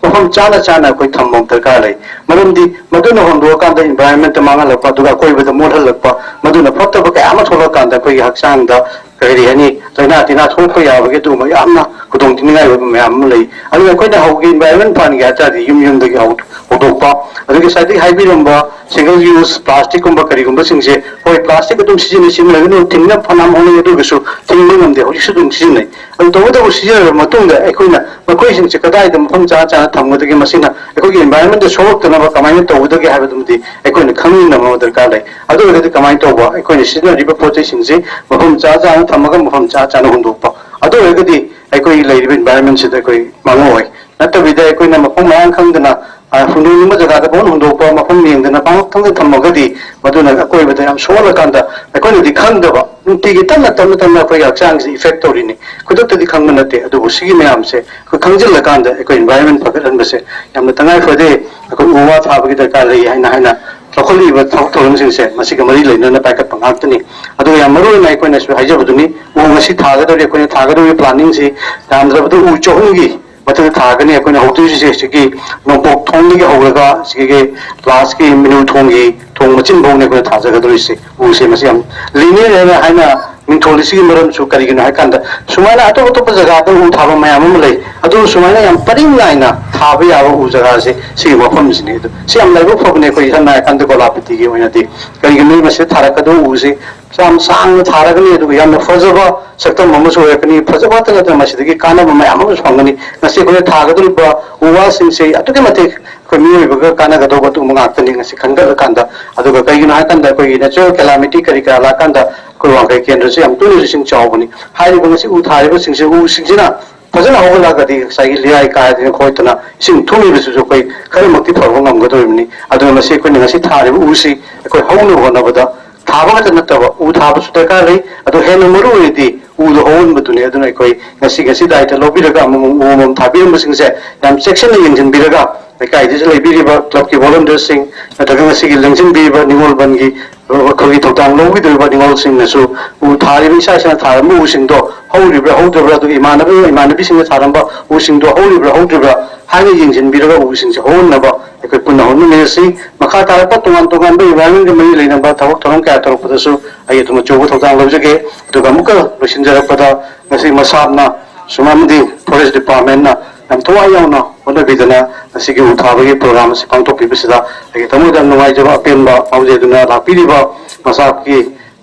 ꯃꯐꯝ ꯆꯥꯅ ꯆꯥꯅ ꯑꯩꯈꯣꯏ ꯊꯝꯕ ꯑꯃ ꯗꯔꯀꯥꯔ ꯂꯩ꯫ ꯃꯔꯝꯗꯤ ꯃꯗꯨꯅ ꯍꯣꯟꯗꯣꯛꯑꯀꯥꯟꯗ environment ꯃꯥꯡꯍꯜꯂꯛꯄ, ꯑꯗꯨꯒ ꯑꯀꯣꯏꯕꯗ ꯃꯣꯠꯍꯜꯂꯛꯄ, ꯃꯗꯨꯅ ꯐꯠꯇꯕ ꯀꯌꯥ ꯑꯃ ꯊꯣꯛꯂꯛꯀꯥꯟꯗ ꯑꯩꯈꯣꯏꯒꯤ ꯍꯛꯆꯥꯡꯗ ꯀꯔꯤ ꯍꯥꯏꯅꯤ, ꯂꯥꯏꯅꯥ ꯇꯤꯟꯅꯥ ꯊꯣꯛꯄ ꯌꯥꯕꯒꯤ ꯑꯗꯨꯒꯨꯝꯕ ꯌꯥꯝꯅ ꯈꯨꯗꯣꯡ ꯊꯤꯅꯤꯡꯉꯥꯏ ꯑꯣꯏꯕ ꯃꯌꯥꯝ ꯑꯃ ꯂꯩ꯫ ꯑꯗꯨꯅ ꯑꯩꯈꯣꯏꯅ ꯍꯧꯒꯤ environment ꯐꯍꯟꯒꯦ ꯍꯥꯏ ꯇꯥꯔꯗꯤ ꯌꯨꯝ ꯌꯨꯝꯗꯒꯤ ꯍꯧ-, ꯍꯧꯗꯣꯛꯄ꯫ ꯑꯗꯨꯒ ꯉꯁꯥꯏꯗꯒꯤ ꯍꯥꯏꯕꯤꯔꯝꯕ single use plastic ꯀꯨꯝꯕ ꯀꯔꯤꯒꯨꯝꯕꯁꯤꯡꯁꯦ, ꯍꯣꯏ, plastic ꯑꯗꯨꯝ ꯁꯤꯖꯤꯟꯅꯩ, ꯁꯤꯖꯤꯟꯅꯔꯒꯅ ꯊꯤꯡꯅꯕ ꯐꯅꯌꯥꯝ ꯍꯣꯠꯅꯩ, ꯑꯗꯨꯒꯁꯨ ꯊꯤꯡꯕ ꯉꯝꯗꯦ꯫ ꯍꯧꯖꯤꯛꯁꯨ ꯑꯗꯨꯝ ꯁꯤꯖꯤꯟꯅꯩ꯫ ꯑꯗꯨ ꯇꯧꯕꯇꯕꯨ ꯁꯤꯖꯤꯟꯅꯔꯕ ꯃꯇꯨꯡꯗ ꯑꯩꯈꯣꯏꯅ ꯃꯈꯣꯏꯁꯤꯡꯁꯦ ꯀꯗꯥꯏꯗ ꯃꯐꯝ ꯆꯥ ꯆꯥꯅ ꯊꯝꯒꯗꯒꯦ, ꯃꯁꯤꯅ ꯑꯩꯈꯣꯏꯒꯤ environment ꯁꯣꯛꯂꯛꯇꯅꯕ ꯀꯃꯥꯏꯅ ꯇꯧꯒꯗꯒꯦ ꯍꯥꯏꯕꯗꯨꯃꯗꯤ ꯑꯩꯈꯣꯏꯅ ꯈꯪꯃꯤꯟꯅꯕ ꯑꯃ ꯗꯔꯀꯥꯔ ꯂꯩ꯫ ꯑꯗꯨ ꯑꯣꯏꯔꯒꯗꯤ ꯀꯃꯥꯏꯅ ꯇꯧꯕ? ꯑꯩꯈꯣꯏꯅ ꯁꯤꯖꯤꯟꯅꯔꯤꯕ ꯄꯣꯠ ꯆꯩꯁꯤꯡꯁꯤ ꯃꯐꯝ ꯆꯥ ꯆꯥꯅ ꯊꯝꯃꯒ ꯃꯐꯝ ꯆꯥ ꯆꯥꯅ ꯍꯨꯟꯗꯣꯛꯄ꯫ ꯑꯗꯨ ꯑꯣꯏꯔꯒꯗꯤ ꯑꯩꯈꯣꯏꯒꯤ ꯂꯩꯔꯤꯕ environment ꯁꯤꯗ ꯑꯩꯈꯣꯏ ꯃꯥꯡꯑꯣꯏ꯫ ꯅꯠꯇꯕꯤꯗ ꯑꯩꯈꯣꯏꯅ ꯃꯐꯝ ꯃꯔꯥꯡ ꯈꯪꯗꯅ, ꯑ, ꯍꯨꯟꯗꯣꯛꯅꯤꯡꯕ ꯖꯒꯥꯗ ꯄꯪꯍꯨꯟ ꯍꯨꯟꯗꯣꯛꯄ, ꯃꯐꯝ ꯌꯦꯡꯗꯅ ꯄꯪꯊꯝꯗ ꯊꯝꯃꯒꯗꯤ ꯃꯗꯨꯅ ꯑꯀꯣꯏꯕꯗ ꯌꯥꯝ ꯁꯣꯛꯍꯜꯂꯀꯥꯟꯗ ꯑꯩꯈꯣꯏꯅꯗꯤ ꯈꯪꯗꯕ, ꯅꯨꯡꯇꯤꯒꯤ ꯇꯞꯅ ꯇꯞꯅ ꯇꯞꯅ ꯑꯩꯈꯣꯏꯒꯤ ꯍꯛꯆꯥꯡꯁꯤ effect ꯇꯧꯔꯤꯅꯤ꯫ ꯈꯨꯗꯛꯇꯗꯤ ꯈꯪꯕ ꯅꯠꯇꯦ, ꯑꯗꯨꯕꯨ ꯁꯤꯒꯤ ꯃꯌꯥꯝꯁꯦ ꯑꯩꯈꯣꯏ ꯈꯪꯖꯤꯜꯂꯀꯥꯟꯗ ꯑꯩꯈꯣꯏ environment ꯐꯒꯠꯍꯟꯕꯁꯦ ꯌꯥꯝꯅ ꯇꯉꯥꯏ ꯐꯗꯦ꯫ ꯑꯩꯈꯣꯏ ꯎ ꯋꯥ ꯊꯥꯕꯒꯤ ꯗꯔꯀꯥꯔ ꯂꯩ ꯍꯥꯏꯅ, ꯍꯥꯏꯅ ꯂꯧꯈꯠꯂꯛꯏꯕ ꯊꯕꯛ ꯊꯧꯔꯝꯁꯤꯡꯁꯦ ꯃꯁꯤꯒ ꯃꯔꯤ ꯂꯩꯅꯅ ꯄꯥꯏꯈꯠꯄ ꯉꯥꯛꯇꯅꯤ꯫ ꯑꯗꯨꯒ ꯌꯥꯝ ꯃꯔꯨ ꯑꯣꯏꯅ ꯑꯩꯈꯣꯏꯅꯁꯨ ꯍꯥꯏꯖꯕꯗꯨꯅꯤ, ꯎ ꯉꯁꯤ ꯊꯥꯒꯗꯧꯔꯤ, ꯑꯩꯈꯣꯏꯅ ꯊꯥꯒꯗꯧꯔꯤꯕ planning ꯁꯤ ꯌꯥꯝꯗ꯭ꯔꯕꯗ ꯎ ꯆꯍꯨꯝꯒꯤ ꯃꯊꯛꯇ ꯊꯥꯒꯅꯤ꯫ ꯑꯩꯈꯣꯏꯅ ꯍꯧꯗꯣꯏꯁꯦ ꯁꯤꯒꯤ ꯅꯣꯡꯄꯣꯛ ꯊꯣꯡꯗꯒꯤ ꯍꯧꯔꯒ ꯁꯤꯒꯤ ꯂꯥꯁꯀꯤ ꯃꯤꯅꯨ ꯊꯣꯡꯒꯤ ꯊꯣꯡ ꯃꯆꯤꯟ ꯐꯥꯎꯅꯤ ꯑꯩꯈꯣꯏꯅ ꯊꯥꯖꯒꯗꯧꯔꯤꯁꯦ꯫ ꯎꯁꯦ ꯃꯁꯤ ꯌꯥꯝ linear ꯍꯥꯏꯅ, ꯍꯥꯏꯅ ꯃꯤꯡꯊꯣꯜꯂꯤꯁꯤꯒꯤ ꯃꯔꯝꯁꯨ ꯀꯔꯤꯒꯤꯅꯣ ꯍꯥꯏ ꯀꯥꯟꯗ, ꯁꯨꯃꯥꯏꯅ ꯑꯇꯣꯞ ꯑꯇꯣꯞꯄ ꯖꯒꯥꯗ ꯎ ꯊꯥꯕ ꯃꯌꯥꯝ ꯑꯃ ꯂꯩ, ꯑꯗꯨꯕꯨ ꯁꯨꯃꯥꯏꯅ ꯌꯥꯝ ꯄꯔꯤꯡ ꯅꯥꯏꯅ ꯊꯥꯕ ꯌꯥꯕ ꯎ ꯖꯒꯥꯁꯦ ꯁꯤꯒꯤ ꯃꯐꯝꯁꯤꯅꯤ꯫ ꯑꯗꯨ ꯁꯤ ꯌꯥꯝ ꯂꯥꯏꯕꯛ ꯐꯕꯅꯦ ꯑꯩꯈꯣꯏ ꯁꯝꯅ ꯍꯥꯏꯔ ꯀꯥꯟꯗ ꯒꯣꯂꯥꯄꯇꯤꯒꯤ ꯑꯣꯏꯅꯗꯤ꯫ ꯀꯔꯤꯒꯤꯅꯣ, ꯃꯁꯤꯗ ꯊꯥꯔꯛꯀꯗꯧꯕ ꯎꯁꯦ ꯌꯥꯝ ꯁꯥꯡꯅ ꯊꯥꯔꯒꯅꯤ, ꯑꯗꯨꯒ ꯌꯥꯝꯅ ꯐꯖꯕ ꯁꯛꯇꯝ ꯑꯃꯁꯨ ꯑꯣꯏꯔꯛꯀꯅꯤ꯫ ꯐꯖꯕ ꯈꯛꯇ ꯅꯠꯇꯅ ꯃꯁꯤꯗꯒꯤ ꯀꯥꯟꯅꯕ ꯃꯌꯥꯝ ꯑꯃꯁꯨ ꯐꯪꯒꯅꯤ꯫ ꯉꯁꯤ ꯑꯩꯈꯣꯏꯅ ꯊꯥꯒꯗꯧꯔꯤꯕ ꯎ ꯋꯥꯁꯤꯡꯁꯦ ꯑꯗꯨꯛꯀꯤ ꯃꯇꯤꯛ ꯑꯩꯈꯣꯏ ꯃꯤꯑꯣꯏꯕꯒ ꯀꯥꯟꯅꯒꯗꯧꯕ ꯑꯗꯨꯒꯨꯝꯕ ꯉꯥꯛꯇꯅꯤ ꯉꯁꯤ ꯈꯟꯒꯠꯂꯀꯥꯟꯗ꯫ ꯑꯗꯨꯒ ꯀꯩꯒꯤꯅꯣ ꯍꯥꯏꯀꯥꯟꯗ ꯑꯩꯈꯣꯏꯒꯤ natural calamity ꯀꯔꯤ ꯀꯔꯥ ꯂꯥꯛꯀꯥꯟꯗ ꯑꯩꯈꯣꯏ ꯋꯥꯡꯈꯩ ꯀꯦꯟꯗ꯭ꯔꯁꯦ ꯌꯥꯝ ꯇꯣꯏꯅꯁꯨ ꯏꯁꯤꯡ ꯆꯥꯎꯕꯅꯤ꯫ ꯍꯥꯏꯔꯤꯕ ꯉꯁꯤ ꯎ ꯊꯥꯔꯤꯕꯁꯤꯡꯁꯦ, ꯎꯁꯤꯡꯁꯤꯅ ꯐꯖꯅ ꯍꯧꯒꯠꯂꯛꯑꯒꯗꯤ ꯉꯁꯥꯏꯒꯤ ꯂꯩꯔꯥꯏ ꯀꯥꯏꯗꯅ ꯈꯣꯠꯇꯅ ꯏꯁꯤꯡ ꯊꯨꯝꯃꯤꯕꯁꯤꯁꯨ ꯑꯩꯈꯣꯏ ꯈꯔꯃꯛꯇꯤ ꯐꯕ ꯉꯝꯒꯗꯧꯔꯤꯕꯅꯤ꯫ ꯑꯗꯨꯅ ꯃꯁꯤ ꯑꯩꯈꯣꯏꯅ ꯉꯁꯤ ꯊꯥꯔꯤꯕ ꯎꯁꯤ ꯑꯩꯈꯣꯏ ꯍꯧꯅꯕ ꯍꯣꯠꯅꯕꯗ ꯊꯥꯕ ꯈꯛꯇ ꯅꯠꯇꯕ ꯎ ꯊꯥꯕꯁꯨ ꯗꯔꯀꯥꯔ ꯂꯩ꯫ ꯑꯗꯨ ꯍꯦꯟꯅ ꯃꯔꯨ ꯑꯣꯏꯔꯤꯗꯤ ꯎꯗꯣ ꯍꯧꯍꯟꯕꯗꯨꯅꯤ꯫ ꯑꯗꯨꯅ ꯑꯩꯈꯣꯏ ꯉꯁꯤ, ꯉꯁꯤ ꯗꯥꯏꯇ ꯂꯧꯕꯤꯔꯒ ꯑꯃꯃꯝ ꯎ ꯑꯃꯃꯝ ꯊꯥꯕꯤꯔꯝꯕꯁꯤꯡꯁꯦ ꯌꯥꯝ ꯆꯦꯛꯁꯤꯟꯅ ꯌꯦꯡꯁꯤꯟꯕꯤꯔꯒ ꯂꯩꯀꯥꯏꯗꯁꯨ ꯂꯩꯕꯤꯔꯤꯕ club ꯀꯤ volunteer ꯁꯤꯡ ꯅꯠꯇ꯭ꯔꯒ ꯉꯁꯤꯒꯤ ꯂꯦꯡꯁꯤꯟꯕꯤꯔꯤꯕ ꯅꯤꯉꯣꯜ ꯕꯟꯒꯤ ꯑꯩꯈꯣꯏꯒꯤ ꯊꯧꯗꯥꯡ ꯂꯧꯕꯤꯗꯧꯔꯤꯕ ꯅꯤꯉꯣꯜꯁꯤꯡꯅꯁꯨ ꯎ ꯊꯥꯔꯤꯕ, ꯏꯁꯥ ꯏꯁꯥꯅ ꯊꯥꯔꯝꯕ ꯎꯁꯤꯡꯗꯣ ꯍꯧꯔꯤꯕ꯭ꯔꯥ ꯍꯧꯗ꯭ꯔꯤꯕ꯭ꯔꯥ, ꯑꯗꯨꯒ ꯏꯃꯥꯟꯅꯕ ꯏꯃꯥꯟꯅꯕꯤꯁꯤꯡꯅ ꯊꯥꯔꯝꯕ ꯎꯁꯤꯡꯗꯣ ꯍꯧꯔꯤꯕ꯭ꯔꯥ ꯍꯧꯗ꯭ꯔꯤꯕ꯭ꯔꯥ ꯍꯥꯏꯅ ꯌꯦꯡꯁꯤꯟꯕꯤꯔꯒ ꯎꯁꯤꯡꯁꯦ ꯍꯧꯍꯟꯅꯕ ꯑꯩꯈꯣꯏ ꯄꯨꯟꯅ ꯍꯣꯠꯅꯃꯤꯟꯅꯁꯤ꯫ ꯃꯈꯥ ꯇꯥꯔꯛꯄ ꯇꯣꯉꯥꯟ ꯇꯣꯉꯥꯟꯕ environment ꯀ ꯃꯔꯤ ꯂꯩꯅꯕ ꯊꯕꯛ ꯊꯧꯔꯝ ꯀꯌꯥ ꯇꯧꯔꯛꯄꯗꯁꯨ ꯑꯩ ꯑꯗꯨꯝ ꯑꯆꯧꯕ ꯊꯧꯗꯥꯡ ꯂꯧꯖꯒꯦ꯫ ꯑꯗꯨꯒ ꯑꯃꯨꯛꯀ ꯂꯣꯏꯁꯤꯟꯖꯔꯛꯄꯗ ꯉꯁꯤ ꯃꯁꯥꯞꯅ ꯁꯨꯝ ꯑꯃꯗꯤ Forest Department ꯅ ꯌꯥꯝ ꯊꯋꯥꯏ ꯌꯥꯎꯅ ꯍꯣꯠꯅꯕꯤꯗꯅ ꯉꯁꯤꯒꯤ ꯎ ꯊꯥꯕꯒꯤ program ꯑꯁꯤ ꯄꯥꯡꯊꯣꯛꯄꯤꯕꯁꯤꯗ ꯑꯩꯒꯤ ꯊꯃꯣꯏꯗ ꯌꯥꯝ ꯅꯨꯡꯉꯥꯏꯖꯕ ꯑꯄꯦꯟꯕ ꯐꯥꯎꯖꯩ꯫ ꯑꯗꯨꯅ ꯂꯥꯛꯄꯤꯔꯤꯕ ꯃꯁꯥꯒꯤ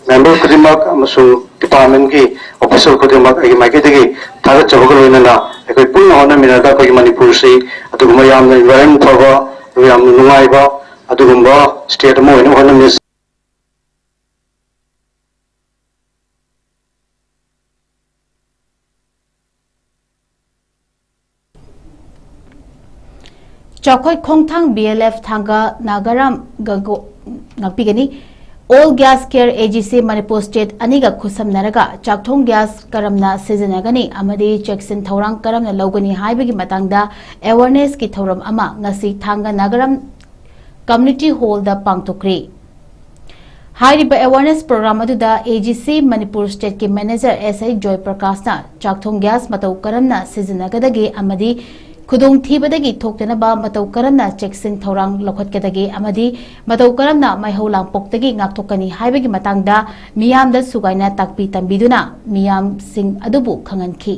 member ꯈꯨꯗꯤꯡꯃꯛ ꯑꯃꯁꯨꯡ department ꯀꯤ official ꯈꯨꯗꯤꯡꯃꯛ ꯑꯩꯒꯤ ꯃꯥꯏꯀꯩꯗꯒꯤ ꯊꯥꯒꯠꯆꯕꯒ ꯂꯣꯏꯅꯅ ꯑꯩꯈꯣꯏ ꯄꯨꯟꯅ ꯍꯣꯠꯅꯃꯤꯟꯅꯔꯒ ꯑꯩꯈꯣꯏꯒꯤ ꯃꯅꯤꯄꯨꯔꯁꯤ ꯑꯗꯨꯒꯨꯝꯕ ꯌꯥꯝꯅ environment ꯐꯕ, ꯌꯥꯝꯅ ꯅꯨꯡꯉꯥꯏꯕ ꯑꯗꯨꯒꯨꯝꯕ state ꯑꯃ ꯑꯣꯏꯅꯕ ꯍꯣꯠꯅꯃꯤꯟꯅꯁꯤ꯫ ꯆꯥꯎꯈꯣꯏ ꯈꯣꯡꯊꯥꯡ B L F ꯊꯥꯡꯒ ꯅꯥꯒꯥꯔꯥꯝ ꯒꯒꯣ-, ꯉꯥꯛꯄꯤꯒꯅꯤ꯫ All Gas Care A G C Manipur state ꯑꯅꯤꯒ ꯈꯨꯠꯁꯝꯅꯔꯒ ꯆꯥꯛꯊꯣꯡ gas ꯀꯔꯝꯅ ꯁꯤꯖꯤꯟꯅꯒꯅꯤ ꯑꯃꯗꯤ ꯆꯦꯛꯁꯤꯟ ꯊꯧꯔꯥꯡ ꯀꯔꯝꯅ ꯂꯧꯒꯅꯤ ꯍꯥꯏꯕꯒꯤ ꯃꯇꯥꯡꯗ awareness ꯀꯤ ꯊꯧꯔꯝ ꯑꯃ ꯉꯁꯤ ꯊꯥꯡꯒ ꯅꯥꯒꯥꯔꯥꯝ Community Hall ꯗ ꯄꯥꯡꯊꯣꯛꯈ꯭ꯔꯤ꯫ ꯍꯥꯏꯔꯤꯕ awareness program ꯑꯗꯨꯗ A G C Manipur state ꯀꯤ manager S I joy ꯄ꯭ꯔꯀꯥꯁꯅ ꯆꯥꯛꯊꯣꯡ gas ꯃꯇꯧ ꯀꯔꯝꯅ ꯁꯤꯖꯤꯟꯅꯒꯗꯒꯦ ꯑꯃꯗꯤ ꯈꯨꯗꯣꯡꯊꯤꯕꯗꯒꯤ ꯊꯣꯛꯇꯅꯕ ꯃꯇꯧ ꯀꯔꯝꯅ ꯆꯦꯛꯁꯤꯟ ꯊꯧꯔꯥꯡ ꯂꯧꯈꯠꯀꯗꯒꯦ ꯑꯃꯗꯤ ꯃꯇꯧ ꯀꯔꯝꯅ ꯃꯩꯍꯧ ꯂꯥꯡꯄꯣꯛꯇꯒꯤ ꯉꯥꯛꯊꯣꯛꯀꯅꯤ ꯍꯥꯏꯕꯒꯤ ꯃꯇꯥꯡꯗ ꯃꯤꯌꯥꯝꯗ ꯁꯨꯒꯥꯏꯅ ꯇꯥꯛꯄꯤ ꯇꯝꯕꯤꯗꯨꯅ ꯃꯤꯌꯥꯝꯁꯤꯡ ꯑꯗꯨꯕꯨ ꯈꯪꯍꯟꯈꯤ꯫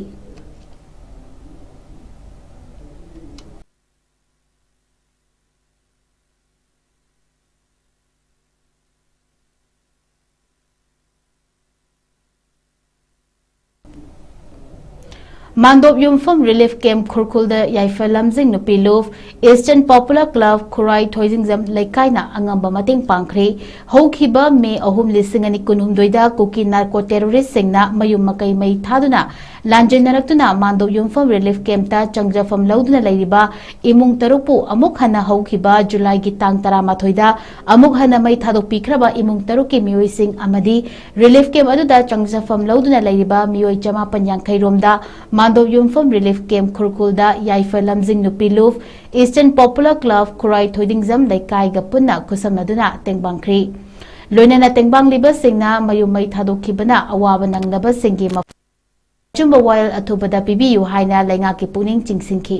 ꯃꯥꯟꯗꯣꯞ ꯌꯨꯝꯐꯝ relief camp ꯈꯨꯔꯈꯨꯜꯗ ꯌꯥꯏꯐ ꯂꯝꯖꯤꯡ ꯅꯨꯄꯤ ꯂꯨꯞ Eastern Popular Club ꯈꯨꯔꯥꯏ ꯊꯣꯏꯖꯤꯡꯖꯝ ꯂꯩꯀꯥꯏꯅ ꯑꯉꯝꯕ ꯃꯇꯦꯡ ꯄꯥꯡꯈ꯭ꯔꯤ꯫ ꯍꯧꯈꯤꯕ ꯃꯦ ꯑꯍꯨꯝ, ꯂꯤꯁꯤꯡ ꯑꯅꯤ ꯀꯨꯟꯍꯨꯝꯗꯣꯏꯗ ꯀꯨꯀꯤ narco terrorist ꯁꯤꯡꯅ ꯃꯌꯨꯝ ꯃꯀꯩ ꯃꯩ ꯊꯥꯗꯨꯅ ꯂꯥꯟꯖꯦꯟꯅꯔꯛꯇꯨꯅ ꯃꯥꯟꯗꯣꯞ ꯌꯨꯝꯐꯝ relief camp ꯇ ꯆꯪꯖꯐꯝ ꯂꯧꯗꯨꯅ ꯂꯩꯔꯤꯕ ꯏꯃꯨꯡ ꯇꯔꯨꯛꯄꯨ ꯑꯃꯨꯛ ꯍꯟꯅ ꯍꯧꯈꯤꯕ ꯖꯨꯂꯥꯏꯒꯤ ꯇꯥꯡ ꯇꯔꯥꯃꯥꯊꯣꯏꯗ ꯑꯃꯨꯛ ꯍꯟꯅ ꯃꯩ ꯊꯥꯗꯣꯛꯄꯤꯈ꯭ꯔꯕ ꯏꯃꯨꯡ ꯇꯔꯨꯛꯀꯤ ꯃꯤꯑꯣꯏꯁꯤꯡ ꯑꯃꯗꯤ relief camp ꯑꯗꯨꯗ ꯆꯪꯖꯐꯝ ꯂꯧꯗꯨꯅ ꯂꯩꯔꯤꯕ ꯃꯤꯑꯣꯏ ꯆꯃꯥꯄꯟ ꯌꯥꯡꯈꯩ ꯔꯣꯝꯗ ꯃꯥꯟꯗꯣꯞ ꯌꯨꯝꯐꯝ relief camp ꯈꯨꯔꯈꯨꯜꯗ ꯌꯥꯏꯐ ꯂꯝꯖꯤꯡ ꯅꯨꯄꯤ ꯂꯨꯞ Eastern Popular Club ꯈꯨꯔꯥꯏ ꯊꯣꯏꯗꯤꯡꯖꯝ ꯂꯩꯀꯥꯏꯒ ꯄꯨꯟꯅ ꯈꯨꯠꯁꯝꯅꯗꯨꯅ ꯇꯦꯡꯕꯥꯡꯈ꯭ꯔꯤ꯫ ꯂꯣꯏꯅꯅ ꯇꯦꯡꯕꯥꯡꯂꯤꯕꯁꯤꯡꯅ ꯃꯌꯨꯝ ꯃꯩ ꯊꯥꯗꯣꯛꯈꯤꯕꯅ ꯑꯋꯥꯕ ꯅꯪꯅꯕꯁꯤꯡꯒꯤ ꯃꯐꯝ ꯑꯆꯨꯝꯕ ꯋꯥꯌꯦꯜ ꯑꯊꯨꯕꯗ ꯄꯤꯕꯤꯌꯨ ꯍꯥꯏꯅ ꯂꯩꯉꯥꯛꯀꯤ ꯄꯨꯛꯅꯤꯡ ꯆꯤꯡꯁꯤꯟꯈꯤ꯫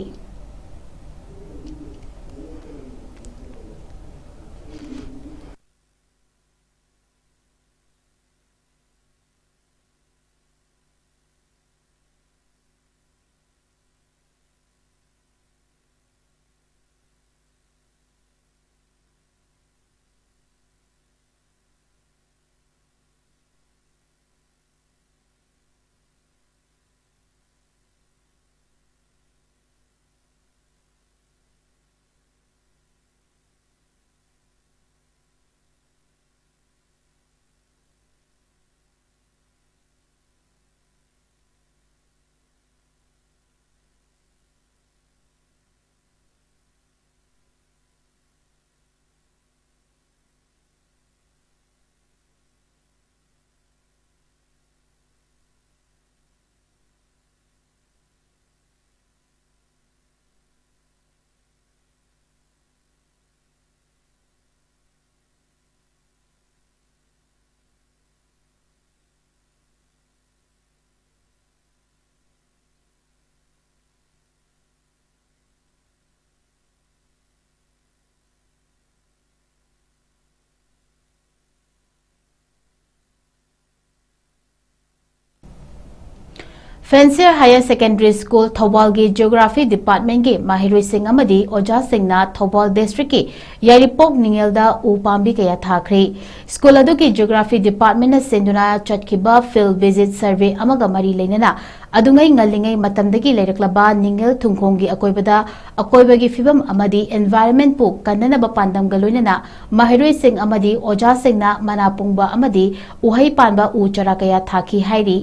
Fancier Higher Secondary School ꯊꯧꯕꯥꯜꯒꯤ Geography Departmentꯀꯤ ꯃꯍꯩꯔꯣꯏꯁꯤꯡ ꯑꯃꯗꯤ ꯑꯣꯖꯥꯁꯤꯡꯅ ꯊꯧꯕꯥꯜ Districtꯀꯤ ꯌꯥꯏꯔꯤꯄꯣꯛ ꯅꯤꯉꯦꯜꯗ ꯎ ꯄꯥꯝꯕꯤ ꯀꯌꯥ ꯊꯥꯈ꯭ꯔꯦ꯫ School ꯑꯗꯨꯒꯤ Geography Departmentꯅ ꯁꯤꯟꯗꯨꯅ ꯆꯠꯈꯤꯕ Field Visit Survey ꯑꯃꯒ ꯃꯔꯤ ꯂꯩꯅꯅ ꯑꯗꯨꯉꯩ ꯉꯜꯂꯤꯉꯩ ꯃꯇꯝꯗꯒꯤ ꯂꯩꯔꯛꯂꯕ ꯅꯤꯉꯦꯜ ꯊꯨꯡꯈꯣꯡꯒꯤ ꯑꯀꯣꯏꯕꯗ ꯑꯀꯣꯏꯕꯒꯤ ꯐꯤꯕꯝ ꯑꯃꯗꯤ environmentꯄꯨ ꯀꯟꯅꯅꯕ ꯄꯥꯟꯗꯝꯒ ꯂꯣꯏꯅꯅ ꯃꯍꯩꯔꯣꯏꯁꯤꯡ ꯑꯃꯗꯤ ꯑꯣꯖꯥꯁꯤꯡꯅ ꯃꯅꯥ ꯄꯨꯡꯕ ꯑꯃꯗꯤ ꯎꯍꯩ ꯄꯥꯟꯕ ꯎ ꯆꯥꯔꯥ ꯀꯌꯥ ꯊꯥꯈꯤ ꯍꯥꯏꯔꯤ꯫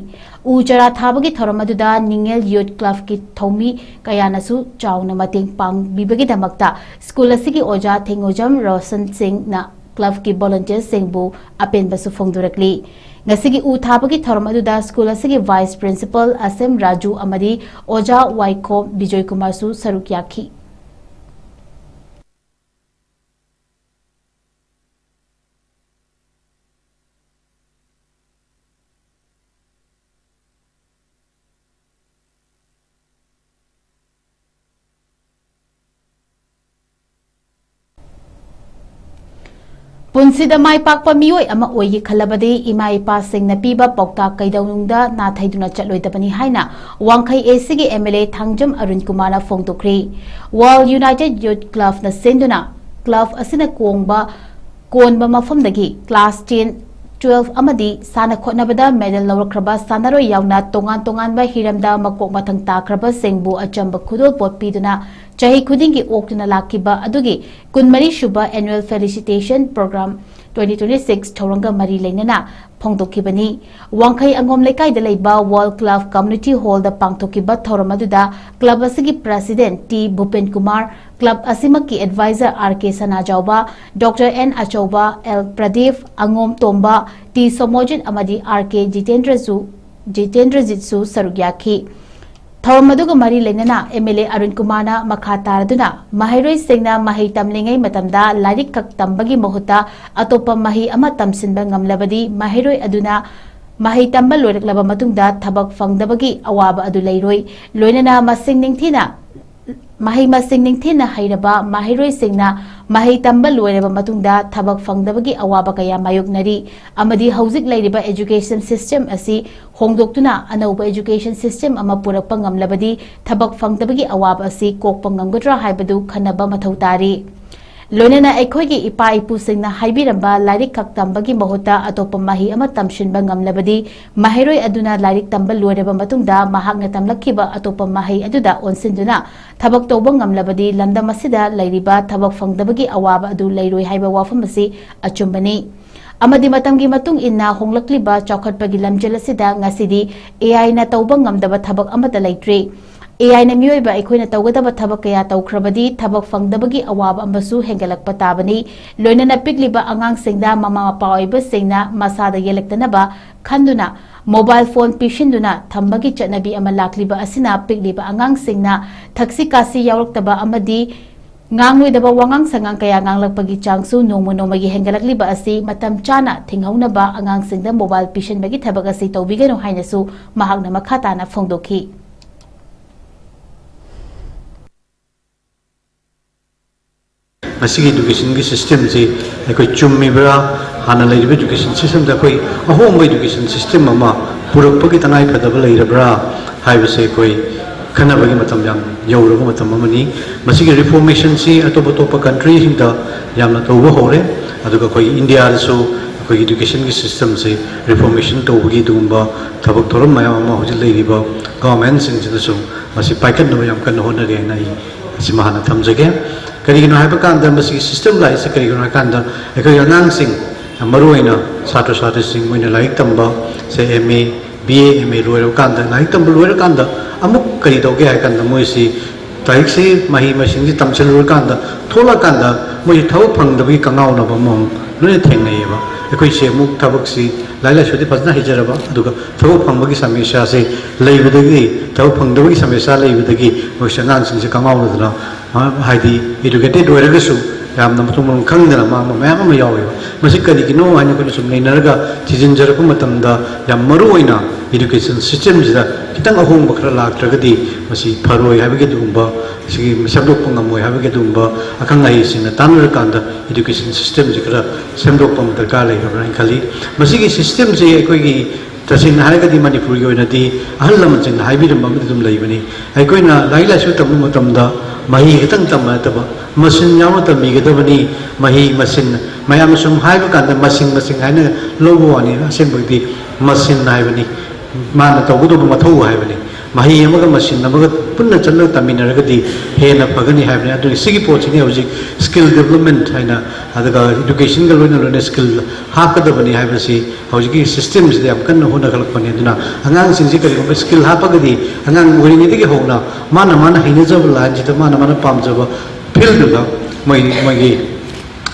ꯎ ꯆꯥꯔꯥ ꯊꯥꯕꯒꯤ ꯊꯧꯔꯝ ꯑꯗꯨꯗ ꯅꯤꯉꯦꯜ Youth Clubꯀꯤ ꯊꯧꯃꯤ ꯀꯌꯥꯅꯁꯨ ꯆꯥꯎꯅ ꯃꯇꯦꯡ ꯄꯥꯡꯕꯤꯕꯒꯤꯗꯃꯛꯇ school ꯑꯁꯤꯒꯤ ꯑꯣꯖꯥ ꯊꯦꯡꯉꯣꯖꯝ ꯔꯣꯁꯟ ꯁꯤꯡꯅ clubꯀꯤ volunteerꯁꯤꯡꯕꯨ ꯑꯄꯦꯟꯕꯁꯨ ꯐꯣꯡꯗꯣꯔꯛꯂꯤ꯫ ꯉꯁꯤꯒꯤ ꯎ ꯊꯥꯕꯒꯤ ꯊꯧꯔꯝ ꯑꯗꯨꯗ school ꯑꯁꯤꯒꯤ Vice Principal ꯑꯁꯦꯝ ꯔꯥꯖꯨ ꯑꯃꯗꯤ ꯑꯣꯖꯥ ꯋꯥꯏꯈꯣꯝ ꯕꯤꯖꯣꯏ ꯀꯨꯃꯥꯔꯁꯨ ꯁꯔꯨꯛ ꯌꯥꯈꯤ꯫ ꯄꯨꯟꯁꯤꯗ ꯃꯥꯏ ꯄꯥꯛꯄ ꯃꯤꯑꯣꯏ ꯑꯃ ꯑꯣꯏꯒꯦ ꯈꯜꯂꯕꯗꯤ ꯏꯃꯥ ꯏꯄꯥꯁꯤꯡꯅ ꯄꯤꯕ ꯄꯥꯎꯇꯥꯛ ꯀꯩꯗꯧꯅꯨꯡꯗ ꯅꯥꯊꯩꯗꯨꯅ ꯆꯠꯂꯣꯏꯗꯕꯅꯤ ꯍꯥꯏꯅ ꯋꯥꯡꯈꯩ ACꯒꯤ MLA ꯊꯥꯡꯖꯝ ꯑꯔꯨꯟ ꯀꯨꯃꯥꯔꯅ ꯐꯣꯡꯗꯣꯛꯈ꯭ꯔꯤ꯫ World United Youth Clubꯅ ꯁꯤꯟꯗꯨꯅ club ꯑꯁꯤꯅ ꯀꯣꯡꯕ ꯀꯣꯟꯕ ꯃꯐꯝꯗꯒꯤ class ten, twelve ꯑꯃꯗꯤ ꯁꯥꯟꯅ ꯈꯣꯠꯅꯕꯗ medal ꯂꯧꯔꯛꯈ꯭ꯔꯕ ꯁꯥꯟꯅꯔꯣꯏ ꯌꯥꯎꯅ ꯇꯣꯉꯥꯟ ꯇꯣꯉꯥꯟꯕ ꯍꯤꯔꯝꯗ ꯃꯀꯣꯛ ꯃꯊꯪ ꯇꯥꯈ꯭ꯔꯕꯁꯤꯡꯕꯨ ꯑꯆꯝꯕ ꯈꯨꯗꯣꯜꯄꯣꯠ ꯄꯤꯗꯨꯅ ꯆꯍꯤ ꯈꯨꯗꯤꯡꯒꯤ ꯑꯣꯛꯇꯨꯅ ꯂꯥꯛꯈꯤꯕ ꯑꯗꯨꯒꯤ ꯀꯨꯟꯃꯔꯤ ꯁꯨꯕ Annual Felicitation Program twenty twenty-six ꯊꯧꯔꯝꯒ ꯃꯔꯤ ꯂꯩꯅꯅ ꯐꯣꯡꯗꯣꯛꯈꯤꯕꯅꯤ꯫ ꯋꯥꯡꯈꯩ ꯑꯉꯣꯝ ꯂꯩꯀꯥꯏꯗ ꯂꯩꯕ World Club Community Hallꯗ ꯄꯥꯡꯊꯣꯛꯈꯤꯕ ꯊꯧꯔꯝ ꯑꯗꯨꯗ club ꯑꯁꯤꯒꯤ President T Bhupen Kumar, club ꯑꯁꯤꯃꯛꯀꯤ advisor R K Sanajaoba, Doctor N Achouba, L Pradeep, ꯑꯉꯣꯝ ꯇꯣꯝꯕ, ꯇꯤ ꯁꯣꯃꯣꯖꯤꯠ ꯑꯃꯗꯤ R K ꯖꯤꯇꯦꯟꯗ꯭ꯔꯁꯨ, ꯖꯤꯇꯦꯟꯗ꯭ꯔꯖꯤꯠꯁꯨ ꯁꯔꯨꯛ ꯌꯥꯈꯤ꯫ ꯊꯧꯔꯝ ꯑꯗꯨꯒ ꯃꯔꯤ ꯂꯩꯅꯅ MLA ꯑꯔꯨꯟ ꯀꯨꯃꯥꯔꯅ ꯃꯈꯥ ꯇꯥꯔꯗꯨꯅ ꯃꯍꯩꯔꯣꯏꯁꯤꯡꯅ ꯃꯍꯩ ꯇꯝꯂꯤꯉꯩ ꯃꯇꯝꯗ ꯂꯥꯏꯔꯤꯛ ꯈꯛ ꯇꯝꯕꯒꯤ ꯃꯍꯨꯠꯇ ꯑꯇꯣꯞꯄ ꯃꯍꯩ ꯑꯃ ꯇꯝꯁꯤꯟꯕ ꯉꯝꯂꯕꯗꯤ ꯃꯍꯩꯔꯣꯏ ꯑꯗꯨꯅ ꯃꯍꯩ ꯇꯝꯕ ꯂꯣꯏꯔꯛꯂꯕ ꯃꯇꯨꯡꯗ ꯊꯕꯛ ꯐꯪꯗꯕꯒꯤ ꯑꯋꯥꯕ ꯑꯗꯨ ꯂꯩꯔꯣꯏ꯫ ꯂꯣꯏꯅꯅ ꯃꯁꯤꯡ ꯅꯤꯡꯊꯤꯅ, ꯃꯍꯩ ꯃꯁꯤꯡ ꯅꯤꯡꯊꯤꯅ ꯍꯩꯔꯕ ꯃꯍꯩꯔꯣꯏꯁꯤꯡꯅ ꯃꯍꯩ ꯇꯝꯕ ꯂꯣꯏꯔꯕ ꯃꯇꯨꯡꯗ ꯊꯕꯛ ꯐꯪꯗꯕꯒꯤ ꯑꯋꯥꯕ ꯀꯌꯥ ꯃꯥꯌꯣꯛꯅꯔꯤ ꯑꯃꯗꯤ ꯍꯧꯖꯤꯛ ꯂꯩꯔꯤꯕ education system ꯑꯁꯤ ꯍꯣꯡꯗꯣꯛꯇꯨꯅ ꯑꯅꯧꯕ education system ꯑꯃ ꯄꯨꯔꯛꯄ ꯉꯝꯂꯕꯗꯤ ꯊꯕꯛ ꯐꯪꯗꯕꯒꯤ ꯑꯋꯥꯕ ꯑꯁꯤ ꯀꯣꯛꯄ ꯉꯝꯒꯗ꯭ꯔꯥ ꯍꯥꯏꯕꯗꯨ ꯈꯟꯅꯕ ꯃꯊꯧ ꯇꯥꯔꯤ꯫ ꯂꯣꯏꯅꯅ ꯑꯩꯈꯣꯏꯒꯤ ꯏꯄꯥ ꯏꯄꯨꯁꯤꯡꯅ ꯍꯥꯏꯕꯤꯔꯝꯕ ꯂꯥꯏꯔꯤꯛ ꯈꯛ ꯇꯝꯕꯒꯤ ꯃꯍꯨꯠꯇ ꯑꯇꯣꯞꯄ ꯃꯍꯩ ꯑꯃ ꯇꯝꯁꯤꯟꯕ ꯉꯝꯂꯕꯗꯤ ꯃꯍꯩꯔꯣꯏ ꯑꯗꯨꯅ ꯂꯥꯏꯔꯤꯛ ꯇꯝꯕ ꯂꯣꯏꯔꯕ ꯃꯇꯨꯡꯗ ꯃꯍꯥꯛꯅ ꯇꯝꯂꯛꯈꯤꯕ ꯑꯇꯣꯞꯄ ꯃꯍꯩ ꯑꯗꯨꯗ ꯑꯣꯟꯁꯤꯟꯗꯨꯅ ꯊꯕꯛ ꯇꯧꯕ ꯉꯝꯂꯕꯗꯤ ꯂꯝꯗꯝ ꯑꯁꯤꯗ ꯂꯩꯔꯤꯕ ꯊꯕꯛ ꯐꯪꯗꯕꯒꯤ ꯑꯋꯥꯕ ꯑꯗꯨ ꯂꯩꯔꯣꯏ ꯍꯥꯏꯕ ꯋꯥꯐꯝ ꯑꯁꯤ ꯑꯆꯨꯝꯕꯅꯤ꯫ ꯑꯃꯗꯤ ꯃꯇꯝꯒꯤ ꯃꯇꯨꯡ ꯏꯟꯅ ꯍꯣꯡꯂꯛꯂꯤꯕ ꯆꯥꯎꯈꯠꯄꯒꯤ ꯂꯝꯖꯦꯜ ꯑꯁꯤꯗ ꯉꯁꯤꯗꯤ AI ꯅ ꯇꯧꯕ ꯉꯝꯗꯕ ꯊꯕꯛ ꯑꯃꯠꯇ ꯂꯩꯇ꯭ꯔꯤ꯫ AI ꯅ ꯃꯤꯑꯣꯏꯕ ꯑꯩꯈꯣꯏꯅ ꯇꯧꯒꯗꯕ ꯊꯕꯛ ꯀꯌꯥ ꯇꯧꯈ꯭ꯔꯕꯗꯤ ꯊꯕꯛ ꯐꯪꯗꯕꯒꯤ ꯑꯋꯥꯕ ꯑꯃꯁꯨ ꯍꯦꯟꯒꯠꯂꯛꯄ ꯇꯥꯕꯅꯤ꯫ ꯂꯣꯏꯅꯅ ꯄꯤꯛꯂꯤꯕ ꯑꯉꯥꯡꯁꯤꯡꯗ ꯃꯃꯥ ꯃꯄꯥ ꯑꯣꯏꯕꯁꯤꯡꯅ ꯃꯁꯥꯗ ꯌꯦꯜꯂꯛꯇꯅꯕ ꯈꯟꯗꯨꯅ mobile phone ꯄꯤꯁꯤꯟꯗꯨꯅ ꯊꯝꯕꯒꯤ ꯆꯠꯅꯕꯤ ꯑꯃ ꯂꯥꯛꯂꯤꯕ ꯑꯁꯤꯅ ꯄꯤꯛꯂꯤꯕ ꯑꯉꯥꯡꯁꯤꯡꯅ ꯊꯛꯁꯤ ꯈꯥꯁꯤ ꯌꯥꯎꯔꯛꯇꯕ ꯑꯃꯗꯤ ꯉꯥꯡꯂꯣꯏꯗꯕ ꯋꯥꯉꯥꯡ ꯁꯉꯥꯡ ꯀꯌꯥ ꯉꯥꯡꯂꯛꯄꯒꯤ ꯆꯥꯡꯁꯨ ꯅꯣꯡꯃ ꯅꯣꯡꯃꯒꯤ ꯍꯦꯟꯒꯠꯂꯛꯂꯤꯕ ꯑꯁꯤ ꯃꯇꯝ ꯆꯥꯅ ꯊꯤꯡꯍꯧꯅꯕ ꯑꯉꯥꯡꯁꯤꯡꯗ mobile ꯄꯤꯁꯤꯟꯕꯒꯤ ꯊꯕꯛ ꯑꯁꯤ ꯇꯧꯕꯤꯒꯅꯨ ꯍꯥꯏꯅꯁꯨ ꯃꯍꯥꯛꯅ ꯃꯈꯥ ꯇꯥꯅ ꯐꯣꯡꯗꯣꯛꯈꯤ꯫ ꯃꯁꯤꯒꯤ education ꯒꯤ system ꯁꯤ ꯑꯩꯈꯣꯏ ꯆꯨꯝꯃꯤꯕ꯭ꯔꯥ, ꯍꯥꯟꯅ ꯂꯩꯔꯤꯕ education system ꯗ ꯑꯩꯈꯣꯏ ꯑꯍꯣꯡꯕ education system ꯑꯃ ꯄꯨꯔꯛꯄꯒꯤ ꯇꯉꯥꯏ ꯐꯗꯕ ꯂꯩꯔꯕ꯭ꯔꯥ ꯍꯥꯏꯕꯁꯦ ꯑꯩꯈꯣꯏ ꯈꯟꯅꯕꯒꯤ ꯃꯇꯝ ꯌꯥꯝ ꯌꯧꯔꯕ ꯃꯇꯝ ꯑꯃꯅꯤ꯫ ꯃꯁꯤꯒꯤ reformation ꯁꯤ ꯑꯇꯣꯞ ꯑꯇꯣꯞꯄ country ꯁꯤꯡꯗ ꯌꯥꯝꯅ ꯇꯧꯕ ꯍꯧꯔꯦ, ꯑꯗꯨꯒ ꯑꯩꯈꯣꯏ ꯏꯟꯗꯤꯌꯥꯗꯁꯨ ꯑꯩꯈꯣꯏꯒꯤ education ꯒꯤ system ꯁꯤ reformation ꯇꯧꯕꯒꯤ ꯑꯗꯨꯒꯨꯝꯕ ꯊꯕꯛ ꯊꯧꯔꯝ ꯃꯌꯥꯝ ꯑꯃ ꯍꯧꯖꯤꯛ ꯂꯩꯔꯤꯕ government ꯁꯤꯡꯁꯤꯅꯁꯨ ꯃꯁꯤ ꯄꯥꯏꯈꯠꯅꯕ ꯌꯥꯝ ꯀꯟꯅ ꯍꯣꯠꯅꯔꯤ ꯍꯥꯏꯅ ꯑꯩ ꯁꯤꯃ ꯍꯥꯟꯅ ꯊꯝꯖꯒꯦ꯫ ꯀꯔꯤꯒꯤꯅꯣ ꯍꯥꯏꯕ ꯀꯥꯟꯗ ꯃꯁꯤꯒꯤ system ꯂꯥꯛꯏꯁꯦ ꯀꯔꯤꯒꯤꯅꯣ ꯍꯥꯏ ꯀꯥꯟꯗ ꯑꯩꯈꯣꯏꯒꯤ ꯑꯉꯥꯡꯁꯤꯡ, ꯃꯔꯨꯑꯣꯏꯅ ꯁꯥꯇ꯭ꯔ ꯁꯥꯇ꯭ꯔꯤꯁꯤꯡ ꯃꯣꯏꯅ ꯂꯥꯏꯔꯤꯛ ꯇꯝꯕ ꯁꯦ MA, BA, MA ꯂꯣꯏꯔꯕ ꯀꯥꯟꯗ, ꯂꯥꯏꯔꯤꯛ ꯇꯝꯕ ꯂꯣꯏꯔꯀꯥꯟꯗ ꯑꯃꯨꯛ ꯀꯔꯤ ꯇꯧꯒꯦ ꯍꯥꯏ ꯀꯥꯟꯗ ꯃꯣꯏꯁꯤ ꯂꯥꯏꯔꯤꯛꯁꯤ, ꯃꯍꯩ ꯃꯁꯤꯡꯁꯤ ꯇꯝꯁꯤꯜꯂꯨꯔꯀꯥꯟꯗ ꯊꯣꯛꯂꯛꯀꯥꯟꯗ ꯃꯣꯏꯁꯤ ꯊꯕꯛ ꯐꯪꯗꯕꯒꯤ ꯀꯉꯥꯎꯅꯕ ꯑꯃꯃꯝ ꯂꯣꯏꯅ ꯊꯦꯡꯅꯩꯌꯦꯕ꯫ ꯑꯩꯈꯣꯏꯁꯦ ꯑꯃꯨꯛ ꯊꯕꯛꯁꯤ ꯂꯥꯏꯔꯤꯛ ꯂꯥꯏꯁꯨꯗꯤ ꯐꯖꯅ ꯍꯩꯖꯔꯕ, ꯑꯗꯨꯒ ꯊꯕꯛ ꯐꯪꯕꯒꯤ ꯁꯃꯁ꯭ꯌꯥꯁꯦ ꯂꯩꯕꯗꯒꯤ, ꯊꯕꯛ ꯐꯪꯗꯕꯒꯤ ꯁꯃꯁ꯭ꯌꯥ ꯂꯩꯕꯗꯒꯤ ꯃꯣꯏꯁꯦ ꯑꯉꯥꯡꯁꯤꯡꯁꯦ ꯀꯉꯥꯎꯅꯗꯅ, ꯑ, ꯍꯥꯏꯗꯤ educated ꯑꯣꯏꯔꯒꯁꯨ ꯌꯥꯝꯅ ꯃꯊꯣꯡ ꯃꯔꯝ ꯈꯪꯗꯅ ꯃꯥꯡꯕ ꯃꯌꯥꯝ ꯑꯃ ꯌꯥꯎꯋꯦꯕ꯫ ꯃꯁꯤ ꯀꯔꯤꯒꯤꯅꯣ ꯍꯥꯏꯅ ꯑꯩꯈꯣꯏꯅ ꯁꯨꯝ ꯅꯩꯅꯔꯒ ꯊꯤꯖꯤꯟꯖꯔꯛꯄ ꯃꯇꯝꯗ, ꯌꯥꯝ ꯃꯔꯨ ꯑꯣꯏꯅ education system ꯁꯤꯗ ꯈꯤꯇꯪ ꯑꯍꯣꯡꯕ ꯈꯔ ꯂꯥꯛꯇ꯭ꯔꯒꯗꯤ ꯃꯁꯤ ꯐꯔꯣꯏ ꯍꯥꯏꯕꯒꯤ ꯑꯗꯨꯒꯨꯝꯕ, ꯁꯤꯒꯤ ꯁꯦꯝꯗꯣꯛꯄ ꯉꯝꯃꯣꯏ ꯍꯥꯏꯕꯒꯤ ꯑꯗꯨꯒꯨꯝꯕ ꯑꯈꯪ ꯑꯍꯩꯁꯤꯡꯅ ꯇꯥꯟꯅꯔꯀꯥꯟꯗ education system ꯁꯤ ꯈꯔ ꯁꯦꯝꯗꯣꯛꯄ ꯑꯃ ꯗꯔꯀꯥꯔ ꯂꯩꯈ꯭ꯔꯕ꯭ꯔꯥ ꯍꯥꯏꯅ ꯈꯜꯂꯤ꯫ ꯃꯁꯤꯒꯤ system ꯁꯦ ꯑꯩꯈꯣꯏꯒꯤ ꯇꯁꯦꯡꯅ ꯍꯥꯏꯔꯒꯗꯤ ꯃꯅꯤꯄꯨꯔꯒꯤ ꯑꯣꯏꯅꯗꯤ ꯑꯍꯜ ꯂꯃꯟꯁꯤꯡꯅ ꯍꯥꯏꯕꯤꯔꯝꯕ ꯑꯃꯗꯤ ꯑꯗꯨꯝ ꯂꯩꯕꯅꯤ꯫ ꯑꯩꯈꯣꯏꯅ ꯂꯥꯏꯔꯤꯛ ꯂꯥꯏꯁꯨ ꯇꯝꯕ ꯃꯇꯝꯗ ꯃꯍꯩ ꯈꯛꯇꯪ ꯇꯝꯕ ꯅꯠꯇꯕ ꯃꯁꯤꯟ ꯌꯥꯎꯅ ꯇꯝꯕꯤꯒꯗꯕꯅꯤ꯫ ꯃꯍꯩ ꯃꯁꯤꯟ ꯃꯌꯥꯝꯅ ꯁꯨꯝ ꯍꯥꯏꯕ ꯀꯥꯟꯗ ꯃꯁꯤꯡ ꯃꯁꯤꯡ ꯍꯥꯏꯅ ꯂꯧꯕ ꯋꯥꯅꯤ, ꯑꯁꯦꯡꯕꯗꯤ ꯃꯁꯤꯟ ꯍꯥꯏꯕꯅꯤ꯫ ꯃꯥꯅ ꯇꯧꯒꯗꯧꯕ ꯃꯊꯧ ꯍꯥꯏꯕꯅꯤ꯫ ꯃꯍꯩ ꯑꯃꯒ ꯃꯁꯤꯟ ꯑꯃꯒ ꯄꯨꯟꯅ ꯆꯠꯂꯒ ꯇꯝꯃꯤꯟꯅꯔꯒꯗꯤ ꯍꯦꯟꯅ ꯐꯒꯅꯤ ꯍꯥꯏꯕꯅꯤ꯫ ꯑꯗꯨꯅ ꯁꯤꯒꯤ ꯄꯣꯠꯁꯤꯅꯤ ꯍꯧꯖꯤꯛ skill development ꯍꯥꯏꯅ, ꯑꯗꯨꯒ education ꯒ ꯂꯣꯏꯅ ꯂꯣꯏꯅ skill ꯍꯥꯞꯀꯗꯕꯅꯤ ꯍꯥꯏꯕꯁꯤ ꯍꯧꯖꯤꯛꯀꯤ system ꯁꯤꯗ ꯌꯥꯝ ꯀꯟꯅ ꯍꯣꯠꯅꯈꯠꯂꯛꯄꯅꯤ꯫ ꯑꯗꯨꯅ ꯑꯉꯥꯡꯁꯤꯡꯁꯤ ꯀꯔꯤꯒꯨꯝꯕ skill ꯍꯥꯞꯄꯒꯗꯤ ꯑꯉꯥꯡ ꯑꯣꯏꯔꯤꯉꯩꯗꯒꯤ ꯍꯧꯅ ꯃꯥꯅ ꯃꯥꯅ ꯍꯩꯅꯖꯕ line ꯁꯤꯗ ꯃꯥꯅ ꯃꯥꯅ ꯄꯥꯝꯖꯕ field ꯗꯨꯗ ꯃꯣꯏ ꯃꯣꯏꯒꯤ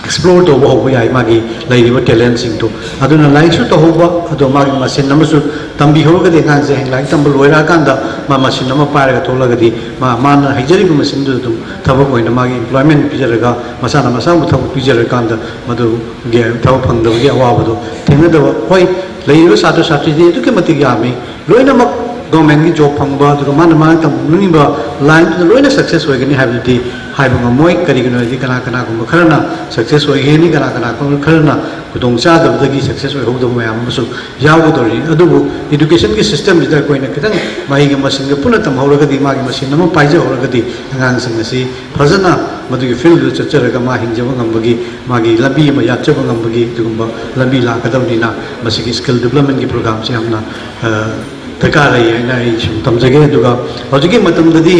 explore ꯇꯧꯕ ꯍꯧꯕ ꯌꯥꯏ ꯃꯥꯒꯤ ꯂꯩꯔꯤꯕ talent ꯁꯤꯡꯗꯨ꯫ ꯑꯗꯨꯅ ꯂꯥꯏꯔꯤꯛꯁꯨ ꯇꯧꯍꯧꯕ, ꯑꯗꯣ ꯃꯥꯒꯤ ꯃꯁꯤꯟ ꯑꯃꯁꯨ ꯇꯝꯕꯤꯍꯧꯔꯒꯗꯤ ꯑꯉꯥꯡꯁꯦ ꯍꯌꯦꯡ ꯂꯥꯏꯔꯤꯛ ꯇꯝꯕ ꯂꯣꯏꯔꯛꯑꯀꯥꯟꯗ ꯃꯥ ꯃꯁꯤꯟ ꯑꯃ ꯄꯥꯏꯔꯒ ꯊꯣꯛꯂꯒꯗꯤ ꯃꯥ, ꯃꯥꯅ ꯍꯩꯖꯔꯤꯕ ꯃꯁꯤꯟꯗꯨꯗ ꯑꯗꯨꯝ ꯊꯕꯛ ꯑꯣꯏꯅ ꯃꯥꯒꯤ employment ꯄꯤꯖꯔꯒ ꯃꯁꯥꯅ ꯃꯁꯥꯕꯨ ꯊꯕꯛ ꯄꯤꯖꯔꯀꯥꯟꯗ ꯃꯗꯨꯒꯤ ꯊꯕꯛ ꯐꯪꯗꯕꯒꯤ ꯑꯋꯥꯕꯗꯣ ꯊꯦꯡꯅꯗꯕ꯫ ꯍꯣꯏ, ꯂꯩꯔꯤꯕ ꯁꯥꯇ꯭ꯔ ꯁꯥꯇ꯭ꯔꯤꯗꯤ ꯑꯗꯨꯛꯀꯤ ꯃꯇꯤꯛ ꯌꯥꯝꯃꯤ꯫ ꯂꯣꯏꯅꯃꯛ government ꯀꯤ job ꯐꯪꯕ, ꯑꯗꯨꯒ ꯃꯥꯅ ꯃꯥꯅ ꯇꯝꯅꯤꯡꯉꯤꯕ line ꯗꯨꯗ ꯂꯣꯏꯅ success ꯑꯣꯏꯒꯅꯤ ꯍꯥꯏꯕꯗꯨꯗꯤ ꯍꯥꯏꯕ ꯉꯝꯃꯣꯏ꯫ ꯀꯔꯤꯒꯤꯅꯣ ꯍꯥꯏꯗꯤ ꯀꯅꯥ ꯀꯅꯥꯒꯨꯝꯕ ꯈꯔꯅ success ꯑꯣꯏꯒꯅꯤ, ꯀꯅꯥ ꯀꯅꯥꯒꯨꯝꯕ ꯈꯔꯅ ꯈꯨꯗꯣꯡ ꯆꯥꯗꯕꯗꯒꯤ success ꯑꯣꯏꯍꯧꯗꯕ ꯃꯌꯥꯝ ꯑꯃꯁꯨ ꯌꯥꯎꯒꯗꯧꯔꯤ꯫ ꯑꯗꯨꯕꯨ education ꯒꯤ system ꯁꯤꯗ ꯑꯩꯈꯣꯏꯅ ꯈꯤꯇꯪ ꯃꯍꯩꯒ ꯃꯁꯤꯡꯒ ꯄꯨꯟꯅ ꯇꯝꯍꯧꯔꯒꯗꯤ, ꯃꯥꯒꯤ ꯃꯁꯤꯟ ꯑꯃ ꯄꯥꯏꯖꯍꯧꯔꯒꯗꯤ ꯑꯉꯥꯡꯁꯤꯡ ꯑꯁꯤ ꯐꯖꯅ ꯃꯗꯨꯒꯤ field ꯗꯨꯗ ꯆꯠꯆꯔꯒ ꯃꯥ ꯍꯤꯡꯖꯕ ꯉꯝꯕꯒꯤ, ꯃꯥꯒꯤ ꯂꯝꯕꯤ ꯑꯃ ꯌꯥꯠꯆꯕ ꯉꯝꯕꯒꯤ ꯑꯗꯨꯒꯨꯝꯕ ꯂꯝꯕꯤ ꯂꯥꯛꯀꯗꯕꯅꯤꯅ ꯃꯁꯤꯒꯤ skill development ꯀꯤ program ꯁꯦ ꯌꯥꯝꯅ, ꯑ, ꯗꯔꯀꯥꯔ ꯂꯩ ꯍꯥꯏꯅ ꯑꯩ ꯁꯨꯝ ꯊꯝꯖꯒꯦ꯫ ꯑꯗꯨꯒ ꯍꯧꯖꯤꯛꯀꯤ ꯃꯇꯝꯗꯗꯤ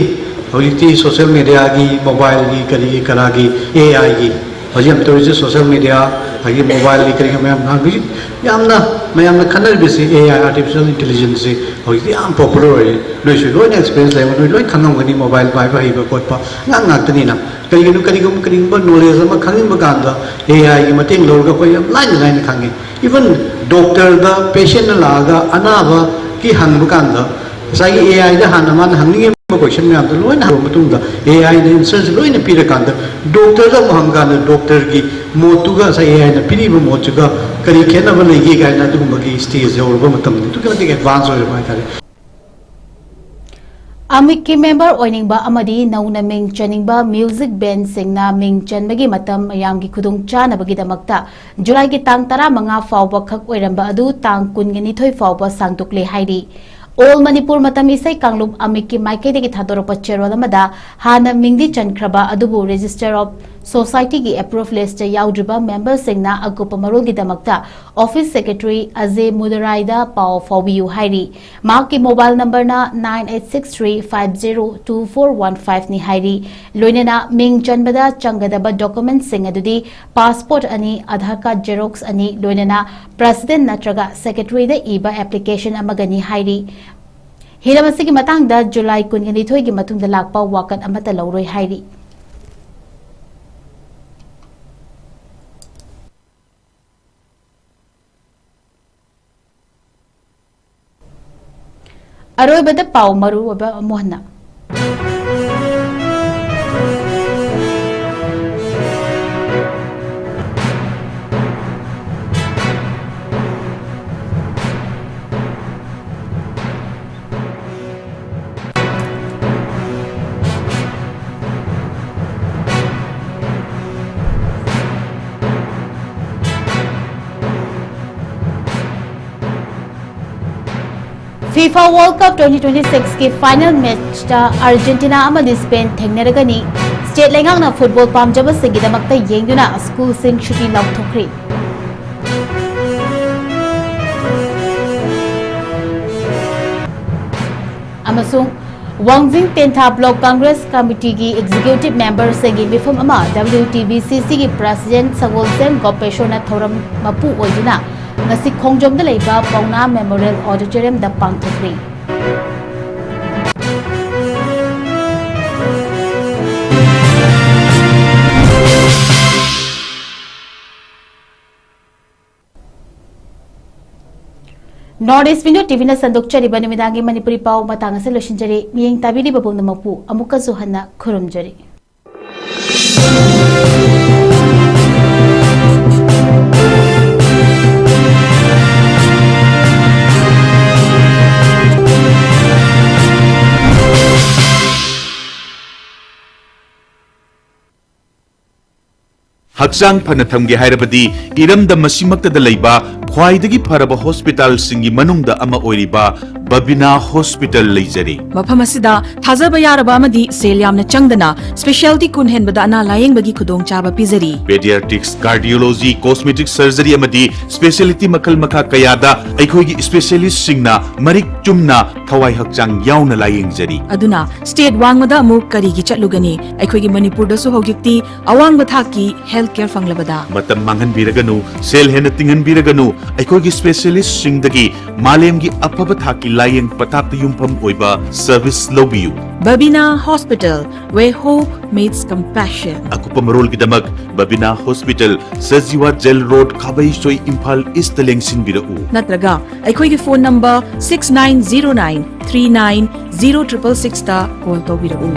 ꯍꯧꯖꯤꯛꯇꯤ social media ꯒꯤ, mobile ꯒꯤ, ꯀꯔꯤꯒꯤ ꯀꯔꯥꯒꯤ, A I ꯒꯤ ꯍꯧꯖꯤꯛ ꯌꯥꯝ ꯇꯧꯔꯤꯁꯦ, social media, ꯑꯗꯒꯤ mobile ꯒꯤ ꯀꯔꯤꯒꯤ ꯃꯌꯥꯝ ꯍꯧꯖꯤꯛ ꯌꯥꯝꯅ ꯃꯌꯥꯝꯅ ꯈꯟꯅꯔꯤꯕꯁꯤ A I, artificial intelligence ꯁꯤ ꯍꯧꯖꯤꯛꯇꯤ ꯌꯥꯝ popular ꯑꯣꯏꯔꯦ꯫ ꯅꯣꯏꯁꯨ ꯂꯣꯏꯅ experience ꯂꯩꯕ, ꯅꯣꯏ ꯂꯣꯏ ꯈꯪꯉꯝꯒꯅꯤ, mobile ꯄꯥꯏꯕ ꯍꯩꯕ ꯈꯣꯠꯄ ꯑꯉꯥꯡ ꯉꯥꯛꯇꯅꯤꯅ꯫ ꯀꯔꯤꯒꯤꯅꯣ, ꯀꯔꯤꯒꯨꯝꯕ ꯀꯔꯤꯒꯨꯝꯕ knowledge ꯑꯃ ꯈꯪꯅꯤꯡꯕ ꯀꯥꯟꯗ A I ꯒꯤ ꯃꯇꯦꯡ ꯂꯧꯔꯒ ꯑꯩꯈꯣꯏ ꯌꯥꯝ ꯂꯥꯏꯅ ꯂꯥꯏꯅ ꯈꯪꯉꯤ꯫ Even doctor ꯗ patient ꯅ ꯂꯥꯛꯑꯒ ꯑꯅꯥꯕꯒꯤ ꯍꯪꯕ ꯀꯥꯟꯗ ꯉꯁꯥꯏꯒꯤ ꯑꯦ ꯑꯥꯏꯗ ꯍꯥꯟꯅ ꯃꯥꯅ ꯍꯪꯅꯤꯡꯉꯤꯕ ꯀꯣꯏꯁꯟ ꯃꯌꯥꯝꯗꯣ ꯂꯣꯏꯅ ꯍꯪꯕ ꯃꯇꯨꯡꯗ, ꯑꯦ ꯑꯥꯏꯅ ꯑꯦꯟꯁꯔꯁꯦ ꯂꯣꯏꯅ ꯄꯤꯔꯀꯥꯟꯗ, ꯗꯣꯛꯇꯔꯗ ꯑꯃꯨꯛ ꯍꯪꯀꯥꯟꯗ, ꯗꯣꯛꯇꯔꯒꯤ ꯃꯣꯠꯇꯨꯒ ꯉꯁꯥꯏ ꯑꯦ ꯑꯥꯏꯅ ꯄꯤꯔꯤꯕ ꯃꯣꯠꯁꯤꯒ ꯀꯔꯤ ꯈꯦꯠꯅꯕ ꯂꯩꯒꯦ ꯀꯥꯏꯅ ꯑꯗꯨꯒꯨꯝꯕꯒꯤ ꯁ꯭ꯇꯦꯖ ꯌꯧꯔꯕ ꯃꯇꯝꯗ ꯑꯗꯨꯛꯀꯤ ꯃꯇꯤꯛ ꯑꯦꯗꯚꯥꯟꯁ ꯑꯣꯏꯔꯕ ꯍꯥꯏꯇꯥꯔꯦ꯫ ꯑꯃꯤꯛꯀꯤ ꯃꯦꯝꯕꯔ ꯑꯣꯏꯅꯤꯡꯕ ꯑꯃꯗꯤ ꯅꯧꯅ ꯃꯤꯡ ꯆꯟꯅꯤꯡꯕ ꯃ꯭ꯌꯨꯖꯤꯛ ꯕꯦꯟꯁꯤꯡꯅ ꯃꯤꯡ ꯆꯟꯕꯒꯤ ꯃꯇꯝ ꯃꯌꯥꯝꯒꯤ ꯈꯨꯗꯣꯡꯆꯥꯅꯕꯒꯤꯗꯃꯛꯇ ꯖꯨꯂꯥꯏꯒꯤ ꯇꯥꯡ ꯇꯔꯥꯃꯉꯥ ꯐꯥꯎꯕ ꯈꯛ ꯑꯣꯏꯔꯝꯕ ꯑꯗꯨ ꯇꯥꯡ ꯀꯨꯟꯒ ꯅꯤꯊꯣꯏ ꯐꯥꯎꯕ ꯁꯥꯡꯗꯣꯛꯂꯦ ꯍꯥꯏꯔꯤ꯫ ꯑꯣꯜ ꯃꯅꯤꯄꯨꯔ ꯃꯇꯝ ꯏꯁꯩ ꯀꯥꯡꯂꯨꯞ ꯑꯃꯤꯛꯀꯤ ꯃꯥꯏꯀꯩꯗꯒꯤ ꯊꯥꯗꯣꯔꯛꯄ ꯆꯦꯔꯣꯜ ꯑꯃꯗ ꯍꯥꯟꯅ ꯃꯤꯡꯗꯤ ꯆꯟꯈ꯭ꯔꯕ ꯑꯗꯨꯕꯨ Register of Societyꯒꯤ ꯑꯦꯄ꯭ꯔꯨꯚ ꯂꯤꯁꯇ ꯌꯥꯎꯗ꯭ꯔꯤꯕ ꯃꯦꯝꯕꯔꯁꯤꯡꯅ ꯑꯀꯨꯞꯄ ꯃꯔꯣꯜꯒꯤꯗꯃꯛꯇ ꯑꯣꯐꯤꯁ ꯁꯦꯀ꯭ꯔꯦꯇꯔꯤ ꯑꯖꯦ ꯃꯨꯗꯔꯥꯏꯗ ꯄꯥꯎ ꯐꯥꯎꯕꯤꯌꯨ ꯍꯥꯏꯔꯤ꯫ ꯃꯍꯥꯛꯀꯤ ꯃꯣꯕꯥꯏꯜ ꯅꯝꯕꯔꯅ nine eight six three five zero two four one fiveꯅꯤ ꯍꯥꯏꯔꯤ꯫ ꯂꯣꯏꯅꯅ ꯃꯤꯡ ꯆꯟꯕꯗ ꯆꯪꯒꯗꯕ ꯗꯣꯀꯨꯃꯦꯟꯠꯁꯤꯡ ꯑꯗꯨꯗꯤ ꯄꯥꯁꯄꯣꯔꯠ ꯑꯅꯤ, ꯑꯙꯥꯔ ꯀꯥꯔꯗ ꯖꯦꯔꯣꯛꯁ ꯑꯅꯤ, ꯂꯣꯏꯅꯅ ꯄ꯭ꯔꯦꯁꯤꯗꯦꯟꯠ ꯅꯠꯇ꯭ꯔꯒ ꯁꯦꯀ꯭ꯔꯦꯇꯔꯤꯗ ꯏꯕ ꯑꯦꯄ꯭ꯂꯤꯀꯦꯁꯟ ꯑꯃꯒꯅꯤ ꯍꯥꯏꯔꯤ꯫ ꯍꯤꯔꯝ ꯑꯁꯤꯒꯤ ꯃꯇꯥꯡꯗ ꯖꯨꯂꯥꯏ ꯀꯨꯟꯒ ꯅꯤꯊꯣꯏꯒꯤ ꯃꯇꯨꯡꯗ ꯂꯥꯛꯄ ꯋꯥꯀꯠ ꯑꯃꯠꯇ ꯂꯧꯔꯣꯏ ꯍꯥꯏꯔꯤ꯫ ꯑꯔꯣꯏꯕꯗ ꯄꯥꯎ ꯃꯔꯨ ꯑꯣꯏꯕ ꯑꯃꯨꯛ ꯍꯟꯅ꯫ FIFA World Cup twenty twenty sixꯀꯤ final matchꯇ Argentina ꯑꯃꯗꯤ Spain ꯊꯦꯡꯅꯔꯒꯅꯤ꯫ State ꯂꯩꯉꯥꯛꯅ football ꯄꯥꯝꯖꯕꯁꯤꯡꯒꯤꯗꯃꯛꯇ ꯌꯦꯡꯗꯨꯅ schoolꯁꯤꯡ ꯁꯨꯇꯤ ꯂꯥꯎꯊꯣꯛꯈ꯭ꯔꯤ꯫ ꯑꯃꯁꯨꯡ ꯋꯥꯡꯖꯤꯡ ꯇꯦꯟꯊꯥ Block Congress Committeeꯒꯤ executive memberꯁꯤꯡꯒꯤ ꯃꯤꯐꯝ ꯑꯃ WTBCCꯒꯤ president ꯁꯒꯣꯜꯁꯦꯝ ꯒꯣꯄꯦꯁꯣꯔꯅ ꯊꯧꯔꯝ ꯃꯄꯨ ꯑꯣꯏꯗꯨꯅ ꯉꯁꯤ ꯈꯣꯡꯖꯣꯝꯗ ꯂꯩꯕ ꯄꯥꯎꯅꯥ Memorial Auditoriumꯗ ꯄꯥꯡꯊꯣꯛꯈ꯭ꯔꯤ꯫ North East Window T Vꯅ ꯁꯟꯗꯣꯛꯆꯔꯤꯕ ꯅꯨꯃꯤꯗꯥꯡꯒꯤ ꯃꯅꯤꯄꯨꯔꯤ ꯄꯥꯎ ꯃꯇꯥꯡ ꯑꯁꯤꯗ ꯂꯣꯏꯁꯤꯟꯖꯔꯦ꯫ ꯃꯤꯠꯌꯦꯡ ꯇꯥꯕꯤꯔꯤꯕ ꯄꯨꯝꯅꯃꯛꯄꯨ ꯑꯃꯨꯛꯀꯁꯨ ꯍꯟꯅ ꯈꯨꯔꯨꯝꯖꯔꯤ꯫ ꯍꯛꯆꯥꯡ ꯐꯅ ꯊꯝꯒꯦ ꯍꯥꯏꯔꯕꯗꯤ ꯏꯔꯝꯗꯝ ꯑꯁꯤꯃꯛꯇꯗ ꯂꯩꯕ ꯈ꯭ꯋꯥꯏꯗꯒꯤ ꯐꯔꯕ ꯍꯣꯁꯄꯤꯇꯥꯜꯁꯤꯡꯒꯤ ꯃꯅꯨꯡꯗ ꯑꯃ ꯑꯣꯏꯔꯤꯕ ꯕꯕꯤꯅꯥ ꯍꯣꯁꯄꯤꯇꯥꯜ ꯂꯩꯖꯔꯤ꯫ ꯃꯐꯝ ꯑꯁꯤꯗ ꯊꯥꯖꯕ ꯌꯥꯔꯕ ꯑꯃꯗꯤ ꯁꯦꯜ ꯌꯥꯝꯅ ꯆꯪꯗꯅ ꯁ꯭ꯄꯦꯁꯤꯌꯦꯜꯇꯤ ꯀꯨꯟ ꯍꯦꯟꯕꯗ ꯑꯅꯥ ꯂꯥꯌꯦꯡꯕꯒꯤ ꯈꯨꯗꯣꯡꯆꯥꯕ ꯄꯤꯖꯔꯤ꯫ ꯄꯦꯗꯤꯌꯥꯇ꯭ꯔꯤꯛꯁ, ꯀꯥꯔꯗꯤꯑꯣꯂꯣꯖꯤ, ꯀꯣꯁꯃꯦꯇꯤꯛ ꯁꯔꯖꯔꯤ ꯑꯃꯗꯤ ꯁ꯭ꯄꯦꯁꯤꯌꯦꯜꯇꯤ ꯃꯈꯜ ꯃꯈꯥ ꯀꯌꯥꯗ ꯑꯩꯈꯣꯏꯒꯤ ꯁ꯭ꯄꯦꯁꯤꯌꯦꯂꯤꯁꯁꯤꯡꯅ ꯃꯔꯤꯛ ꯆꯨꯝꯅ ꯊꯋꯥꯏ ꯍꯛꯆꯥꯡ ꯌꯥꯎꯅ ꯂꯥꯌꯦꯡꯖꯔꯤ꯫ ꯑꯗꯨꯅ ꯁ꯭ꯇꯦꯠ ꯋꯥꯡꯃꯗ ꯑꯃꯨꯛ ꯀꯔꯤꯒꯤ ꯆꯠꯂꯨꯒꯅꯤ? ꯑꯩꯈꯣꯏꯒꯤ ꯃꯅꯤꯄꯨꯔꯗꯁꯨ ꯍꯧꯖꯤꯛꯇꯤ ꯑꯋꯥꯡꯕ ꯊꯥꯛꯀꯤ ꯍꯦꯜꯊ ꯀꯦꯌꯔ ꯐꯪꯂꯕꯗ꯫ ꯃꯇꯝ ꯃꯥꯡꯍꯟꯕꯤꯔꯒꯅꯨ, ꯁꯦꯜ ꯍꯦꯟꯅ ꯇꯤꯡꯍꯟꯕꯤꯔꯒꯅꯨ, ꯑꯩꯈꯣꯏꯒꯤ ꯁ꯭ꯄꯦꯁꯤꯌꯦꯂꯤꯁꯁꯤꯡꯗꯒꯤ ꯃꯥꯂꯦꯝꯒꯤ ꯑꯐꯕ ꯊꯥꯛꯀꯤ ꯂꯥꯌꯦꯡ ꯄꯊꯥꯞꯇ ꯌꯨꯝꯐꯝ ꯑꯣꯏꯕ ꯁꯔꯚꯤꯁ ꯂꯧꯕꯤꯌꯨ꯫ Babina Hospital, where hope meets compassion. ꯑꯀꯨꯞꯄ ꯃꯔꯣꯜꯒꯤꯗꯃꯛ Babina hospital, Sajiwa jail road, Khabeisoi, Imphal east ꯂꯦꯡꯁꯤꯟꯕꯤꯔꯛꯎ꯫ ꯅꯠꯇ꯭ꯔꯒ ꯑꯩꯈꯣꯏꯒꯤ phone number six nine zero nine three nine zero triple six ꯇ ꯀꯣꯜ ꯇꯧꯕꯤꯔꯛꯎ꯫